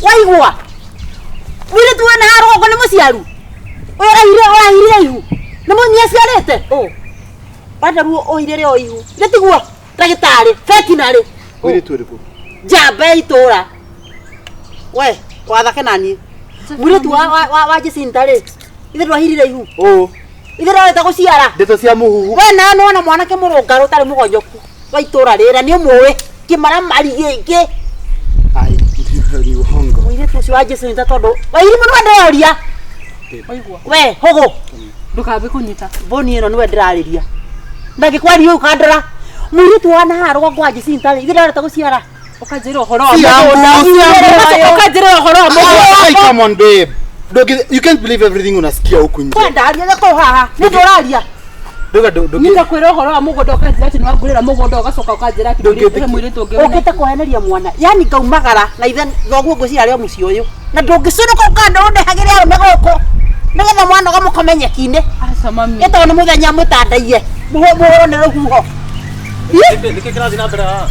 Waigua. Mũirĩtu wĩna haha rũgongo nĩ mũciaru. Ũyũ ũrahire ũrahirire ihu. Nĩ mũnyia aciarĩte? Ũ. Wenda ruo ũhirĩre o ihu. Nĩ tiguo? Ndagĩtarĩ, veterinary. Mũirĩtu ũrĩkũ? Njamba ya itũra. We, wathake naniĩ. Mũirĩtu wa Jacinta rĩ, ithe ndwahirire ihu. Ũ. Ithe ndwarĩte gũciara. Ndeto cia mũhuhu. We nawe nĩwona mwanake mũrũngarũ ũtarĩ mũgonyoku wa itũra rĩrĩa nĩ ũmũĩ kĩmaramari gĩkĩ. Ai, ni uongo. Mũirĩtu ũcio wa Jacinta tondũ Wairimũ nĩwe ndĩroria. We, hũgũ. Ndũkambe kũnyita. Mbũni ĩno nĩwe ndĩrarĩria. Ndangĩkwaria ũyũ kandora. Mũirĩtu wa nahaha rũgongo wa Jacinta rĩ, ithe ndareta gũciara. Ũkanjĩra ũhoro wa Si mũgũnda. ambu, si ambu. Ũkanjĩra ũhoro wa mũgũnda. Ai, come on babe. Don't you can't believe everything unasikia huku nje. Kwenda aria gakoo haha. Nĩ ndũraria. Nduga ndu Niĩ ngakwĩra ũhoro wa mũgũnda ũkanjĩra atĩ nĩwangũrĩra mũgũnda ũgacoka ũkanjĩra atĩ Ndũngĩtĩkia. he mũirĩtu ũngĩ wĩna Ũkĩte kũheneria mwana. Yani ngaumagara na ithe thoguo ngwĩciria arĩ o mũciĩ ũyũ. Na ndũngĩcũnũka ũkanda ũndehagĩre arũme gũkũ. Nĩgetha mwana ũgamũkome nyeki-inĩ. Aca mami. Ĩtagwo nĩ mũthenya mũtandaiye. Mũhũrwo nĩ rũhuho. Nĩkĩ kĩrathiĩ na mbere haha?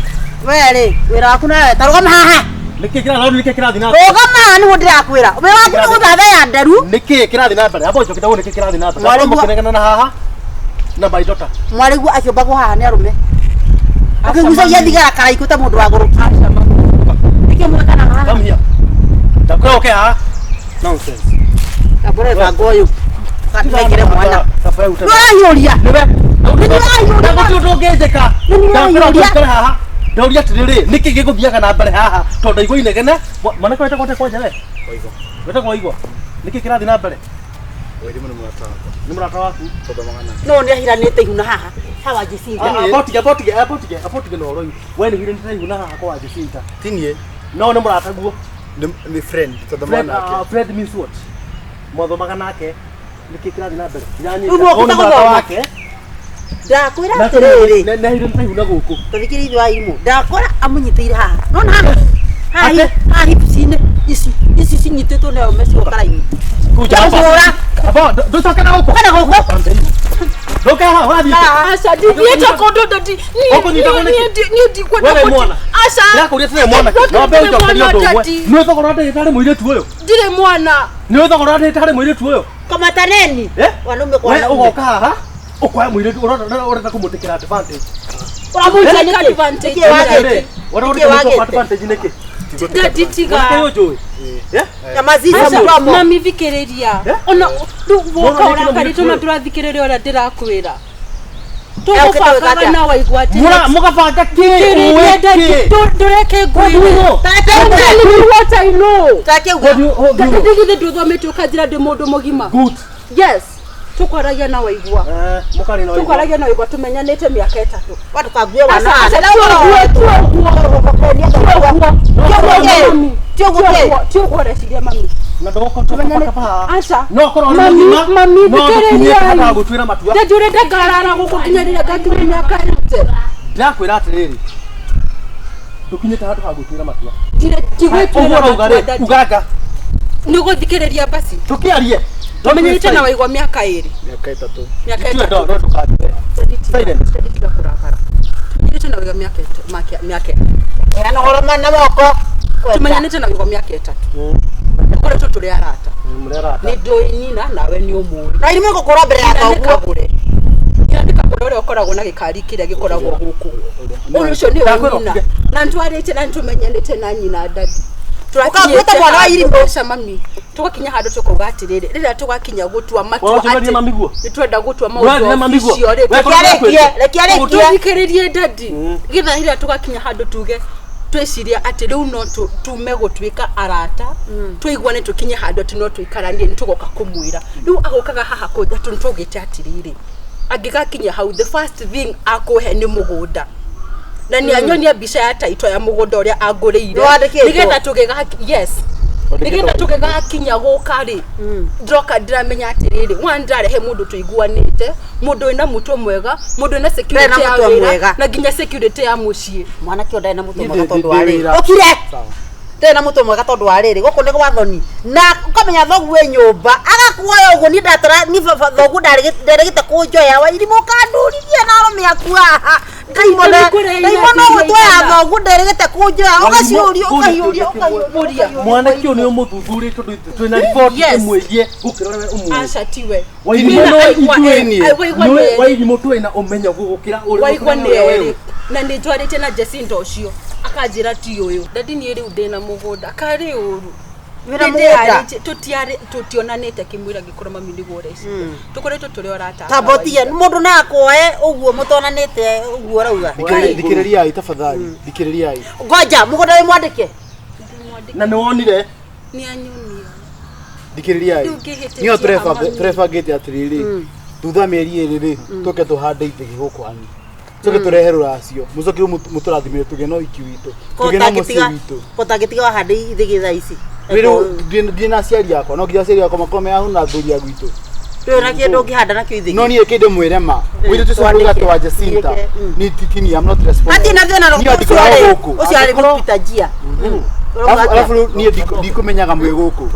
We rĩ, wĩra waku nawe ta rũgama haha. Nĩkĩ kĩrathiĩ nĩkĩ kĩrathiĩ na mbere? Rũgama haha nĩguo ndĩrakwĩra. Wĩra waku nĩ gũthathaya nderu. Nĩkĩ kĩrathiĩ na mbere? Amba ũnjoke nĩkĩ kĩrathiĩ na mbere. Mwarĩguo- Amba mũkĩnegena na haha na my daughter. Mwarĩguo akĩũmbagwo haha nĩ arũme. Akĩgucagia thigara karaikũ ta mũndũ wa gũrũki. Nĩkĩo mwekanaga haha. Come here. Ndakwĩra ũke haha. Nonsense. Tambũra mũbango ũyũ. Nengere mwana. Kabla ute. Nĩũrahiũria. Nĩwe. Nĩũrahiũria. Gũtirĩ ũndũ ũngĩnjĩka. Nĩũrahiũria. Ndakwĩra ũikare haha. Ndauria atĩrĩrĩ, nĩkĩ gĩgũthiaga na mbere haha? Tondũ ndaigua inegene. Mwanake wetagwo atĩa kwanja we? Wetagwo Waigwa. Nĩkĩ kĩrathiĩ na mbere? Wairimu nĩ mũrata wakwa. Nĩ mũrata waku. Tũthomaga nake. No nĩ ahiranĩte ihu na haha. Hawa Jacinta. Abotige abotige abotige abotige na ũhoro ũyũ. We nĩ ũhiranĩte ihu na haha kwa Jacinta. Ti niĩ. No nĩ mũrataguo. Nĩ friend tũthomaga Fred, nake. Fred means what? Mwathomaga nake. Nĩkĩ kĩrathiĩ na mbere? Rĩu nĩwe Nĩ mũrata ũgũthoma. wake. Ndakwĩra atĩrĩrĩ. Nĩ ahiranĩte ihu na gũkũ. Tathikĩrĩria ithe wa irimũ. Ndakora amũnyitĩire haha. Nona haha. Haha haha hips-inĩ ici ici cinyitĩtwo nĩ arũme cigoka raini. Kuja hapa. Ndakũhũra. Aba, ndũcoke na gũkũ. Kana gũkũ. Ndũke haha, ũrathiĩ kũ? Aca ndithiĩte kũndũ ndati Ũkũnyitagwo nĩkĩ? niĩ ndikwenda Wewe mwana. Aca Ndĩrakũria atĩrĩrĩ mwanake. Ndirĩ No ambe ũnjokerie mwana, ũndũ ũmwe. daddy. Nĩ thogora ndĩhĩte harĩ mũirĩtu ũyũ. ndirĩ mwana. Nĩ thogora ndĩhĩte harĩ mũirĩtu ũyũ. Kamataneni. Eh? Wanaume kwa We wanaume. ũgoka haha ũkoya mũirĩtu ũrenda kũmũtĩkĩra advantage. Ũramũikia nĩkĩ? Advantage. Nĩkĩ wagĩte? Ũrenda Nĩkĩ kũmũtĩkĩra wagĩte? advantage nĩkĩ? Daddy tiga. Mwanake ũyũ njũĩ. Eh? Nyamaziza Aca, mdomo. Mami thikĩrĩria. Eh? Ona rĩu woka Mwana nĩkĩ na ũrakarĩte mũirĩtu ona ũyũ? ndũrathikĩrĩria ũrĩa ndĩrakwĩra. Ũkĩte gwĩka Tũgũbangaga atĩa? na waigua atĩ Mũgabanga kĩ? Thikĩrĩria Ũĩ daddy, kĩ? ndũreke ngwĩre. Take Tell me what I know. Take uga. Daddy githĩ ndũthomete ũkanjĩra ndĩ mũndũ mũgima. Good. Yes. Tũkwaragia na waigua. Eh, mũkarĩ na waigua. Tũkwaragia na waigua tũmenyanĩte mĩaka ĩtatũ. Watu kague wana. Aca, Ti ũguo ũreciria mami. Na ndũgũkorwo tũkabaka haha. Aca. No ũkorwo ũrĩ Mami, mũgima, mami, no ndũkinyĩte thikĩrĩria. handũ ha gũtuĩra matua. Daddy ũrenda ngarara gũkũ nginya rĩrĩa ngakinya mĩaka ĩte. Ndĩrakwĩra atĩrĩrĩ, ndũkinyĩte handũ ha gũtuĩra matua. Ndirĩ Ũguo tigwĩtuĩra ũrauga matua rĩ, daddy. uganga. Nĩ ũgũthikĩrĩria basi. Tũkĩarie. Tũmenyerete na waigua mĩaka ĩrĩ. Mĩaka ĩtatũ. Mĩaka Itue ĩtatũ. ndo ndũkatue. Silence. Daddy tiga kũrakara. Tũmenyerete na waigua mĩaka ĩtatũ. Mĩaka Yana horo na moko. Tũmenyanĩte na waigua mĩaka ĩtatũ. Tũkoretwo tũrĩ arata. Mũrĩ arata. Nĩ ndũĩ nyina nawe nĩ ũmũĩ. Na irimũ gũkũra mbere ya Nyina nĩ thoguo. kagũre. Nyina nĩ kagũre ũrĩa ũkoragwo na gĩkari kĩrĩa gĩkoragwo gũkũ. Ũyũ ũcio nĩwe Ndakwĩra nyina. ũtige. Na nĩtwarĩte na nĩtũmenyanĩte na nyina daddy. Ũkabuĩte mwana wa irimũ. Aca mami. Tũgakinya handũ tũkauga atĩrĩrĩ, rĩrĩa tũgakinya gũtua matua Ũracokeria mami guo? nĩ twenda gũtua Ũraria na maũndũ mami guo? official rĩ, We Reke arĩkie, reke arĩkie. tũthikĩrĩrie daddy. Getha rĩrĩa tũgakinya handũ tuge Tweciria atĩ rĩu no tume gũtuĩka arata, tũiguane, tũkinye handũ atĩ no tũikaranie, nĩ tũgoka kũmwĩra. Rĩu agokaga haha kũnja tũgĩte atĩrĩrĩ, angĩgakinya hau, the first thing akũhe nĩ mũgũnda, na nĩ anyonia mbica ya taito ya mũgũnda ũrĩa angũrĩire. Nĩwandĩkĩtwo? Nĩgetha tũgĩga, yes, nĩgetha tũgĩgakinya gũka rĩ, ndroka ndĩramenya atĩrĩrĩ, one, ndĩrarehe mũndũ tũiguanĩte, mũndũ wĩna mũtwe mwega, mũndũ wĩna security Ndarĩ na ya mũtwe wĩra mwega. na nginya security ya mũciĩ. Mwanake ũyũ ndarĩ na mũtwe Niĩ mwega tondũ ndĩ wa rĩrĩ. wĩra. Ũkire. Sawa. Ndarĩ na mũtwe mwega tondũ wa rĩrĩ, gũkũ nĩ gwa thoni na ũkamenya thoguo wĩ nyũmba agakuoya ũguo. Niĩ ndatara niĩ baba thoguo ndarĩgĩte kũnjoya Wairimũ, ũkandũrithia na arũme aku haha. Ndaimona ndaimona ũguo ya thoguo nderĩgĩte kũnjoya, ũgaciũria, ũkahiũria, ũkahiũria. Mwanake ũyũ nĩ ũmũthuthurie tondũ twĩna riboti Yes. ĩmwĩgiĩ gũkĩra ũrĩa we ũmũĩ. Aca, tiwe. Wairimũ no Waigua ithuĩ nĩ- niĩ. waigua Nĩwe nĩ- Wairimũ twĩna ũmenyo gũgũkĩra ũrĩa Waigua ũrĩa nĩ wewe. erĩ na nĩ njwarĩtie na Jacinta ũcio akanjĩra ti ũyũ dadi, niĩ rĩu ndĩna mũgũnda karĩ ũru. Wĩna Nĩ mũgũnda? ndĩharĩtie, tũtionanĩte kĩmwĩra ngĩkorwo mami nĩguo ũreciria tũkoretwo tũrĩ orata a Tambotia kawaida. mũndũ no akwoe ũguo mũtonanĩte ũguo ũrauga. Thikĩrĩriai tafadhali, thikĩrĩriai. Ngoja, mũgũnda wĩ mwandĩke? Na nĩ wonire? Nĩ anyonia. Thikĩrĩriai. Rĩu ngĩhĩtĩtie Niyo amami. tũrebangĩte atĩrĩrĩ, thutha wa mĩeri 2 rĩ, tũke tũhande ithĩgĩ gũkũ anyu, tũke tũrehe rũracio, mũcoke rĩu mũtũrathimĩre tũgĩe na ũhiki witũ, tũgĩe na mũciĩ witũ. Kotangĩtiga wahande ithĩgĩ thaa ici. Rĩu ndĩ na aciari akwa, no nginya aciari akwa makorwo me ahu na athuri a gwitũ. Ndũrĩ na kĩndũ ũngĩhanda nakĩo ithĩgĩ. No niĩ kĩndũ mwĩre ma mũirĩtu ũcio mũrũga wa Jacinta ni titini, I'm not responsible. Hatirĩ na thĩna. Niĩ ndikoragwo gũkũ. Ũcio arĩ mũpita njia. Alafu rĩu niĩ ndikũmenyaga mwĩ gũkũ.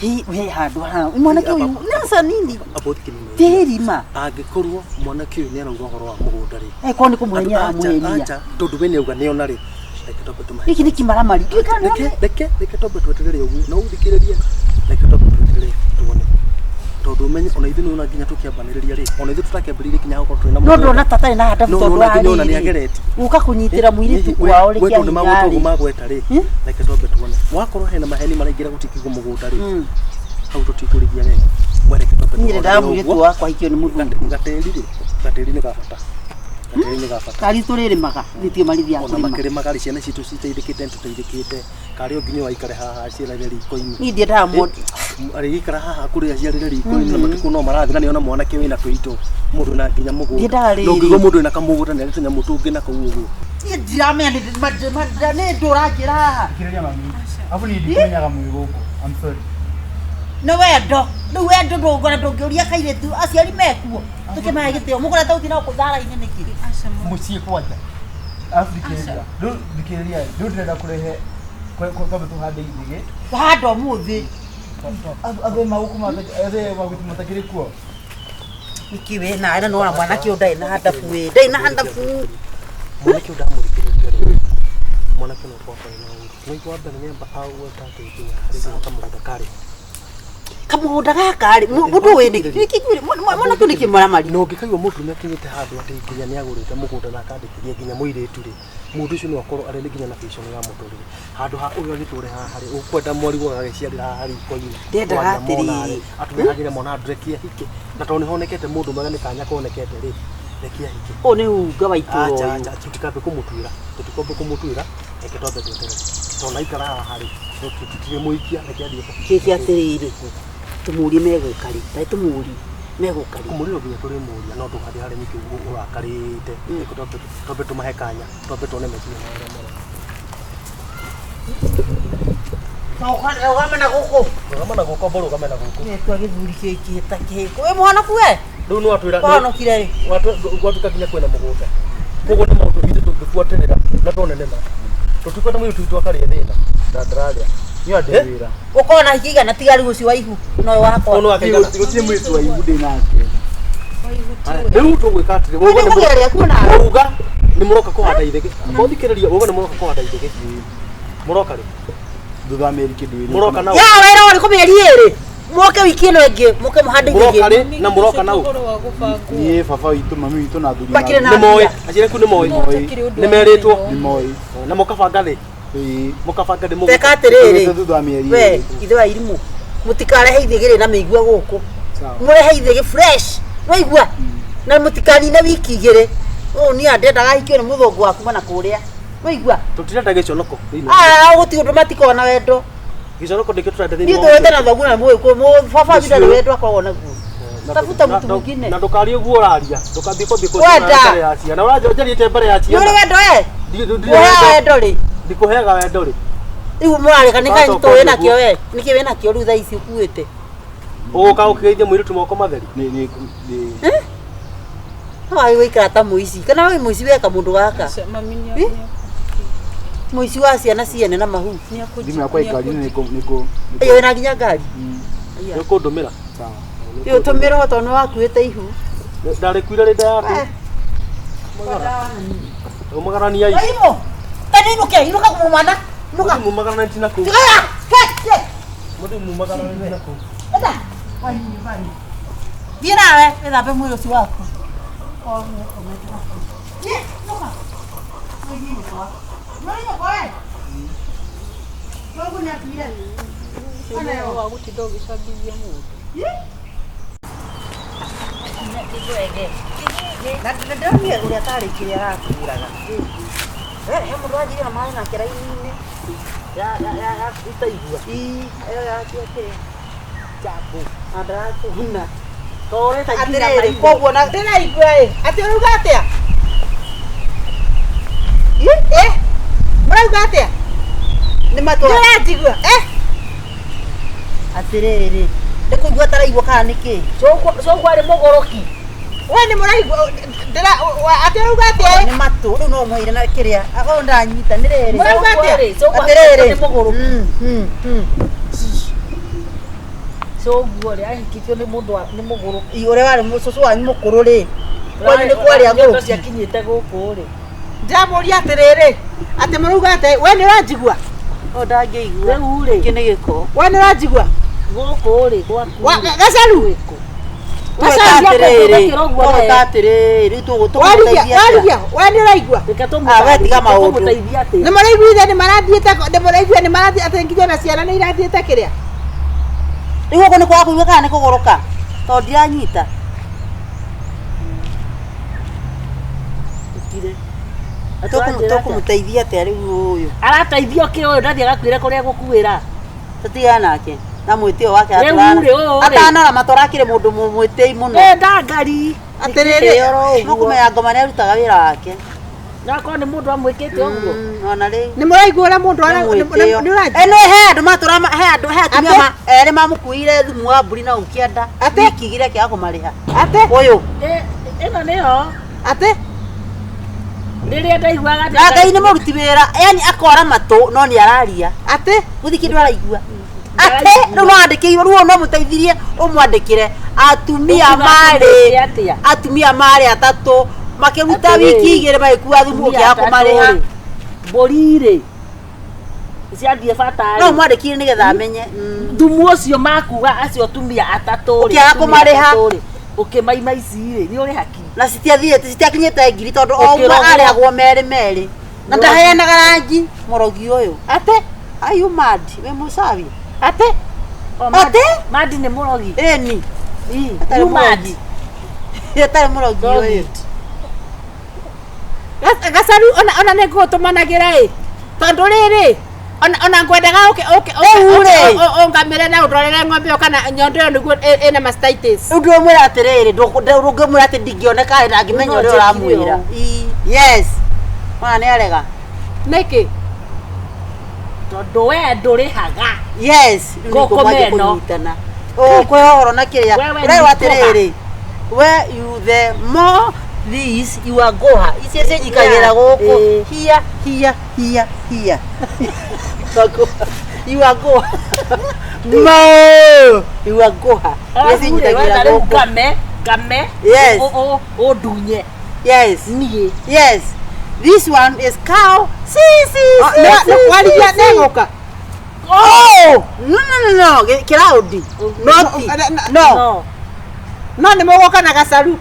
Hi, we handũ haha mwanake ũyũ nasa nini Abothikĩrĩria. tĩri ma. Angĩkorwo mwanake ũyũ nĩ arauga ũhoro wa mũgũnda rĩ, Eko nĩ kũmũhenia aramũhenia. acha, tondũ we nĩauga nĩona rĩ, reke twambe tũmahe. Gĩkĩ nĩ kĩmaramari. Reke twambe tweterere ũguo na ũthikĩrĩrie, reke twambe tweterere tuone, tondũ ũmenye ona ithuĩ nĩwona nginya tũkĩambanĩrĩria rĩ, ona ithuĩ tũtakĩambĩrĩirie nginya gũkorwo twĩna No mũgũnda. ndona tata na hadabu No tondũ nona wa nginya ona rĩrĩ nĩageretie. gũka kũnyitĩra mũirĩtu We- kwao we rĩ tondũ kĩa magweta ũguo hinya rĩ. magweta rĩ, reke twambe tuone wakorwo hena maheni maraingĩra gũtikigwo mũgũnda rĩ, hau tũtikũrĩgia wega. We reke twambe Niĩ tuone ndendaga mũirĩtu ũguo. wakwa ahikio nĩ mũthuri. Gatĩri rĩ, gatĩri nĩ gabata, gatĩri nĩ gabata. Kari tũrĩrĩmaga nĩtio marithiaga Ona kũrĩma. makĩrĩmaga rĩ, ciana citũ citeithĩkĩte, nĩtũteithĩkĩte. Karĩ o nginya waikare haha aciarĩre riko-inĩ. Niĩ ndiendaga mũndũ. Arĩgĩikara haha kũrĩa aciarĩre riko-inĩ na matukũ no marathi na nĩona mwanake wĩna tũindo, mũndũ na nginya mũgũnda. Ndiendaga rĩrĩ. Na ũngĩigua mũndũ wĩna kamũgũnda nĩ arĩ tũnyamũ tũngĩ na kũu ũguo. Niĩ ndiramenya nĩ ndũ ũranjĩra haha. Thikĩrĩria mami, alafu niĩ ndikũmenyaga mwĩ gũkũ, I'm sorry. Nĩ wendo rĩu, wendo ndũngora ndũngĩũria kairĩtu aciari mekuo tũkĩmahe gĩtĩo mũgũra ta ũthiĩ nao kũthara-inĩ nĩkĩ. Mũciĩ kwanja, alafu thikĩrĩria rĩu, thikĩrĩria rĩu, ndĩrenda kũrehe twambe tũhande ithĩgĩ. Wahanda ũmũthĩ. Athe magũkũ athe magwitũ matakĩrĩ kuo. Nĩkĩ we nawe na nĩwona mwanake ũyũ ndarĩ na handabu ĩ, ndarĩ na handabu. Mwanake ũyũ ndamũthikĩrĩria rĩ, mwanake no akorwo atarĩ na ũru, no igua mbere nĩamba agweta atĩ nginya harĩ nginya kamũgũnda karĩ. Kamũgũnda gaka rĩ, mũndũ ũyũ nĩ mwanake ũyũ nĩ kĩmaramari. Na ũngĩkaigua mũndũ akinyĩte handũ atĩ nginya nĩ agũrĩte mũgũnda na akandĩkithia nginya mũirĩtu rĩ, mũndũ ũcio no akorwo arĩ nginya na vision ya mũtũrĩre handũ ha ũyũ agĩtũre haha rĩ, ũkwenda mwarigwo agagĩciarĩra haha riko-inĩ. Ndendaga Mwana mona atĩrĩrĩ. rĩ, atũrehagĩre mwana handũ, reke ahike, na tondũ nĩhonekete mũndũ mwega, nĩ kanya konekete rĩ, reke ahike. Ũyũ nĩ unga wa itũra Acha, ũyũ. acha, tũtikambe kũmũtuĩra, tũtikambe kũmũtuĩra, reke twambe tweterere tondũ aikara haha rĩ, tũtirĩmũikia, reke athiĩ. Kĩke atĩrĩrĩ, tũmũrie megũka rĩ, tarĩ tũmũrie megũka rĩ. Kũmũria nginya tũrĩmũria, no ndũgathiĩ harĩa ningĩ ũrakarĩte. Reke twambe tũmahe kanya, twambe tuone meciria mao ũrĩa marona. Rũgama na gũkũ. Rũgama na gũkũ, amba ũrũgame na gũkũ. Tua gĩthuri gĩkĩ ta kĩhĩko wĩ mũhonoku we. Rĩu nĩ watwĩra Wahonokire rĩ? Gwatuĩka nginya kwĩna mũgũnda, koguo nĩ maũndũ ithuĩ tũngĩbuatĩrĩra na tuone nĩma tũtikwenda mũirĩtu witũ akarĩe thĩna. Ndararĩa niyo ndĩ wĩra. Ũkorwo na hiki igana tiga rĩu ũcio wa ihu no ũyũ wakwa. Ũyũ nĩ wa kaigana? Gũtirĩ mũirĩtu wa ihu ndĩ nake. Rĩu tũgwĩka atĩrĩ, Ũyũ nĩ kũgĩa rĩaku nawe. Wauga nĩ mũroka kũhanda ithĩgĩ, mũthikĩrĩria, wauga nĩ mũroka kũhanda ithĩgĩ, mũroka rĩ? Thutha wa mĩeri kĩndũ 2. Mũroka nau? Ya wĩra ũrĩkũ mĩeri 2? Moke wiki ĩno ĩngĩ, moke mũhande Mũroka ithĩgĩ. rĩ na mũroka nau? Niĩ, baba witũ, mami witũ na athuri. Makĩrĩ na Nĩ moĩ aciari aku, nĩ moĩ? Nĩ merĩtwo? Nĩ moĩ. Na mũkabanga rĩ? Mũkabanga nĩ Teka atĩrĩrĩ, Thutha wa mĩeri we 2. ithe wa irimũ, mũtikarehe ithĩgĩ rĩ na mĩigua gũkũ, mũrehe ithĩgĩ fresh, waigua, na mũtikanine wiki 2. Ũyũ niĩ ndendaga ahikio nĩ mũthũngũ wa kuma na kũrĩa. Waigua? Tũtirenda gĩconoko thĩinĩ wa Ah, gũtirĩ ũndũ matikoragwo na wendo. Gĩconoko nĩkĩo tũrenda thĩinĩ Niĩ wa tũwĩte mũciĩ. na thoguo na mũgĩkũyũ, baba wanyu ndarĩ Mũciĩ. wendo akoragwo naguo. Na Tafuta na- mtu mwingine. Na ndũkarie ũguo ũraria. Ndũkambie kwambia Wenda. kũnjĩra mbere ya ciana. Ũranjĩrĩte mbere ya Nĩ ciana. ũrĩ wendo we? Ndirĩ Ũheaga wendo. wendo rĩ? Ndikũheaga wendo rĩ. Rĩu mũrarĩka nĩ kaĩ Ũgacoka tũĩ ũthiĩ nakĩo ũguo. we? Nĩkĩ wĩ nakĩo rĩu thaa ici ũkuĩte? Ũgũka ũkĩgeithia mũirĩtu moko matheri. Eh? No wagĩ gũikara ta mũici. Kana wĩ mũici weka mũndũ gaka? Eh? Mũici wa ciana ciene na mahu. Thimũ yakwa ĩ ngari-inĩ nĩngũ Ĩyo wĩna nginya ngari? Nĩ ũkũndũmĩra. Sawa. Rĩu tũmĩrwo tondũ nĩ wakuĩte ihu. Ndarĩkuire rĩ nda yaku. Umagarania ici. Waimũ! Tani inũke, inũka mwana. Inũka. Mumagarania na kũu. Tiga! Ke, ke. Mũndũ mumagarania na kũu. Enda. Thiĩ nawe wĩthambe mwĩrĩ ũcio waku. Thiĩ, inũka. Thiĩ nyũkwa. Nĩ nyũkwa we? Mũrungu nĩ atuire. Wa gũtinda ũgĩcambithia mũndũ. Na ndĩronire ũrĩa tarĩ kĩrĩa arakũraga. He mũndũ wanjirie na maĩ nake raini-inĩ. Ya ya ya ya itaigua. Ii, ĩyo yake kĩrĩa. Jambo. Na ndarakũguna. Toreta nginya Atĩrĩrĩ, maitho. koguo na Ndĩraigua ĩ. Atĩ ũrauga atĩa? Eh? Mũrauga atĩa? nĩ matwa. Ndĩranjigua. Eh? Atĩrĩrĩ, nĩ kũigua ataraigua kana nĩ kĩ? Cũguo arĩ mũgũrũki. We nĩ mũraigua ndĩra atĩ ũrauga atĩa ĩ? Nĩ matũ, rĩu no ũmwĩre na kĩrĩa. Akorwo ndanyita nĩ rĩrĩ. Mũrauga atĩa? Atĩrĩrĩ. Nĩ mũgũrũki. Mm, mm, mm. Cũguo rĩ ahikĩtio nĩ mũndũ nĩ mũgũrũki. Ii, ũrĩa warĩ cũcũ wanyu mũkũrũ rĩ. Kwanyu nĩ kwarĩ Nyondo agũrũki. ciakinyĩte gũkũ rĩ. Ndĩramũria atĩrĩrĩ, atĩ mũrauga atĩa? We nĩ ũranjigua? O ndangĩigua. Rĩu rĩ Gĩkĩ nĩ gĩko. We nĩ ũranjigua? Gũkũ rĩ gwaku. Wa- Gacaru. Tweka atĩrĩrĩ. Tweka atĩrĩrĩ, rĩu Warigia, tũgũteithia atĩa? warigia, we nĩ ũraigua? Reke Ah, we tiga maũndũ. tũmũteithie atĩa? Nĩ mũraiguire nĩ marathiĩte nĩ mũraiguire nĩ marathiĩ atĩ nginya ona ciana nĩ irathiĩte kĩrĩa? Rĩu gũkũ nĩ kwaga kũigua kana nĩ kũgũrũka? Tondũ ndiranyita. Tũkũmũteithia atĩa rĩu ũyũ? Arateithio kĩ ũyũ ndathiĩ agakuĩre kũrĩa gũkuĩra. Tũtigane nake. Na mwĩtĩo wake Rĩu rĩ, ũyũ rĩ. atanora matũ arakĩrĩ mũndũ mwĩtĩi mũno. Ĩ ndangari. Atĩrĩrĩ, nũkũmenya ngoma nĩ arutaga wĩra wake. Na akorwo nĩ mũndũ amwĩkĩte ũguo. Ona rĩu. Nĩ mũraigua ũrĩa mũndũ ara Nĩ nĩ mwĩtĩo. ũranjigua? Ĩno he andũ matũra he andũ he atumia Atĩ? ma erĩ mamũkuire thumu wa mbũri na ũkĩenda. Atĩ? Wiki igĩrĩ akĩaga kũmarĩha. Atĩ? Ũyũ. Ĩno nĩyo. Atĩ? Rĩrĩa ndaiguaga atĩ Na Ngai nĩ mũruti wĩra, yani akora matũ no nĩ araria. Atĩ? Gũthi kĩndũ araigua. Atĩ rĩu no andĩkĩirwo rĩu no mũteithirie ũmwandĩkĩre atumia Ũkiuga marĩ atũmwĩke atĩa? atumia marĩ atatũ makĩruta Atĩrĩrĩ, wiki igĩrĩ magĩkua thumu atumia ũkĩaga atatũ kũmarĩha. rĩ, Mbũri rĩ ciathiĩ bata No rĩ ũmwandĩkire nĩgetha amenye. Thumu ũcio makuga acio atumia atatũ rĩ Ũkĩaga atumia kũmarĩha. atatũ rĩ, ũkĩmaima ici rĩ nĩ ũrĩ hakiri. Na citiathiĩte citiakinyĩte ngiri tondũ o ũmwe Ũkĩrogwo. arĩhagwo merĩ merĩ. Na ndaheanaga rangi mũrogi ũyũ. Atĩ? Are you mad? Wĩ mũcawi? Atĩ? Atĩ? Madi nĩ mũrogi. Ĩni. Atarĩ You mad. mũrogi. Atarĩ mũrogi ũyũ. Gacaru ona ona nĩ ngũgũtũmanagĩra ĩ tondũ rĩrĩ ona ona ngwendaga ũke ũke Rĩu rĩ. ũngamĩre na ũndwarĩre ng'ombe ĩyo kana nyondo ĩyo nĩguo ĩna mastitis. Rĩu ndũmwĩra atĩrĩrĩ, ndũngĩmwĩra atĩ ndingĩoneka ĩ ndangĩmenya No ũrĩa njĩkire ũramwĩra. ũũ. Ii, Yes. Mwana nĩ arega. Nĩkĩ? Tondũ we ndũrĩhaga. Yes. Rĩu Gũkũ nĩkũmwanjia meno. kũnyitana. Ũkwĩha ũhoro na kĩrĩa. Wewe Ũrerwo ni atĩrĩrĩ. We you the more these you are goha. Ici cinyikagĩra gũkũ. Ĩĩ. Hia hia hia hia. You are goha. Mo. You are goha. Iria Arabu rĩ, cinyitagĩra wenda rĩu gũkũ. ngame ngame Yes. ũndunye Yes. niĩ. Yes. This one is cow. See, see, see, see, Warigia see, see. nĩgũka. Oh! No, no, no, no. Kĩraũndi. Noti. No. No. No nĩ mũgũka na gacaru.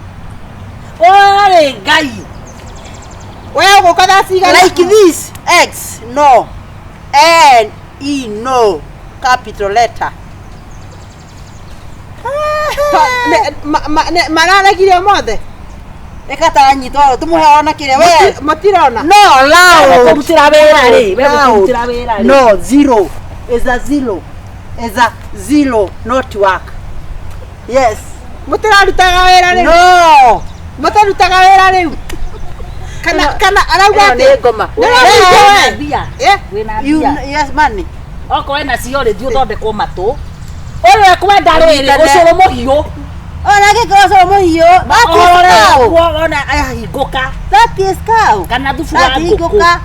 Ũrĩ Ngai. We ũgũka thaa cigana? Like this. X. No. N. E. No. Capital letter. Mararegire ũmothe? Ĩkataranyitwo tũmũhe ona kĩrĩa we. Matirona. No loud. Kũrutĩra wĩra rĩ, we Loud. gũkũrutĩra wĩra rĩ. No zero. Is a zero. Is a zero not work. Yes. Mũtirarutaga wĩra rĩu. No. Mũtarutaga wĩra rĩu. Kana kana arauga Ĩno atĩ nĩ ngoma. Nĩũraigua we? Mbia. Eh? Wĩna You mbia. yes money. Okorwo ena cio rĩ, thiĩ ũthondekwo matũ. Ũyũ ekwenda rĩrĩ, Ũnyitane. ũcũrũ mũhiũ. Ona gĩkĩro cũrũ mũhiũ. That is Ũrore cow. ũguo, ona ahingũka. That is cow. Kana thubu wa ngũkũ. Ndahingũka.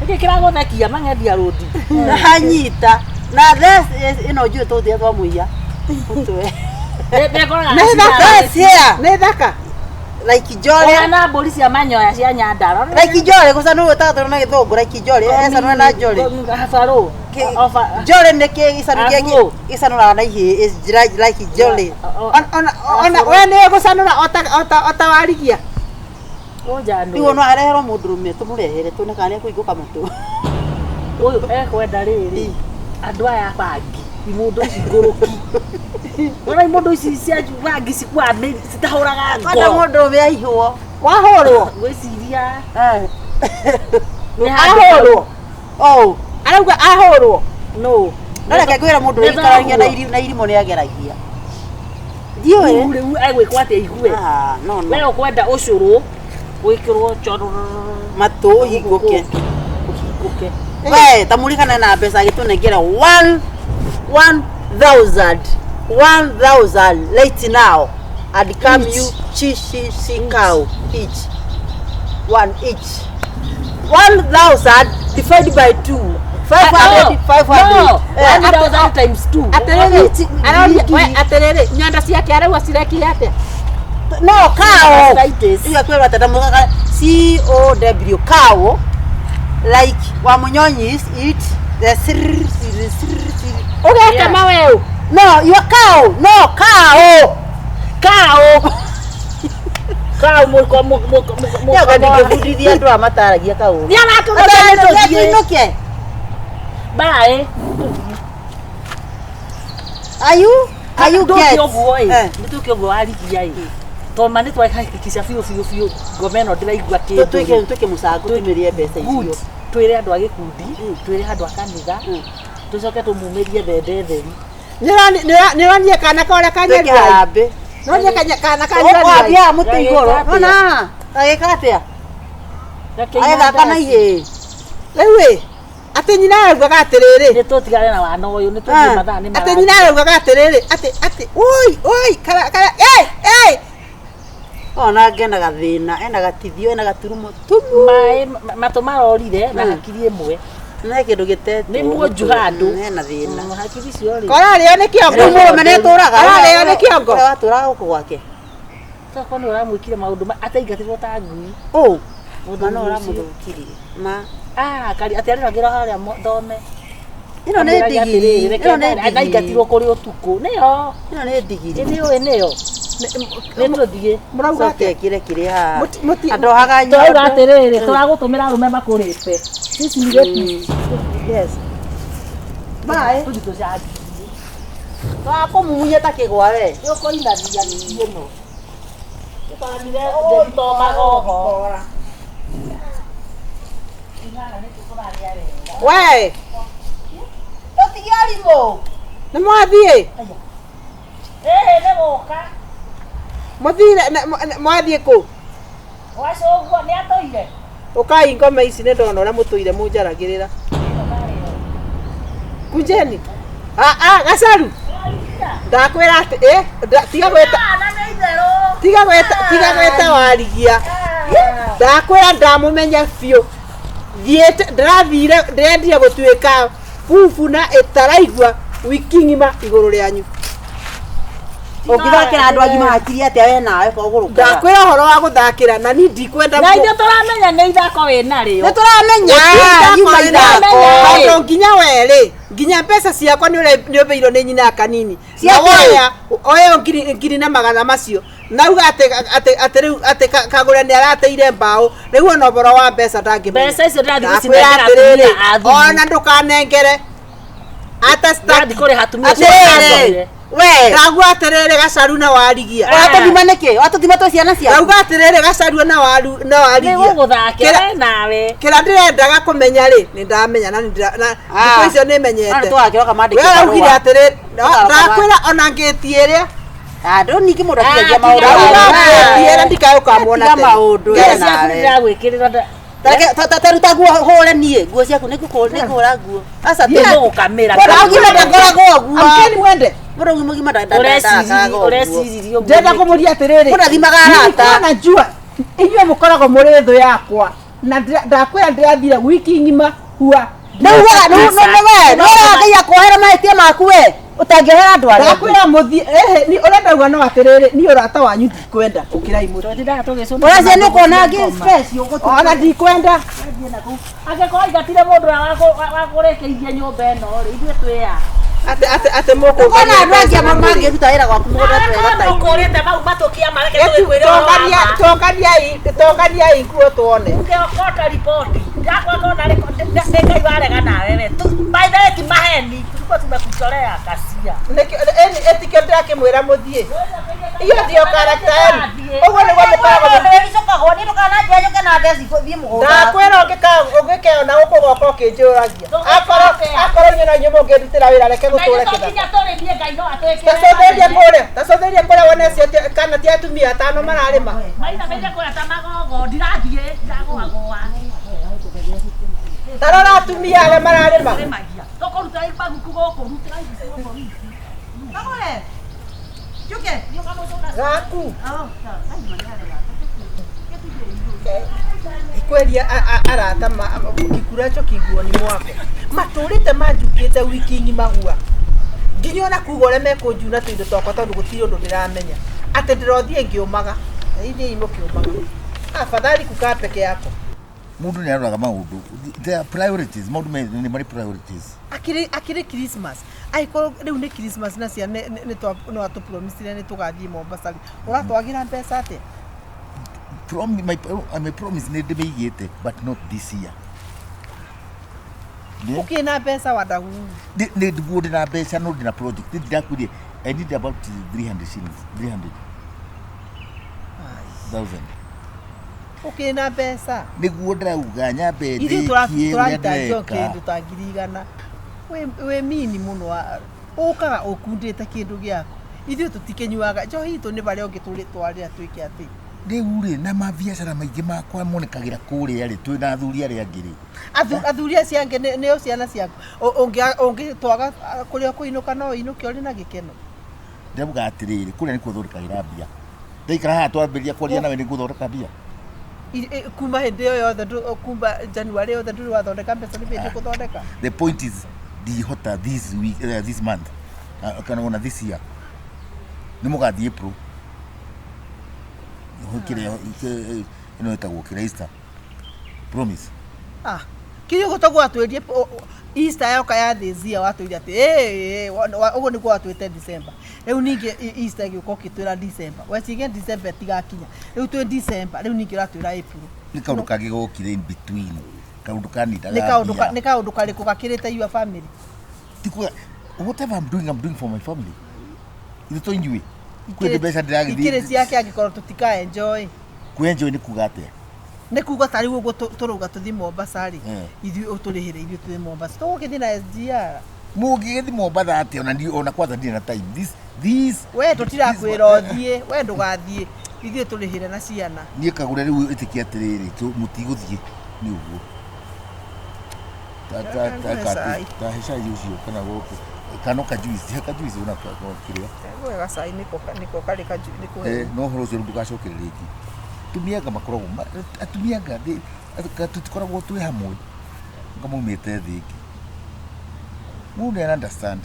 Nĩkĩ kĩragũthekia mang'endia rũndi? Ndanyita. Na this is ĩno njũĩ tũthia twamũiya. Mũtwe. Nĩngoraga Nĩ thaka. That's here. Nĩ thaka. Like Jolly. Ũhana mbũri cia manyoya cia Nyandarua. Like Jolly gũcanũrwo tagatũ na gĩthũngũ like Jolly. Ecanũra na Jolly. Habarũ. Jolly nĩ kĩ gĩcanũ kĩa Afro. gĩcanũraga na ihĩĩ is like Jolly. Ona ona we nĩ gũcanũra ota ota ota warigia. Rĩu no areherwo mũndũrũme tũmũrehere tuone kana nĩekũhingũka matũ. Ũyũ ekwenda rĩrĩ andũ aya a bangi imũndũ ici ngũrũki. Wona imũndũ ici cia bangi cikuaga mĩri citahũraga Kwenda ngoro. mũndũrũme aihwo. Wahũrwo. Ngwĩciria Ahũrwo. Oh. Arauga ahũrwo. No. No reke ngwĩre mũndũ Nĩ ũikaragia na thoguo. irimũ na irimũ nĩ ageragia. Ndiũĩ. Rĩu rĩu egwĩkwo atĩa igue. Ah, no no. We ũkwenda ũcũrũ wĩkĩrwo choro Matũ ũhingũke. ũhingũke. We ta mũrikana na mbeca agĩtũnengera one one thousand one thousand right now and come Each. you chi chi chi cow each one each 1,000 divided by 2 500 500 No, Eh, 1,000 times 2. Atĩrĩrĩ, aroria we atĩrĩrĩ, nyondo ciake arauga cirekire atĩa? No cow. Arthritis. Iga kwĩrwo atĩ ndamũgaga C O W cow like wa munyonyi eat the sir sir sir sir. Ũgekama weũ. No, you are cow. No, cow. Cow. Cow mũko mũko mũko. Nyoka ndingĩbundithia andũ aya mataragia kaũndũ. Nĩ aratũgũra nĩ tũthiĩ. Tũinũke. Bye. Are you are you get? Ndũke ũguo ĩ. Eh. Nĩtũke ũguo warigia ĩ. Tondũ ma nĩ twahakikisha biũ biũ biũ ngoma ĩno ndĩraigua kĩndũ. Twĩke twĩke mũcango tũmĩrĩe mbeca Good. icio. Twĩre andũ a gĩkundi, twĩre andũ a kanitha, tũcoke tũmumĩrie thende theri. Nĩũronire kana karĩa Twĩke kanyarira? harambĩ. Nĩũronire kana kanyarira? Ũkwambia mũtĩ igũrũ. Gagĩka atĩa? Nona. Gagĩka atĩa? Agĩthaka na ihĩĩ. Rĩu ĩ, atĩ nyina araugaga atĩrĩrĩ. Nĩ tũtigane na wana ũyũ, nĩ tũthiĩ mathaa nĩ Atĩ nyina araugaga atĩrĩrĩ, atĩ atĩ oi oi kara kara ĩ ĩ Ona ena gathĩna, ena gatithio, ena gaturumo tumu. Maĩ matũ marorire na hakiri ĩmwe. Nĩ kĩndũ gĩtetwo. Nĩ muonju handũ. Ena thĩna. Hakiri icio rĩ. Korarĩo nĩ kĩongo. Rĩu mũrũme nĩetũraga. Ararĩo nĩ kĩongo. Ũrĩa watũraga gũkũ gwake. Tokorwo nĩ ũramwĩkire maũndũ ma ataingatirwo ta ngui. Ũ. Mũthuri Ma no ũcio. ũramũthũkirie. Ma. Ah, kari atĩ arĩragĩra harĩa thome. Ĩno nĩ Amwĩraga ndigiri. atĩrĩrĩ, reke Ĩno nĩ ndigiri. ndaingatirwo kũrĩ ũtukũ. Nĩyo. Ĩno nĩ ndigiri. Ĩ nĩũĩ nĩyo. Nĩ tũthiĩ. Mũrauga Coke atĩa? ĩkĩre kĩrĩ haha. Mũti Andohaga Tũrauga nyondo. atĩrĩrĩ, tũragũtũmĩra arũme makũrĩte. Ici irĩtu. Yes. Bye. Tũthiĩ tũcangithie. Twakũmumunya ta kĩgwa we. Nĩ ũkũinathia ndigiri ĩno. Tũkoranire ndĩtomaga oho. We, Tũtige arimũ. nĩ mwathiĩ? Ĩhĩ nĩ gũka. Mũthire mwathiĩ kũ? Wacũngwo nĩ atũire. Ũkai ngoma ici nĩ ndona ũrĩa mũtũire mũnjaragĩrĩra. Kunjeni. Ah ah gacaru. Ndakwĩra atĩ ĩ tiga gwĩta tiga gwĩta tiga gwĩta warigia. Ndakwĩra ndamũmenya biũ. Thiĩte ndĩrathire ndĩrendire gũtuĩka bubu na ĩtaraigua wiki ng'ima igũrũ rĩanyu. Ũngĩthakĩra andũ agima hakiri atĩa we nawe ko ũgũrũkaga. Ndakwĩra ũhoro wa gũthakĩra na ni ndikwenda Na ithuĩ tũramenya nĩ ithako wĩ narĩo. Nĩ tũramenya. Yuma ithako. Tondũ nginya werĩ nginya mbeca ciakwa nĩ ũmbeirwo nĩ nyina kanini Cia Na kĩ? woya oya ngiri na magana macio nauga atĩ atĩ atĩ rĩu atĩ kagũre nĩ arateire mbaũ rĩu ona ũhoro wa mbeca ndangĩmenya. Mbeca icio ndĩrathiĩ Ndakwĩra gũcinengera atĩrĩrĩ atumia a thuri. ona ndũkanengere ata Ndĩrathiĩ kũrĩha atumia acio Atĩrĩrĩ. marathoire. We. Ndauga atĩrĩrĩ gacaru na warigia. Ũratũthima nĩkĩ? Watũthima twĩ ciana ciaku. Ndauga atĩrĩrĩ gacaru na waru na warigia. Nĩgũgũthakĩra we nawe. Kĩrĩa ndĩrendaga kũmenya rĩ, nĩ ndamenya na nĩ ndĩra- na thikũ icio nĩ menyete. Ah. Tũgakĩroka mandĩke We barũa. uraugire atĩrĩ, Tũgaroka ndakwĩra ona ngĩti ĩrĩa. Ah, ndũ ningĩ mũndũ atigagia maũndũ. Ndauga ngĩti ĩrĩa ndikae ũkamwona Tiga tene. maũndũ we Nguo ciaku nawe. nĩndĩragwĩkĩrĩra nda- Taruta nguo hũre niĩ nguo ciaku nĩngũhũra nguo. Aca Thiĩ gũgũkamĩra. Mũndũ mũgima ndakoragwo ũguo. Amkeni mwende. Mũndũ mũgima Ũreciririe- ndakaraga ũguo. ũreciririe ũguo Ndĩrenda nĩkĩ? kũmũria atĩrĩrĩ. Mũndũ athimaga arata. Nilikuwa najua inyuĩ mũkoragwo mũrĩ thũ yakwa na ndakwĩra ndĩrathire wiki ng'ima hua. Nĩugaga nĩ we nĩ ũrega Ngai akuohera mahĩtia maku we ũtangĩohera andũ arĩa angĩ. Ndakwĩra mũthiĩ ehe ni ũrĩa ndauga no atĩrĩrĩ niĩ ũrata wanyu ndikwenda ũkĩrai mũtĩ. Tũtindaga tũgĩcũna Ũracia nĩ ũkuona angĩ special ũgũtũ. Ona ndikwenda. Angĩkorwo aingatire mũndũ ũrĩa wakũrĩkĩirie nyũmba ĩno rĩ, ithuĩ twĩ a? Atĩ atĩ atĩ mũkũngania Ũkona andũ angĩ mbeca amwe mangĩruta wĩra gwaku mũgũnda twega ta ithuĩ. Ũkũrĩte mau matũkia mareke tũgĩkwĩre ũhoro wa ma. Tongania tongania ikuo tuone. Ũngĩokota riboti ndakwa ndona nĩ Ngai warega nawe we. By the way ti maheni tulikuwa tumekuchorea kasia. Nĩkĩo ĩtikĩo ndĩrakĩmwĩra mũthiĩ. Iyo ndiyo karakta yenu. Ũguo nĩguo mũkoragwo. Icokagwo niĩ ndũkananjĩra njũke na theci thiĩ mũgũnda. Ndakwĩra ũngĩkeona gũkũ gwakwa ũkĩnjũragia. Akorwo akorwo inyuĩ no inyuĩ mũngĩndutĩra wĩra reke gũtũre Na kĩthaka. nginya tũrĩmie Ngai no atwĩkĩre. Tacũthĩria kũrĩa, tacũthĩria kũrĩa wone acio kana ti atumia atano mararĩma. Mainamĩire kũrĩa ta magogo ndirathiĩ ndagũagũa. Ta rora atumia arĩa mararĩma. Tũrĩmagia. Tũkũruta maguku gũkũ rutĩra iguku gũkũ wiki. Kagũre. Njuke. Gaku. Ikweria arata gĩkuracho kĩguoni mwako matũrĩte manjukĩte wiki ng'ima gua nginya ona kuga ũrĩa mekũnjuna tũindo twakwa tondũ gũtirĩ ũndũ ndĩramenya atĩ ndĩrothiĩ ngĩũmaga ithiĩ mũkĩũmaga afadhali kukaa peke yako Mundu nĩ aroraga maũndũ. There are priorities. Maũndũ nĩ marĩ priorities. akĩrĩ akĩrĩ Christmas angĩkorwo rĩu nĩ Christmas na ciana nĩ watũpromisire nĩ tũgathiĩ Mombasa rĩ ũratwagĩra mbeca atĩa My promise nĩ ndĩmĩigĩte but not this year. Nĩ- ũkĩ na mbeca wadagu nĩ ndiguo ndĩna mbeca no ndĩna project. Nĩ ndirakwĩrie I need about 300 shillings. 300,000. ũkĩ na mbeca Nĩguo ndĩrauga nyambe ithuĩ ndĩkie ũrĩa tũraruta njo ndĩreka. kĩndũ ta 100,000 wĩ mini mũno ũkaga ũkundĩte kĩndũ gĩaku ithuĩ tũtikĩnyuaga njohi itũ nĩ barĩa ũngĩ twarĩra twĩke atĩ Rĩu rĩ na mabiacara maingĩ makwa monekagĩra kũrĩa rĩ twĩna athuri arĩa angĩ rĩ. Athuri acio angĩ nĩo ciana ciaku ũngĩtwaga kũrĩa ũkũinũka no ũinũke ũrĩ na gĩkeno Ndĩrauga atĩrĩrĩ kũrĩa nĩkuo thondekagĩra mbia. Ndaikara haha twambĩrĩria kwaria nawe nĩngũthondeka mbia. Kuma hĩndĩ ĩyo yothe kuma January yothe ndũrĩ wathondeka mbeca nĩ hĩndĩ ũgũthondeka The point is ndihota this week, this month kana ona this year nĩ mũgathiĩ April kĩrĩa ĩno ĩtagwo kĩrĩa Easter promise. Ah, kĩrĩa ũguo toguo watwĩrie Easter yoka ya this year watwĩire atĩ ũguo nĩguo watwĩte December rĩu ningĩ Easter ĩgĩũka ũkĩtwĩra December weciria December ĩtigakinya rĩu twĩ December rĩu ningĩ ũratwĩra April. Nĩ kaũndũ kangĩ gokire in between kaũndũ kanindaga Nĩ kaũndũ mbia. nĩ kaũndũ karĩkũ gakĩrĩte your family? Ti kuga whatever I'm doing, I'm doing for my family. Ithe to inyuĩ kwĩ mbeca Ikĩrĩ ndĩragĩthiĩ ciake angĩkorwo tũtika enjoy. Kwĩ-enjoy nĩ kuga atĩa? Nĩ kuga ta rĩu ũguo tũrauga tũthiĩ Mombasa rĩ Eh. ithuĩ ũtũrĩhĩre ithuĩ tũthiĩ Mombasa tũgũgĩthiĩ na SGR. Mũngĩgĩthiĩ Mombasa atĩa ona niĩ ona kwanza ndirĩ na time this this We tũtirakwĩra ũthiĩ we ndũgathiĩ ithuĩ tũrĩhĩre na ciana. Niĩ kagũre rĩu ĩtĩkia atĩrĩrĩ mũtigũthiĩ nĩ ũguo Cai. tahe cai ũcio kana gũkũ kana kajuice he kajuice ona kĩrĩa. Gwega gacai nĩko karĩ nĩko. No ũhoro ũcio rĩu ndũgacokere rĩngĩ. Atumia anga makoragwo atumia anga tũtikoragwo twĩ hamwe anga maumĩte thĩ ĩngĩ mũndũ nĩ understand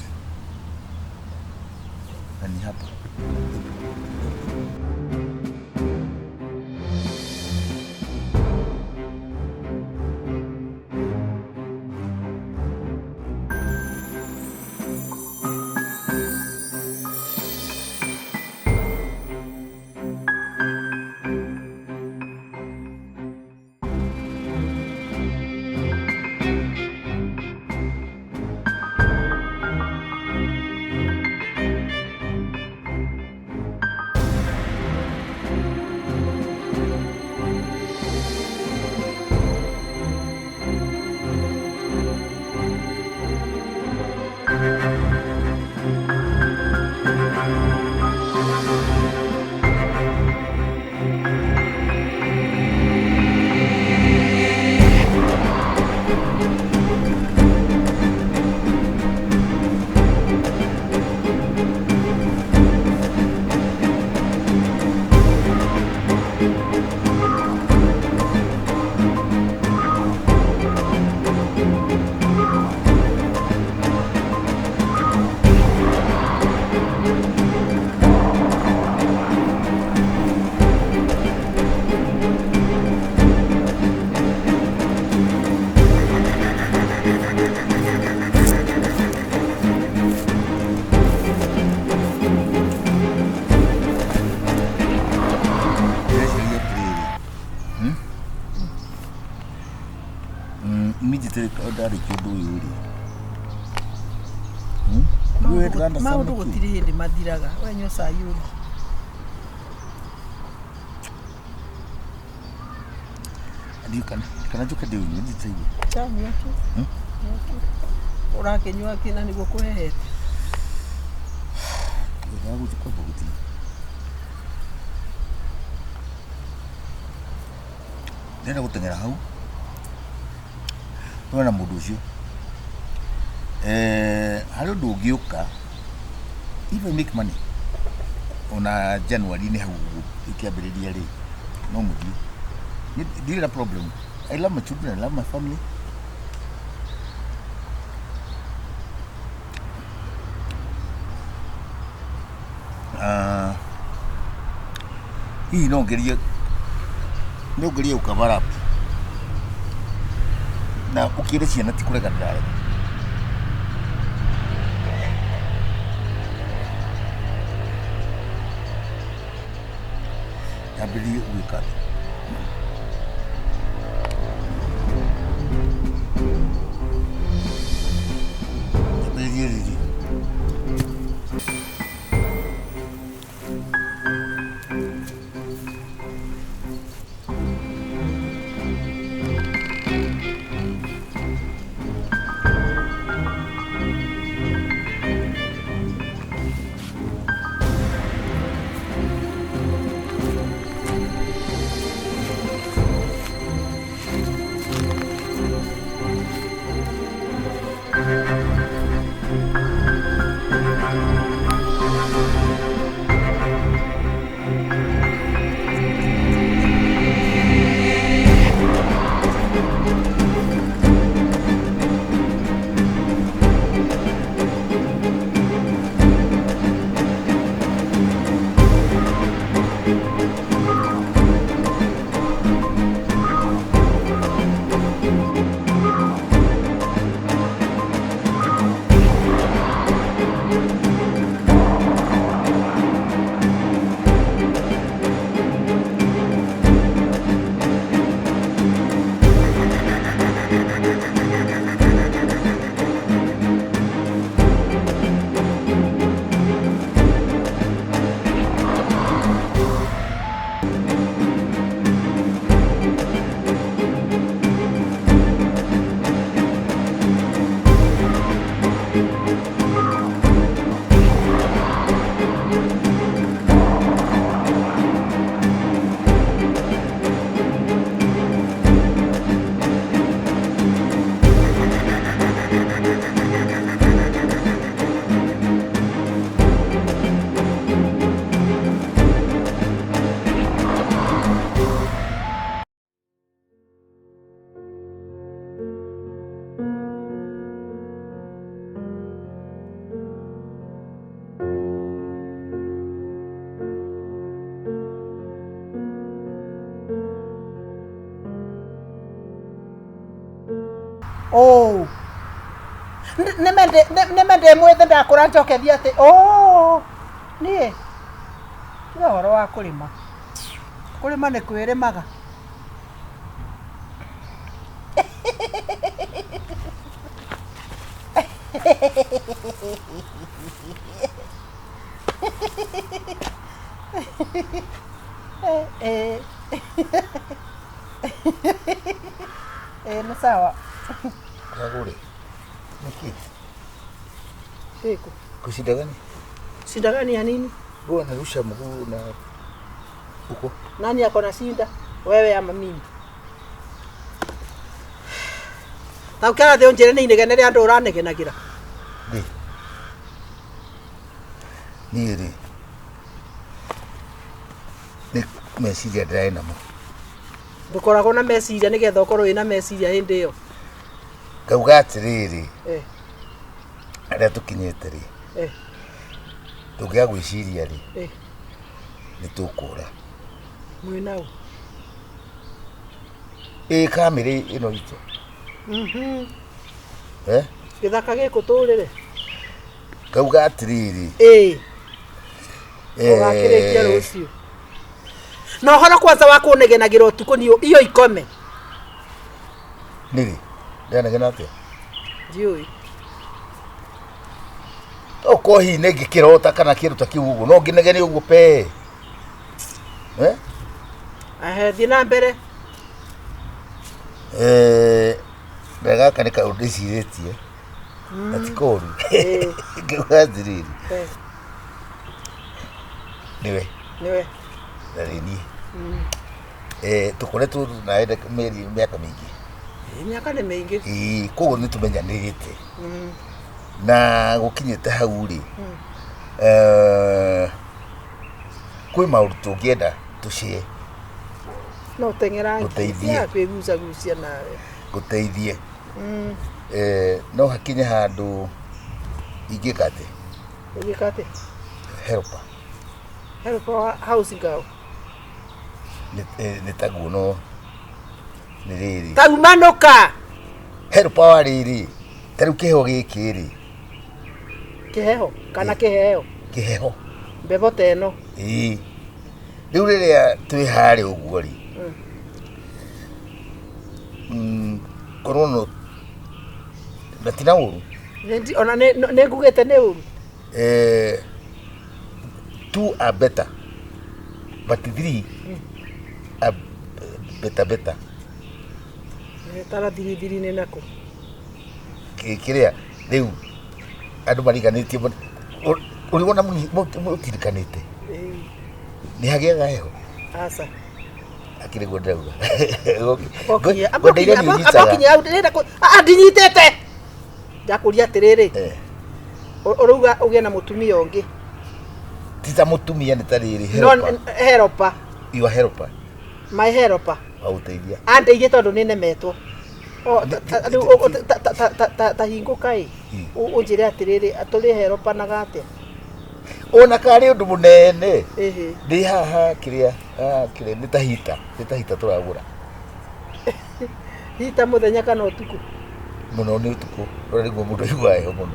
na ni hapa. Ndĩreciria atĩrĩrĩ, Immediately ndarĩkia ũndũ ũyũ rĩ, Ndiũĩ ndĩranda Maũndũ some kĩ? gũtirĩ hĩndĩ mathiraga. We nyua cai ũngĩ. Ndiũĩ kana njũke ndĩũnyue nditaigua. Chanyua tu. Nyua tu. Ũrakĩnyua kĩ na nĩguo kũhehete? Ngwendaga gũthiĩ kwamba gũthiĩ. Ndĩrenda gũteng'era hau tuone na mũndũ ũcio. Harĩ ũndũ ũngĩũka if I make money ona January-inĩ hau ũguo ĩkĩambĩrĩria rĩ, no mũthiĩ. Niĩ ndirĩ na problem. I love my children, I love my family. Ah, hihi no ngerie no ngerie gũcover up na ũkĩre ciana ti kũrega ndĩrarega. Nyambĩrĩrie gwĩka atĩa? Nyambĩrĩrie rĩrĩ. Oh. Nĩme ndĩ mwĩthĩ ndakũra njoke thiĩ atĩ oh niĩ tiga ũhoro wa kũrĩma. Kũrĩma nĩ kwĩrĩmaga. Eh, eh. Nĩ sawa. Kagũre. Nĩkĩ? Siku. Kushinda gani? Shinda gani ya nini? Huwa narusha mguu na huko. Nani ako na shinda? Wewe ama mimi? Ta ũkĩara thĩ ũnjĩre nĩ inegene rĩa andũ ũranegenagĩra. Rĩ. Niĩ rĩ. Nĩ meciria ndĩrarĩ namo. Ndũkoragwo na meciria nĩgetha ũkorwo wĩna meciria hĩndĩ ĩyo. Ngauga atĩrĩrĩ, Eh. harĩa tũkinyĩte rĩ, Eh. tũngĩaga gwĩciria rĩ, Eh. nĩ tũkũra. Mwĩna ũ? Ĩ kamĩrĩ ĩno itũ. Mhm. Eh? Gĩthaka gĩkũ tũrĩre? Ngauga atĩrĩrĩ. Ĩĩ. Eh, Ũgakĩrĩkia rũciũ. Na ũhoro kwanza wa kũnegenagĩra ũtukũ nĩ iyo ikome. Nĩrĩ? Ndĩranegena atĩa? Ndiũĩ. Okorwo hihi nĩ ngĩkĩrota kana kĩndũ ta kĩu ũguo, no ngĩnegene ũguo pe. Eh? Ehe, thiĩ na mbere. Eh, na gaka nĩ kaũndũ ndĩcirĩtie na ti koru. Ĩĩ. Ngauga atĩrĩrĩ, Eh, nĩwe nĩwe. na nĩ niĩ. Mm. Eh, tũkoretwo nawe mĩeri mĩaka mĩingĩ. Ĩĩ, Mĩaka nĩ mĩingĩ. Ĩĩ, koguo nĩ tũmenyanĩrĩte Mm. na gũkinyĩte hau rĩ, Mm. eh, kwĩ maũndũ tũngĩenda tũcĩe No ũteng'erangie. Gũteithie. Tiga kwĩgucagucia nawe. ngũteithie. Mm. Eh, no hakinye handũ ingĩka atĩ Ũgĩka atĩa? helper Help wa house girl. nĩ taguo no nĩ rĩrĩ Taumanũka. helper wa rĩrĩ ta rĩu kĩheo gĩkĩ rĩ Kĩheho kana kĩheo. kĩheho Mbebo ta ĩno. ĩĩ rĩu rĩrĩa twĩ harĩa ũguo rĩ Mm. korwo no na ti na ũru Ona nĩ ngugĩte nĩ ũru. eh, two are better but three are better better Tara thirithiri nĩ nakũ? Kĩrĩa rĩu andũ mariganĩtie ũrĩ wona mũtirikanĩte Ĩĩ. nĩ hagĩaga heho Aca. akĩrĩ guo ndĩrauga. Amba ũkinye hau ndĩrenda kũ ah ndinyitĩte. Ndakũria atĩrĩrĩ. Ũrauga ũgĩe na mũtumia ũngĩ. Ti ta mũtumia nĩ ta rĩrĩ No helper helper. your helper My helper. wa gũteithia Andeithie tondũ nĩ nemetwo. O, rĩu ta hingũka ĩ. Ũnjĩre atĩrĩrĩ tũrĩ helpanaga atĩa? Ona karĩ ũndũ mũnene. Ĩhĩ. Ndĩ haha kĩrĩa haha kĩrĩa nĩ ta hita nĩ ta hita tũragũra. Hita mũthenya kana ũtukũ? Mũno nĩ ũtukũ ũrĩa nĩguo mũndũ aiguaga heho mũno.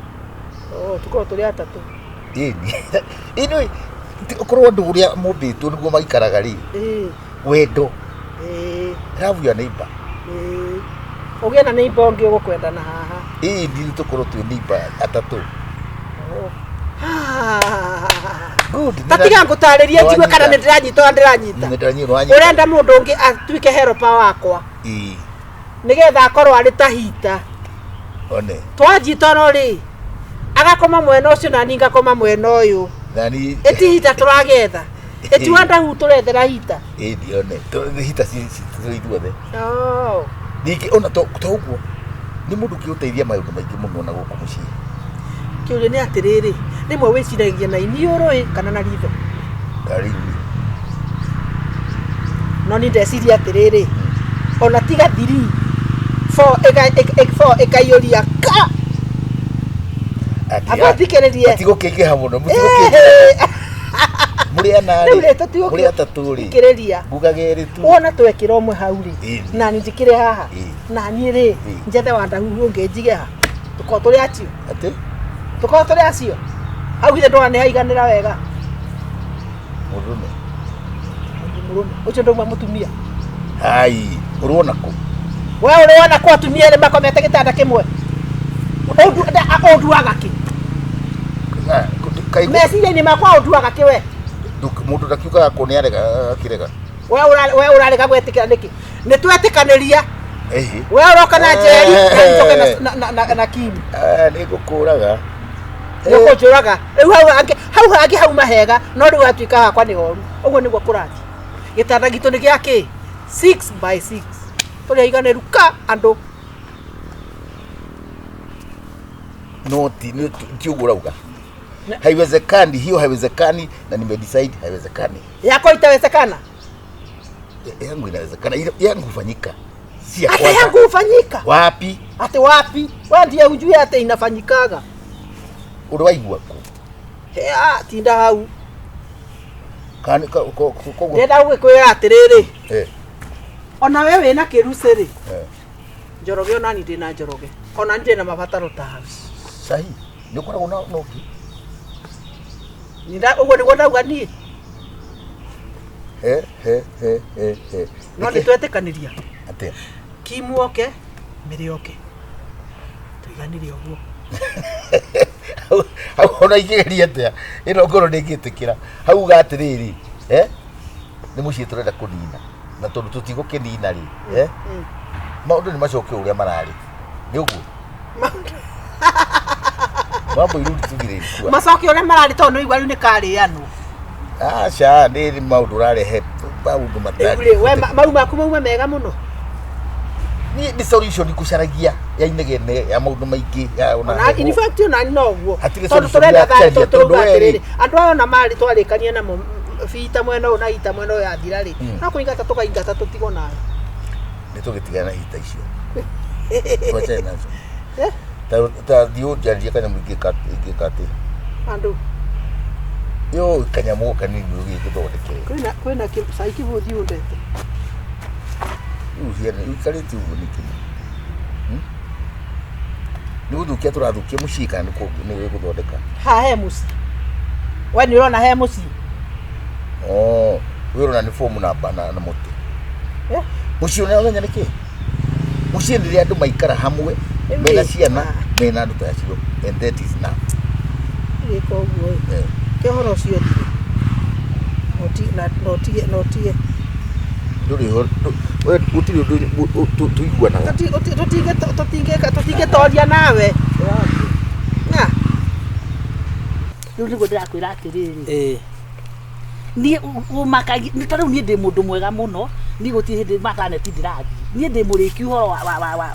Oh, tũkorwo tũrĩ atatũ. Ĩni ĩni ũkorwo andũ ũrĩa mombĩtwo nĩguo maikaraga rĩ. Ĩĩ. Wendo. Ĩĩ. Love your neighbor. Ĩĩ. Ũgĩe na neighbor ũngĩ ũgũkwendana haha. Ĩĩ nĩ tũkorwo twĩ neighbor atatũ. Good. Ta tiga ngũtarĩrie njigue kana nĩ ndĩranyita ona ndĩranyita. Nĩ ndĩranyita wanyita. Ũrenda mũndũ ũngĩ atuĩke helper wakwa Ĩĩ. nĩgetha akorwo arĩ ta hita. One. Twanjitoro rĩ agakoma mwena ũcio na niĩ ngakoma mwena ũyũ. Nani Ĩti hita tũragetha. Ĩti wandahu tũrethera hita. Ĩĩ one. Hita ci ithuothe. Oh. Ningĩ ona to ũguo nĩ mũndũ ũngĩgũteithia maũndũ maingĩ mũno na gũkũ mũciĩ. Kĩũria nĩ atĩrĩrĩ, rĩmwe wĩciragia na iniũrũ ĩ kana na ritho? Rĩu No niĩ ndeciria atĩrĩrĩ, ona tiga 3 4 4 ĩkaiyũria ka. Amba thikĩrĩrie. Matigũkĩingĩha mũno, mũtigũkĩingĩha. Mũrĩ ana Rĩu rĩ, rĩ, tũtigũkĩ- mũrĩ atatũ rĩ, thikĩrĩria. ngugaga erĩ tu. Wona twekĩra ũmwe hau rĩ, Ĩĩ. na niĩ njĩkĩre haha, Ĩĩ. na niĩ rĩ, njethe wandahuhu ũngĩ njige ha. Tũkorwo tũrĩ acio. Atĩ? Tũkorwo tũrĩ acio. Hau githĩ ndwona nĩ haiganĩra wega. Mũndũrũme. Mũndũ mũrũme. Ũcio ndauma mũtumia. Hai, ũrona kũ? We ũrĩ wona kũ atumia erĩ makomete gĩtanda kĩmwe? Ũnduaga kĩ? Meciria-inĩ makwa ũnduaga kĩ we? Mũndũ ndakiugaga kũ nĩ arega akĩrega. We ũrarega gwĩtĩkĩra nĩkĩ? Nĩ twetĩkanĩria. Ĩhĩ. We ũroka na Njeri na njoke na Kim. Nĩ ngũkũraga. Nĩ ũkũnjũraga. Rĩu hau hangĩ hauma hega no rĩu hatuĩka hakwa nĩ horu. Ũguo nĩguo kũrathiĩ. Gĩtanda gitũ nĩ gĩa kĩ? 6 by 6. Tũrĩ aiganĩru ka andũ. No ti ti ũguo ũrauga. Haiwezekani, hiyo haiwezekani na nimedecide haiwezekani. Yako itawezekana? Yangu inawezekana, yangu hufanyika. Si ya Ati kwanza. yangu hufanyika? Wapi? Ati wapi? Wewe ndiye ujue ati inafanyikaga. Uri waigua kũ? Ah, tinda hau. Kana koguo. Ndĩrenda gũgĩkwĩra atĩrĩrĩ. Eh. Ona we wĩna kĩrucĩ rĩ. Eh. Njoroge ona niĩ ndĩna Njoroge. Ona niĩ ndĩna mabataro ta hau. Sahi. Nĩ ũkoragwo na ũngĩ? Ũguo nĩguo ndauga niĩ. He he he he he. No nĩ twetĩkanĩria. Atĩa? Kimu oke, Mĩrĩ oke. Tũiganĩre ũguo. Hau ona ingĩgeria atĩa ĩno ngoro ndĩngĩtĩkĩra. Hau uga atĩrĩrĩ, eh? Nĩ mũciĩ tũrenda kũnina. Na tondũ tũtigũkĩnina rĩ, eh? Maũndũ nĩ macoke ũrĩa mararĩ. Nĩ ũguo? Mambo irudi tu vile ilikuwa. Macoke ũrĩa mararĩ tondũ nĩ ũigua rĩu nĩ karĩanwo. Aca, nĩ maũndũ ũrarehe maũndũ Rĩu rĩ, we mau maku mauma mega mũno. Niĩ nĩ solution ngũcaragia ya inegene ya maũndũ maingĩ ya ona Ona in fact ona no ũguo. Hatirĩ Tondũ solution tũrenda ya thayũ kũcaria, tondũ tondũ tũrauga we rĩ- atĩrĩrĩ, andũ aya ona marĩ twarĩkania namo bita mwena ũyũ na ita mwena ũyũ yathira rĩ, no kũingata tũkaingata tũtigwo nayo. Nĩ tũgĩtigana na hita icio. Twachane nazo. Ta thiĩ ũnjarĩrie kanyamũ ingĩka atĩa. Andũ. Yo kanyamũ kanini ũgĩgĩthondekere. Kwĩna kwĩna cai kĩbũthi ũndete. Rĩu ciana ũikarĩte ũguo nĩkĩ? Nĩ gũthũkia tũrathũkia mũciĩ kana nĩ gũthondeka? Ha he mũciĩ. We nĩ ũrona he mũciĩ? Oh, we ũrona nĩ fomu na na mũtĩ. Mũciĩ ũrĩa ũmenya nĩkĩ? Mũciĩ nĩ rĩrĩa andũ maikara hamwe mena ciana mena andũ ta acio and that is enough. Gĩka ũguo ĩ. Ke ũhoro ũcio ũthire. Na ũtige. Ndũrĩ ho we gũtirĩ ũndũ tũiguanaga. Tũtingĩtoria nawe. Na. Rĩu nĩguo ndĩrakwĩra atĩrĩrĩ. Niĩ ũmakagia nĩ ta rĩu niĩ ndĩ mũndũ mwega mũno niĩ gũtirĩ hĩndĩ mataneti ndĩrathiĩ niĩ ndĩ mũrĩki ũhoro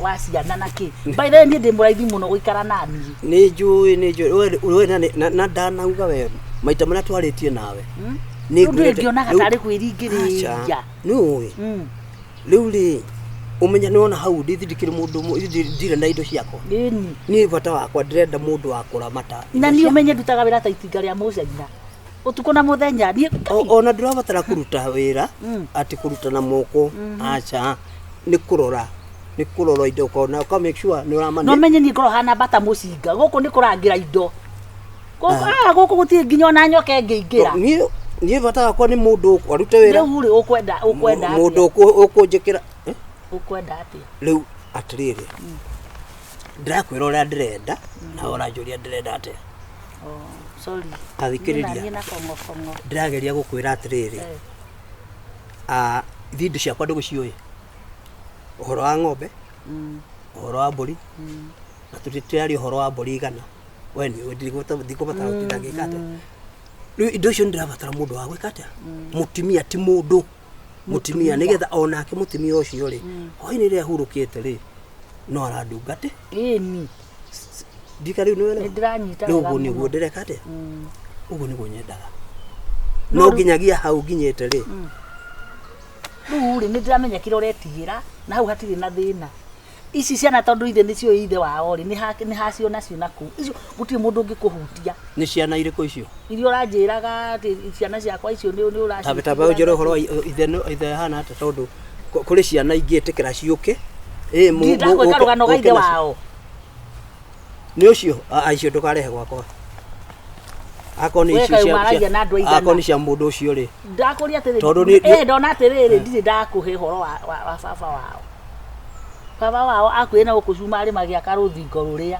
wa ciana na kĩ. By the way niĩ ndĩ mũraithi mũno gũikara na niĩ. Nĩ njũĩ we na ndanauga we maita marĩa twarĩtie nawe. Nĩ ngĩonaga tarĩ kwĩringĩrĩria. Nĩ ũĩ. Rĩu rĩ ũmenya nĩ wona hau ndithindĩkĩre mũndũ ndirĩ na indo ciakwa. Niĩ bata wakwa ndĩrenda mũndũ wa kũramata. Na niĩ ũmenye ndutaga wĩra ta itinga rĩa mũcaina. Ũtukũ na mũthenya niĩ ona ndĩrabatara kũruta wĩra atĩ kũruta na moko aca nĩ kũrora indo ũkona ũka make sure nĩ ũramane. No menye niĩ ngorwo hana bata mũcinga gũkũ nĩ kũrangĩra indo. Gũkũ gũtirĩ nginya ona nyoka ĩngĩingĩra. Niĩ bata wakwa nĩ mũndũ arute wĩra. Rĩu rĩ ũkwenda atĩa? Mũndũ ũkũnjĩkĩra. Ũkwenda atĩa? Rĩu atĩrĩrĩ ndĩrakwĩra ũrĩa ndĩrenda na ũranjũria ndĩrenda atĩa. Sorry. Tathikĩrĩria. Ndĩrageria gũkwĩra atĩrĩrĩ. Ithuĩ indo ciakwa ndũgũciũĩ. Ũhoro wa ng'ombe, ũhoro wa mbũri, na tũtiraria ũhoro wa mbũri igana. We nĩ ũĩ ndikũbatara gũtinda ngĩka atĩa. Rĩu indo icio nĩndĩrabatara mũndũ wa gwĩka atĩa? Mũtumia ti mũndũ. Mũtumia nĩgetha onake mũtumia ũcio rĩ, hwaĩ-inĩ rĩrĩa ahurũkĩte rĩ, no arandungate. Ĩni. Ndika rĩu nĩwelewa? Nĩndĩranyita wega. Ũguo nĩguo ndĩreka atĩa? Ũguo nĩguo nyendaga. No nginyagia hau nginyĩte rĩ. Rĩu rĩ nĩndĩramenya kĩrĩa ũretigĩra na hau hatirĩ na thĩna. Ici ciana tondũ ithe nĩcio ithe wao rĩ nĩ hacio nacio na kũu. Icio gũtirĩ mũndũ ũngĩkũhutia. Nĩ ciana irĩkũ icio? Iria ũranjĩraga atĩ ciana ciakwa icio nĩ ũracio. Tamba ũnjĩre ũhoro wa ithe hana atĩa tondũ kũrĩ ciana ingĩtĩkĩra ciũke. Ndagwĩka rũgano ga ithe wao. Nĩ ũcio icio ndũkarehe gwakwa. Akorwo nĩ icio cia akorwo nĩ cia mũndũ ũcio rĩ. Ndakũria atĩrĩrĩ. Ndona atĩrĩrĩ ndirĩ ndakũhe ũhoro wa baba wao. Baba wao akuire na gũkũ cumarĩ magĩaka rũthingo rũrĩa.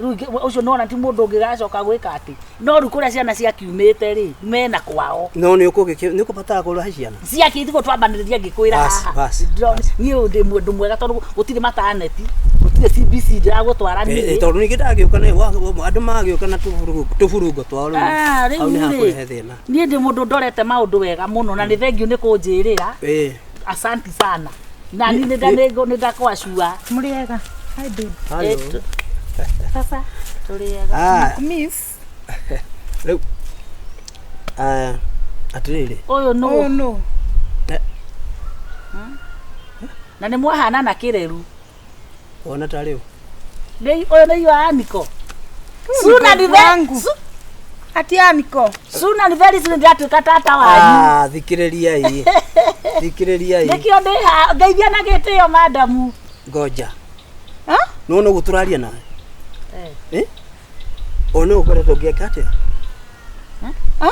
Rĩu ũcio nĩwona ti mũndũ ũngĩgacoka gwĩka atĩ. No rĩu kũrĩa ciana ciakiumĩte rĩ mena kwao. No nĩ ũkũbatara kũrehe ciana. Ciaki tiguo twambanĩrĩria ngĩkwĩra haha. Niĩ ndĩ mũndũ mwega tondũ gũtirĩ mataneti. Gũtirĩ CBC ndĩragũtwara niĩ. Tondũ ningĩ ndagĩũka andũ magĩũka na tũburungo twao rĩu. Hau nĩ hakũrehe thĩna. Niĩ ndĩ mũndũ ndorete maũndũ wega mũno na nĩ thengiũ nĩ kũnjĩrĩra. Asanti sana. Na niĩ nĩ ndakwacua. Mũrĩega. Hi babe. Hello. Sasa tũrĩega. Miss. Rĩu atĩrĩrĩ. Ũyũ nũ? Ũyũ nũ? Na nĩ mwahanana kĩreru. Wona ta rĩu. Nĩ ũyũ nĩ wa Aniko. Suna ni wangu. Ati Aniko. Suna ni very soon ndatuĩka tata wanyu. Ah, thikĩrĩria ĩ. Thikĩrĩria ĩ. Nĩkĩo ndĩ ha ngeithia na gĩtĩo madamu. Ngoja. Ha? Nĩwona ũguo tũraria nawe? Eh? Ona ũkoretwo ũngĩeka atĩa? Ha?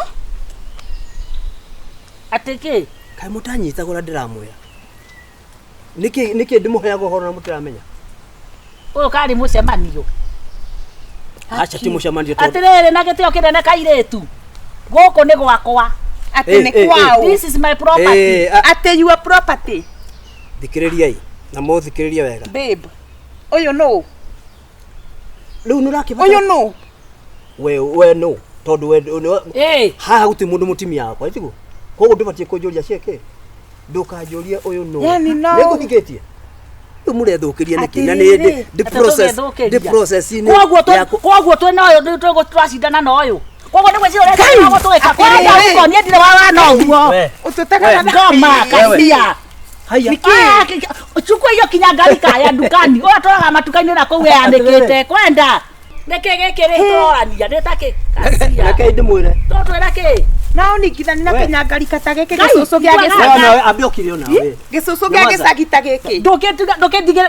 Atĩ kĩ? Kaĩ mũtanyitaga ũrĩa ndĩramwĩra? Nĩkĩ ndĩmũheaga ũhoro na mũtiramenya? Ũyũ karĩ mũcemanio. Aca ti mũcemanio tondũ. Atĩrĩrĩ na gĩtĩo kĩnene kairĩtu. Gũkũ nĩ gwakwa. Atĩ nĩ kwao. This is my property. Atĩ your property. Thikĩrĩria ĩ na mũthikĩrĩrie wega. Babe. Ũyũ nũ? Rĩu nĩ ũrakĩbata. Ũyũ nũ? We nũ? Tondũ we haha gũtirĩ mũndũ mũtumia wakwa tiguo? Koguo ndũbatiĩ kũnjũria ciĩkĩ? Ndũkanjũrie ũyũ nũ. Nĩ ngũhingĩtie. Rĩu mũrethũkĩria nĩkĩ? Na nĩ the process the process inĩ. Koguo twĩ na ũyũ twacindana na ũyũ. Koguo nĩguo ciũrĩa gũtwĩka. Koguo niĩ ndirĩ wa wana ũguo. Ũtũtekaga ngoma kacia. Haya. Chukua hiyo kinyangarika ya dukani. Ũrĩa tũraga matuka-inĩ na kũu yanĩkĩte. Kwenda. Nĩkĩ gĩkĩ rĩ tũrorania nĩ ta kĩ? Kacia. Reke ndĩmwĩre. Tũtwĩra kĩ? Na ũningithani na kinyangarika ta gĩkĩ gĩcũcũ gĩa gĩcagi. Nawe ambe ũkire onawe. Gĩcũcũ gĩa gĩcagi ta gĩkĩ.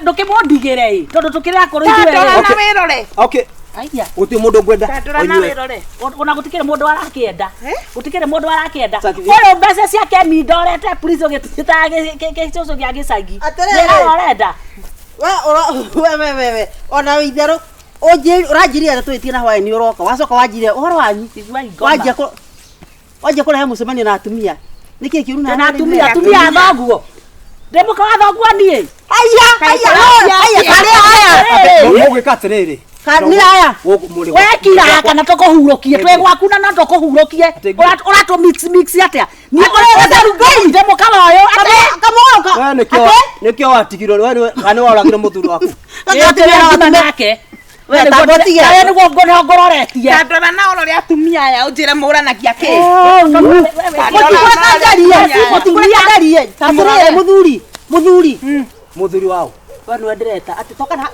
Ndũkĩmũndigĩre ĩ tondũ tũkĩrĩ akũrũ ithuĩ. Tandora na wĩrore. Okay. Aya. Gũtirĩ mũndũ ngwenda. Tandora na wĩrore. Ona gũtikĩrĩ mũndũ arakĩenda. Gũtikĩrĩ mũndũ arakĩenda. Ũyũ mbeca ciake mindorete please ũgĩtũtaga gĩcũcũ gĩa gĩcagi. Atĩrĩrĩ. Ũrenda. We ona itherũ ũranjĩrire tũgĩthiĩ na hwaĩ-inĩ ũroka wacoka wanjĩrire ũhoro wanyu wanjia kũrehe mũcemanio na atumia nĩkĩ kĩũru na atumia atumia a thoguo ndĩ mũka wa thoguo niĩ. Aya aya aya karĩa aya mũgwĩka atĩrĩrĩ nĩ aya wekira kana tũkũhurũkie twĩ gwaku na no tũkũhurũkie ũratũ mix mix atĩa niĩ ndĩ mũka wa ũyũ atĩ nĩkĩo watigirwo kana nĩworagire mũthuri waku nake. We nĩguo ngororetie. Tandora na ũrore atumia aya ũnjĩre mũranagia kĩ. Mũtigwĩka atĩrĩrĩ mũthuri mũthuri mũthuri wao we nĩwe ndĩreta atĩ toka na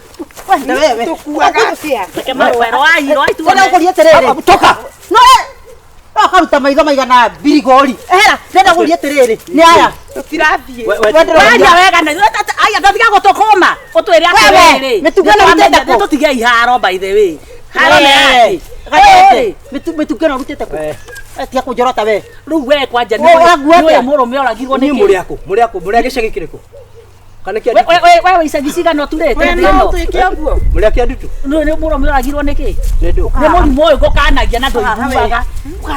wewe tũkuaga atĩa. Reke marũe rwai rwai tuone ũkũria atĩrĩrĩ toka no ũkaruta maitho maigana mbirigori ehera ndĩrenda gũria atĩrĩrĩ nĩ aya tũtirathiĩ waria wega na aya ndatiga gũtũkũma ũtwĩre atĩrĩrĩ mĩtugo ĩno ũrutĩte kũ tũtige iharo by the way haro nĩ yake mĩtugo ĩno ũrutĩte kũ tiga kũnjorota we rĩu we kwanja nĩ mũrũme ũragirwo nĩkĩ mũrĩ akũ mũrĩ akũ mũrĩ a gĩcagi kĩrĩkũ kana kĩa we we icagi cigana ũturĩte we no ũtuĩke ũguo mũrĩ a kĩa ndutu nĩ mũrũme ũragirwo nĩkĩ nĩ ndũ nĩ mũrimũ ũyũ ngũkanagia na ndũiguaga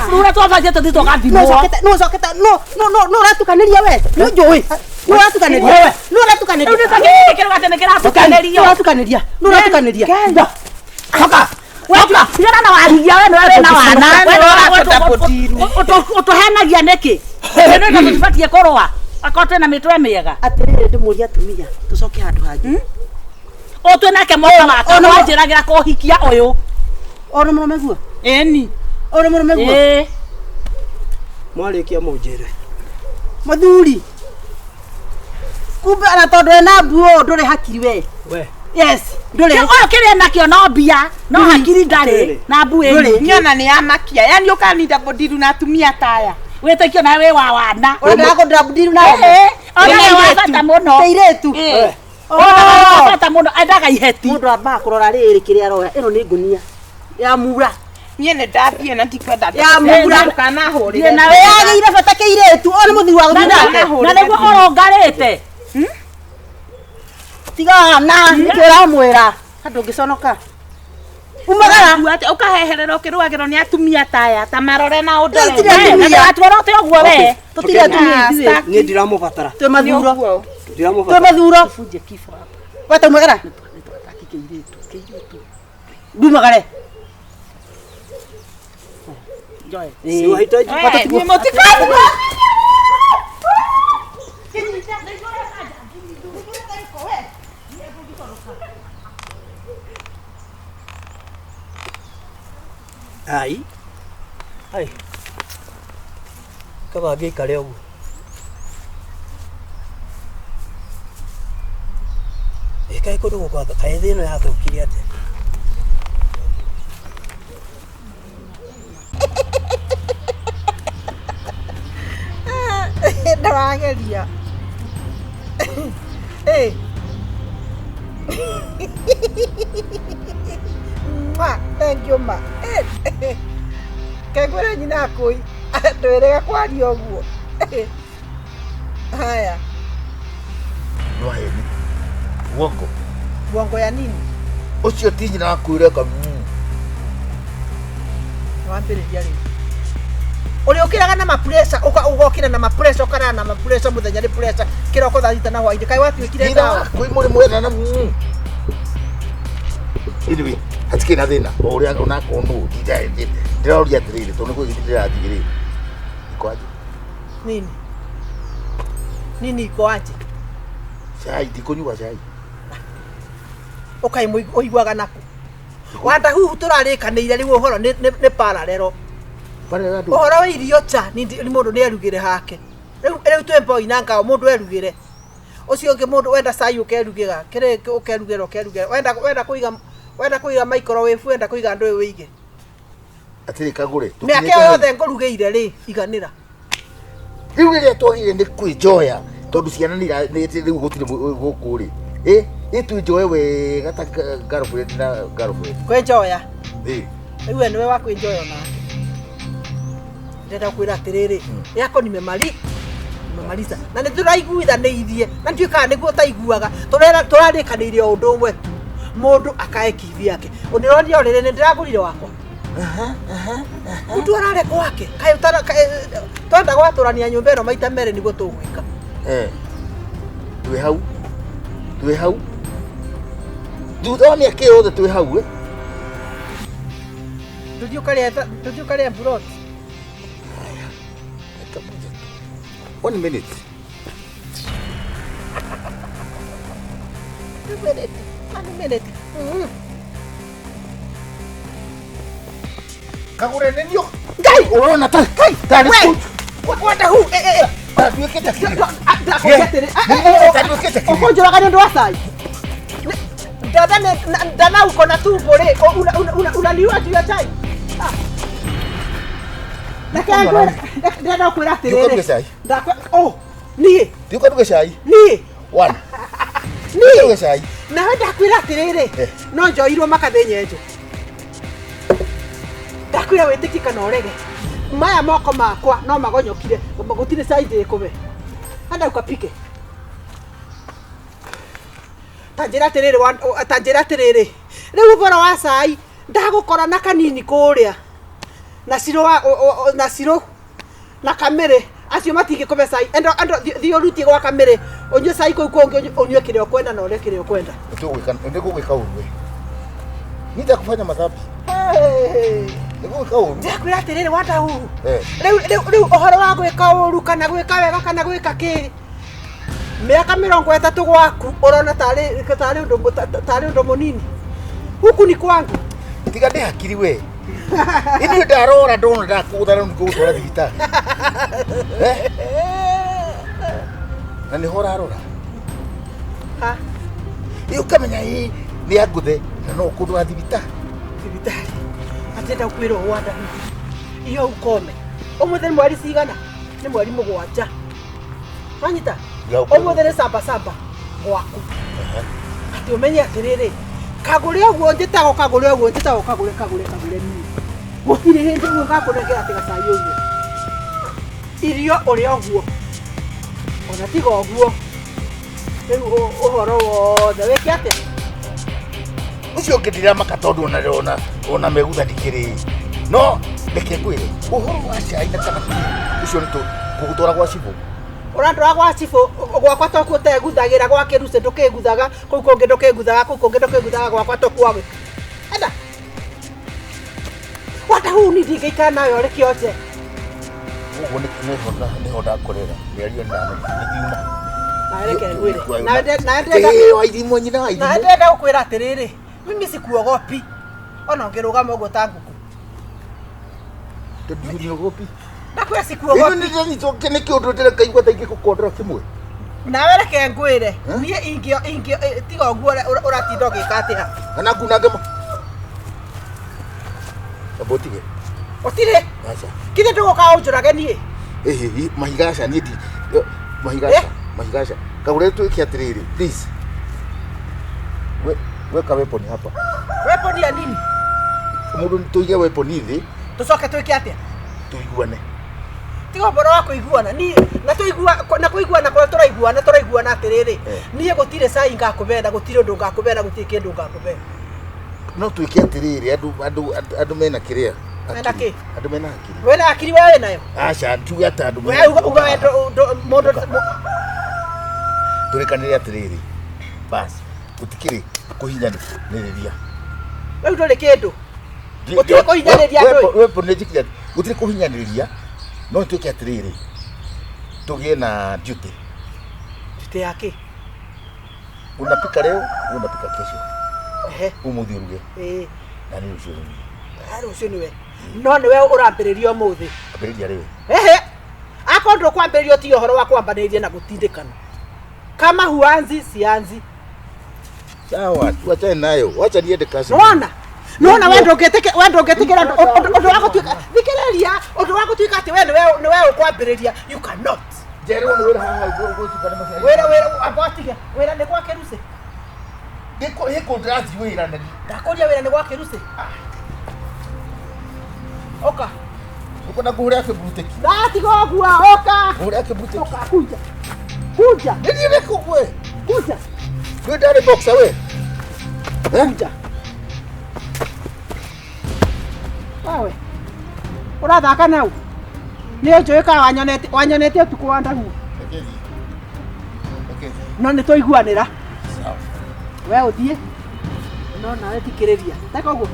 rĩu ũrĩa twabanjia tũthiĩ tũgathimwo no ũcokete no no no no ũratukanĩria we nĩ njũĩ no ũratukanĩria no ũratukanĩria rĩu nĩ kĩrĩa atĩ nĩ kĩratukanĩrio no ũratukanĩria no ũratukanĩria toka Toka tigana na warigia we nĩwe wĩna wana ũtũhenagia nĩkĩ nĩ tũtibatiĩ kũrũa akorwo twĩna mĩtwe mĩega atĩrĩrĩ ndĩmũrie atumia tũcoke handũ hangĩ ũyũ twĩnake mwaka wake wanjĩragĩra kũhikia ũyũ ũyũ nĩ mũrũme guo ĩni ũyũ nĩ mũrũme guo mwarĩkia mũnjĩre mũthuri kumbe ona tondũ ena mbuo ndũrĩ hakiri we yes ndũrĩ ũyũ kĩrĩa nakĩo no mbia no hakiri ndarĩ na mbuĩ nyona nĩ yamakia yani ũkaninda bodiru na atumia ta aya wĩtĩkio nawe wĩ wa wana ũrenda kũndĩra bodiru na ona nĩ wa bata mũno teirĩtu ona wa bata mũno endaga iheti mũndũ ambaga kũrora rĩrĩ kĩrĩa aroya ĩno nĩ ngũnia ya mura niĩ nĩ ndathiĩ na ndikwenda ya mura ndũkanahũrĩre yagĩire bata kĩirĩtu ũyũ nĩ mũthuri wa gũthiĩ nake na nĩguo ũrũngarĩte tigana nĩkĩo ũramwĩra andũ ũngĩconoka umagara ũkaheherera ũkĩrũagĩrwo nĩ atumia ta aya ta marore na ũndore watuorote ũguo we tũtirĩ atumia ithuĩ niĩ ndiramũbatara twĩ mathuro twĩ mathuro weta umagara ndumagare siwahitaji Ai. Ai. Kaba ngĩikare ũguo. Ĩkaĩ kũndũ gũkũ kaĩ thĩ ĩno yathũkire atĩa? Ndĩrageria. Ĩ. Mwah, thank you ma. Kengwĩre nyina akũi ndwĩrĩga kwaria ũguo. Haya, Nĩ Uongo. Uongo ya nini? Ũcio ti nyina waku ũreka. Wambĩrĩria rĩu. Ũrĩũkĩraga na mapressure, ũgokĩra na mapressure, ũkarara na mapressure, mũthenya nĩ pressure, kĩroko thaa thita na hwainĩ. Kaĩ watuĩkire Nyina ndawa? waku mũrĩ mwena na. Anyway, hatikĩrĩ na thĩna. O ũrĩa onakorwo nũ ndĩroria atĩrĩrĩ tondũ nĩ kũgĩthiĩ ndĩrathiĩ rĩ. Iko aje? Nini? Nini iko aje? Cai, ndikũnyua cai. Ũkaĩ ũiguaga naku. Wanda huhu tũrarĩkanĩire rĩu ũhoro nĩ parallel. Parallel andũ. Ũhoro wa irio cha nĩ mũndũ nĩ erugĩre hake. Rĩu twĩ mboi na ngao mũndũ erugĩre. Ũcio ũngĩ mũndũ wenda cai ũkerugĩra, kĩrĩ ũkerugĩra ũkerugĩra. Wenda kũiga microwave, wenda kũiga ndũĩ wĩige. Atĩrĩ kagũre. Mĩaka ĩyo yothe ngũrugĩire rĩ, iganĩra. Rĩu rĩrĩa twagĩrĩire nĩ kwĩnjoya tondũ ciana nĩ rĩu gũtirĩ gũkũ rĩ. Ĩ twĩnjoye wega ta girlfriend na girlfriend. Kwĩnjoya. Ĩ. Rĩu we nĩwe wa kwĩnjoya onake. Ndĩrenda kwĩra atĩrĩrĩ, yako nimemaliza. Na nĩ tũraiguithanĩirie, na ndiũĩ kana nĩguo ũtaiguaga, tũrarĩkanĩire o ũndũ ũmwe tu. Mũndũ akae kibi yake. Ũnĩronire o rĩrĩ nĩ ndĩragũrire wakwa. Mũndũ arare gwake. Kaĩ twenda gwatũrania nyũmba ĩno maita merĩ nĩguo tũgwĩka. Twĩ hau. Twĩ hau. Thutha wa mĩaka ĩyo yothe twĩ hau ĩ. Tũthiĩ ũkarĩe mburoti. 1 minute. 2 minute. 1 minute. Kagũre nĩ niĩ. Ngai! Ũrona ta tarĩ We! Wanda hu Ndatuĩkĩte kĩrĩa? Ndakwĩra atĩrĩ, Ndatuĩkĩte kĩrĩa? ũkũnjũraga nĩ ũndũ wa cai? Dada dada uko na tumbo rĩ, unaniua juu ya chai? Reke ngwĩre, ndĩrenda gũkwĩra Thiĩ ũkaruge atĩrĩrĩ. cai. Oh, niĩ. Thiĩ ũkaruge cai. Niĩ. One. Niĩ. Ũkaruge cai. Nawe ndakwĩra atĩrĩrĩ, no njoirwo makathĩ nyenjo. Ndakwĩra wĩtĩkie kana ũrege. Maya moko makwa no magonyokire, gũtirĩ cai ndĩkũbe. Enda ukapike. Ta njĩra atĩrĩrĩ, ta njĩra atĩrĩrĩ. Rĩu ũhoro wa cai ndagũkora na kanini kũrĩa. Na cirũ na cirũ na kamĩrĩ acio matingĩkũbe cai. Endo thiĩ ũrutie gwa kamĩrĩ ũnyue cai kũu kũngĩ ũnyue kĩrĩa ũkwenda na ũrĩe kĩrĩa ũkwenda. Nĩgũgwĩka ũru we. Nitakufanya madhambi. Nĩgũgwĩka ũru. Ndĩrakwĩra atĩrĩrĩ Wanda huhu. Rĩu ũhoro wa gwĩka ũru kana gwĩka wega kana gwĩka kĩ mĩaka 30 gwaku ũrona tarĩ ũndũ mũnini. Huku ni kwangu. Tiga ndĩ hakiri we. Ithuĩ ndarora ndona ndakũgũtha rĩu nĩngũgũtwara thibitarĩ. Na nĩho ũrarora. Ha? Ĩ ũkamenya ĩ nĩ angũthe na no ũkũndwara thibitarĩ. Thibitarĩ. Atĩrenda gũkwĩra ũũ Wanda huhu. Iyo ukome. Ũmũthĩ nĩ mweri cigana? Nĩ mweri 7. Wanyita? Ũmũthĩ nĩ saba saba gwaku. Atĩ ũmenye atĩrĩrĩ, kagũre ũguo njĩtagwo kagũre ũguo njĩtagwo kagũre kagũre kagũre niĩ. Gũtirĩ hĩndĩ ũguo ngakũnengera atĩ gacai ũguo. Irio ũrĩa ũguo. Ona tiga ũguo. Rĩu ũhoro wothe wĩke atĩa? Ũcio ũngĩ ndiramaka tondũ ona megutha ndikĩrĩ. No reke ngwĩre ũhoro wa cai na kana ũcio nĩ tũgũtwara gwa cibũ. Ũrandwara gwa cibũ gwakwa tokuo ũteguthagĩra gwa kĩrucĩ ndũkĩguthaga kũu kũngĩ ndũkĩguthaga kũu kũngĩ ndũkĩguthaga gwakwa tokuo gwĩka. Enda. Wanda huhu niĩ ndingĩikara nawe ũrĩ kĩonje. Ũguo nĩho ndakorera mĩario nĩngiuma. Nawe reke ngwĩre. Nawe Wairimũ nyina nawe wairimũ. ndĩrenda gũkwĩra atĩrĩrĩ, mimi sikuogopi. Ona ũngĩrũgama ũguo ta ngũkũ. Tondũ nĩogopi. Ndakwĩra sikuogopi. Ĩno nĩ nĩkĩ ũndũ ndĩrekaigua ta ingĩgũkondora kĩmwe. Nawe reke ngwĩre niĩ ingĩ tiga ũguo ũratinda ũgĩka atĩa. Kana ngunange Abotige. Ũtirĩ. Aca. Kithĩ ndũgũka ũnjũrage niĩ? Ĩhĩ, mahiga aca niĩ ndi mahiga aca, mahiga aca. Kagũre twĩke atĩrĩrĩ, please. Weka weapon hapa. Weapon ya nini? Mũndũ tũige weapon thĩ. Tũcoke twĩke atĩa? Tũiguane. Tiga ũhoro wa kũiguana niĩ na tũigua na kũiguana kũrĩa tũraiguana tũraiguana atĩrĩrĩ niĩ gũtirĩ cai ngakũbena gũtirĩ ũndũ ngakũbena gũtirĩ kĩndũ ngakũbena. No twĩke atĩrĩrĩ andũ mena kĩrĩa? Mena kĩ? Andũ mena hakiri. Wĩna hakiri we wĩnayo? Aca tuge atĩ andũ mena. We uga we mũndũ tũrĩkanĩre atĩrĩrĩ bas gũtikĩrĩ kũhinyanĩrĩria. Rĩu ndũrĩ kĩndũ. Gũtirĩ kũhinyanĩrĩria andũ. Weapon nĩ njĩkire gũtirĩ kũhinyanĩrĩria. No twĩke atĩrĩrĩ tũgĩe na duty. Duty ya kĩ? Unapika leo, unapika kesho. Ehe. Ũmũthĩ ũruge. Ĩĩ. Na niĩ rũciũ nĩ niĩ. Rũciũ nĩwe. No nĩwe ũrambĩrĩria ũmũthĩ. Ambĩrĩria rĩu. Ehe. Akorwo ndũkwambĩrĩria ũtige ũhoro wa kwambanĩrĩria na gũtindĩkana. Kama huanzi sianzi. Sawa, tuachane nayo. Wacha niende kazi. Nĩwona? Nĩwona we ndũngĩtĩkĩra ũndũ wa gũtuĩka thikĩrĩria ũndũ wa gũtuĩka atĩ we nĩwe ũkwambĩrĩria you cannot. Njerwo nĩ wĩra haha ũgũtuĩka nĩ maciaro. Wĩra amba ũtige. Wĩra nĩ gwa Kĩrucĩ. Gĩkũ ndĩrathiĩ wĩra na ndakũria wĩra nĩ gwa Kĩrucĩ. Oka. Uko na ngũhũre kĩburutĩki. Ndatiga ũguo oka. Ngũhũre kĩburutĩki. Oka kuja. Kuja. Nĩ ndĩrĩkũ we? Kuja. Ndĩ ndarĩ boxer we. Kuja. Wawe. Ũrathaka nau? Nĩ ũnjũĩ kana wanyonete ũtukũ wa ndahu. No nĩ twaiguanĩra. We ũthiĩ. No nawe thikĩrĩria. Eka ũguo.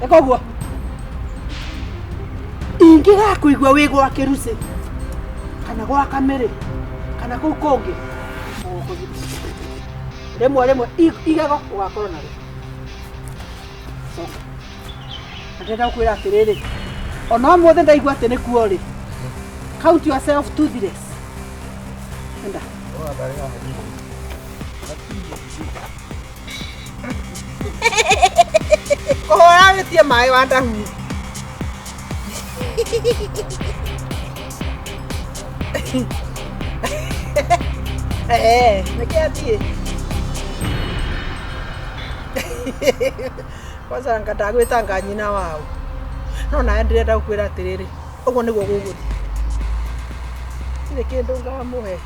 Eka ũguo. Ingĩgakũigua wĩ gwa Kĩrucĩ kana gwa Kamĩrĩ kana kũu kũngĩ rĩmwe rĩmwe igego ũgakorwo narĩo. Coka. Na ndĩrenda gũkwĩra atĩrĩrĩ ona ũmũthĩ ndaigua atĩ nĩkuo rĩ count yourself toothless. Enda. Kũhũra wĩtie maĩ wa ndahu. Nĩkĩ athiĩ? Kwanza anga ndagwĩtanga nyina wao. No nawe ndĩrenda gũkwĩra atĩrĩrĩ ũguo nĩguo gũgũthiĩ. Tirĩ kĩndũ ngamũhe.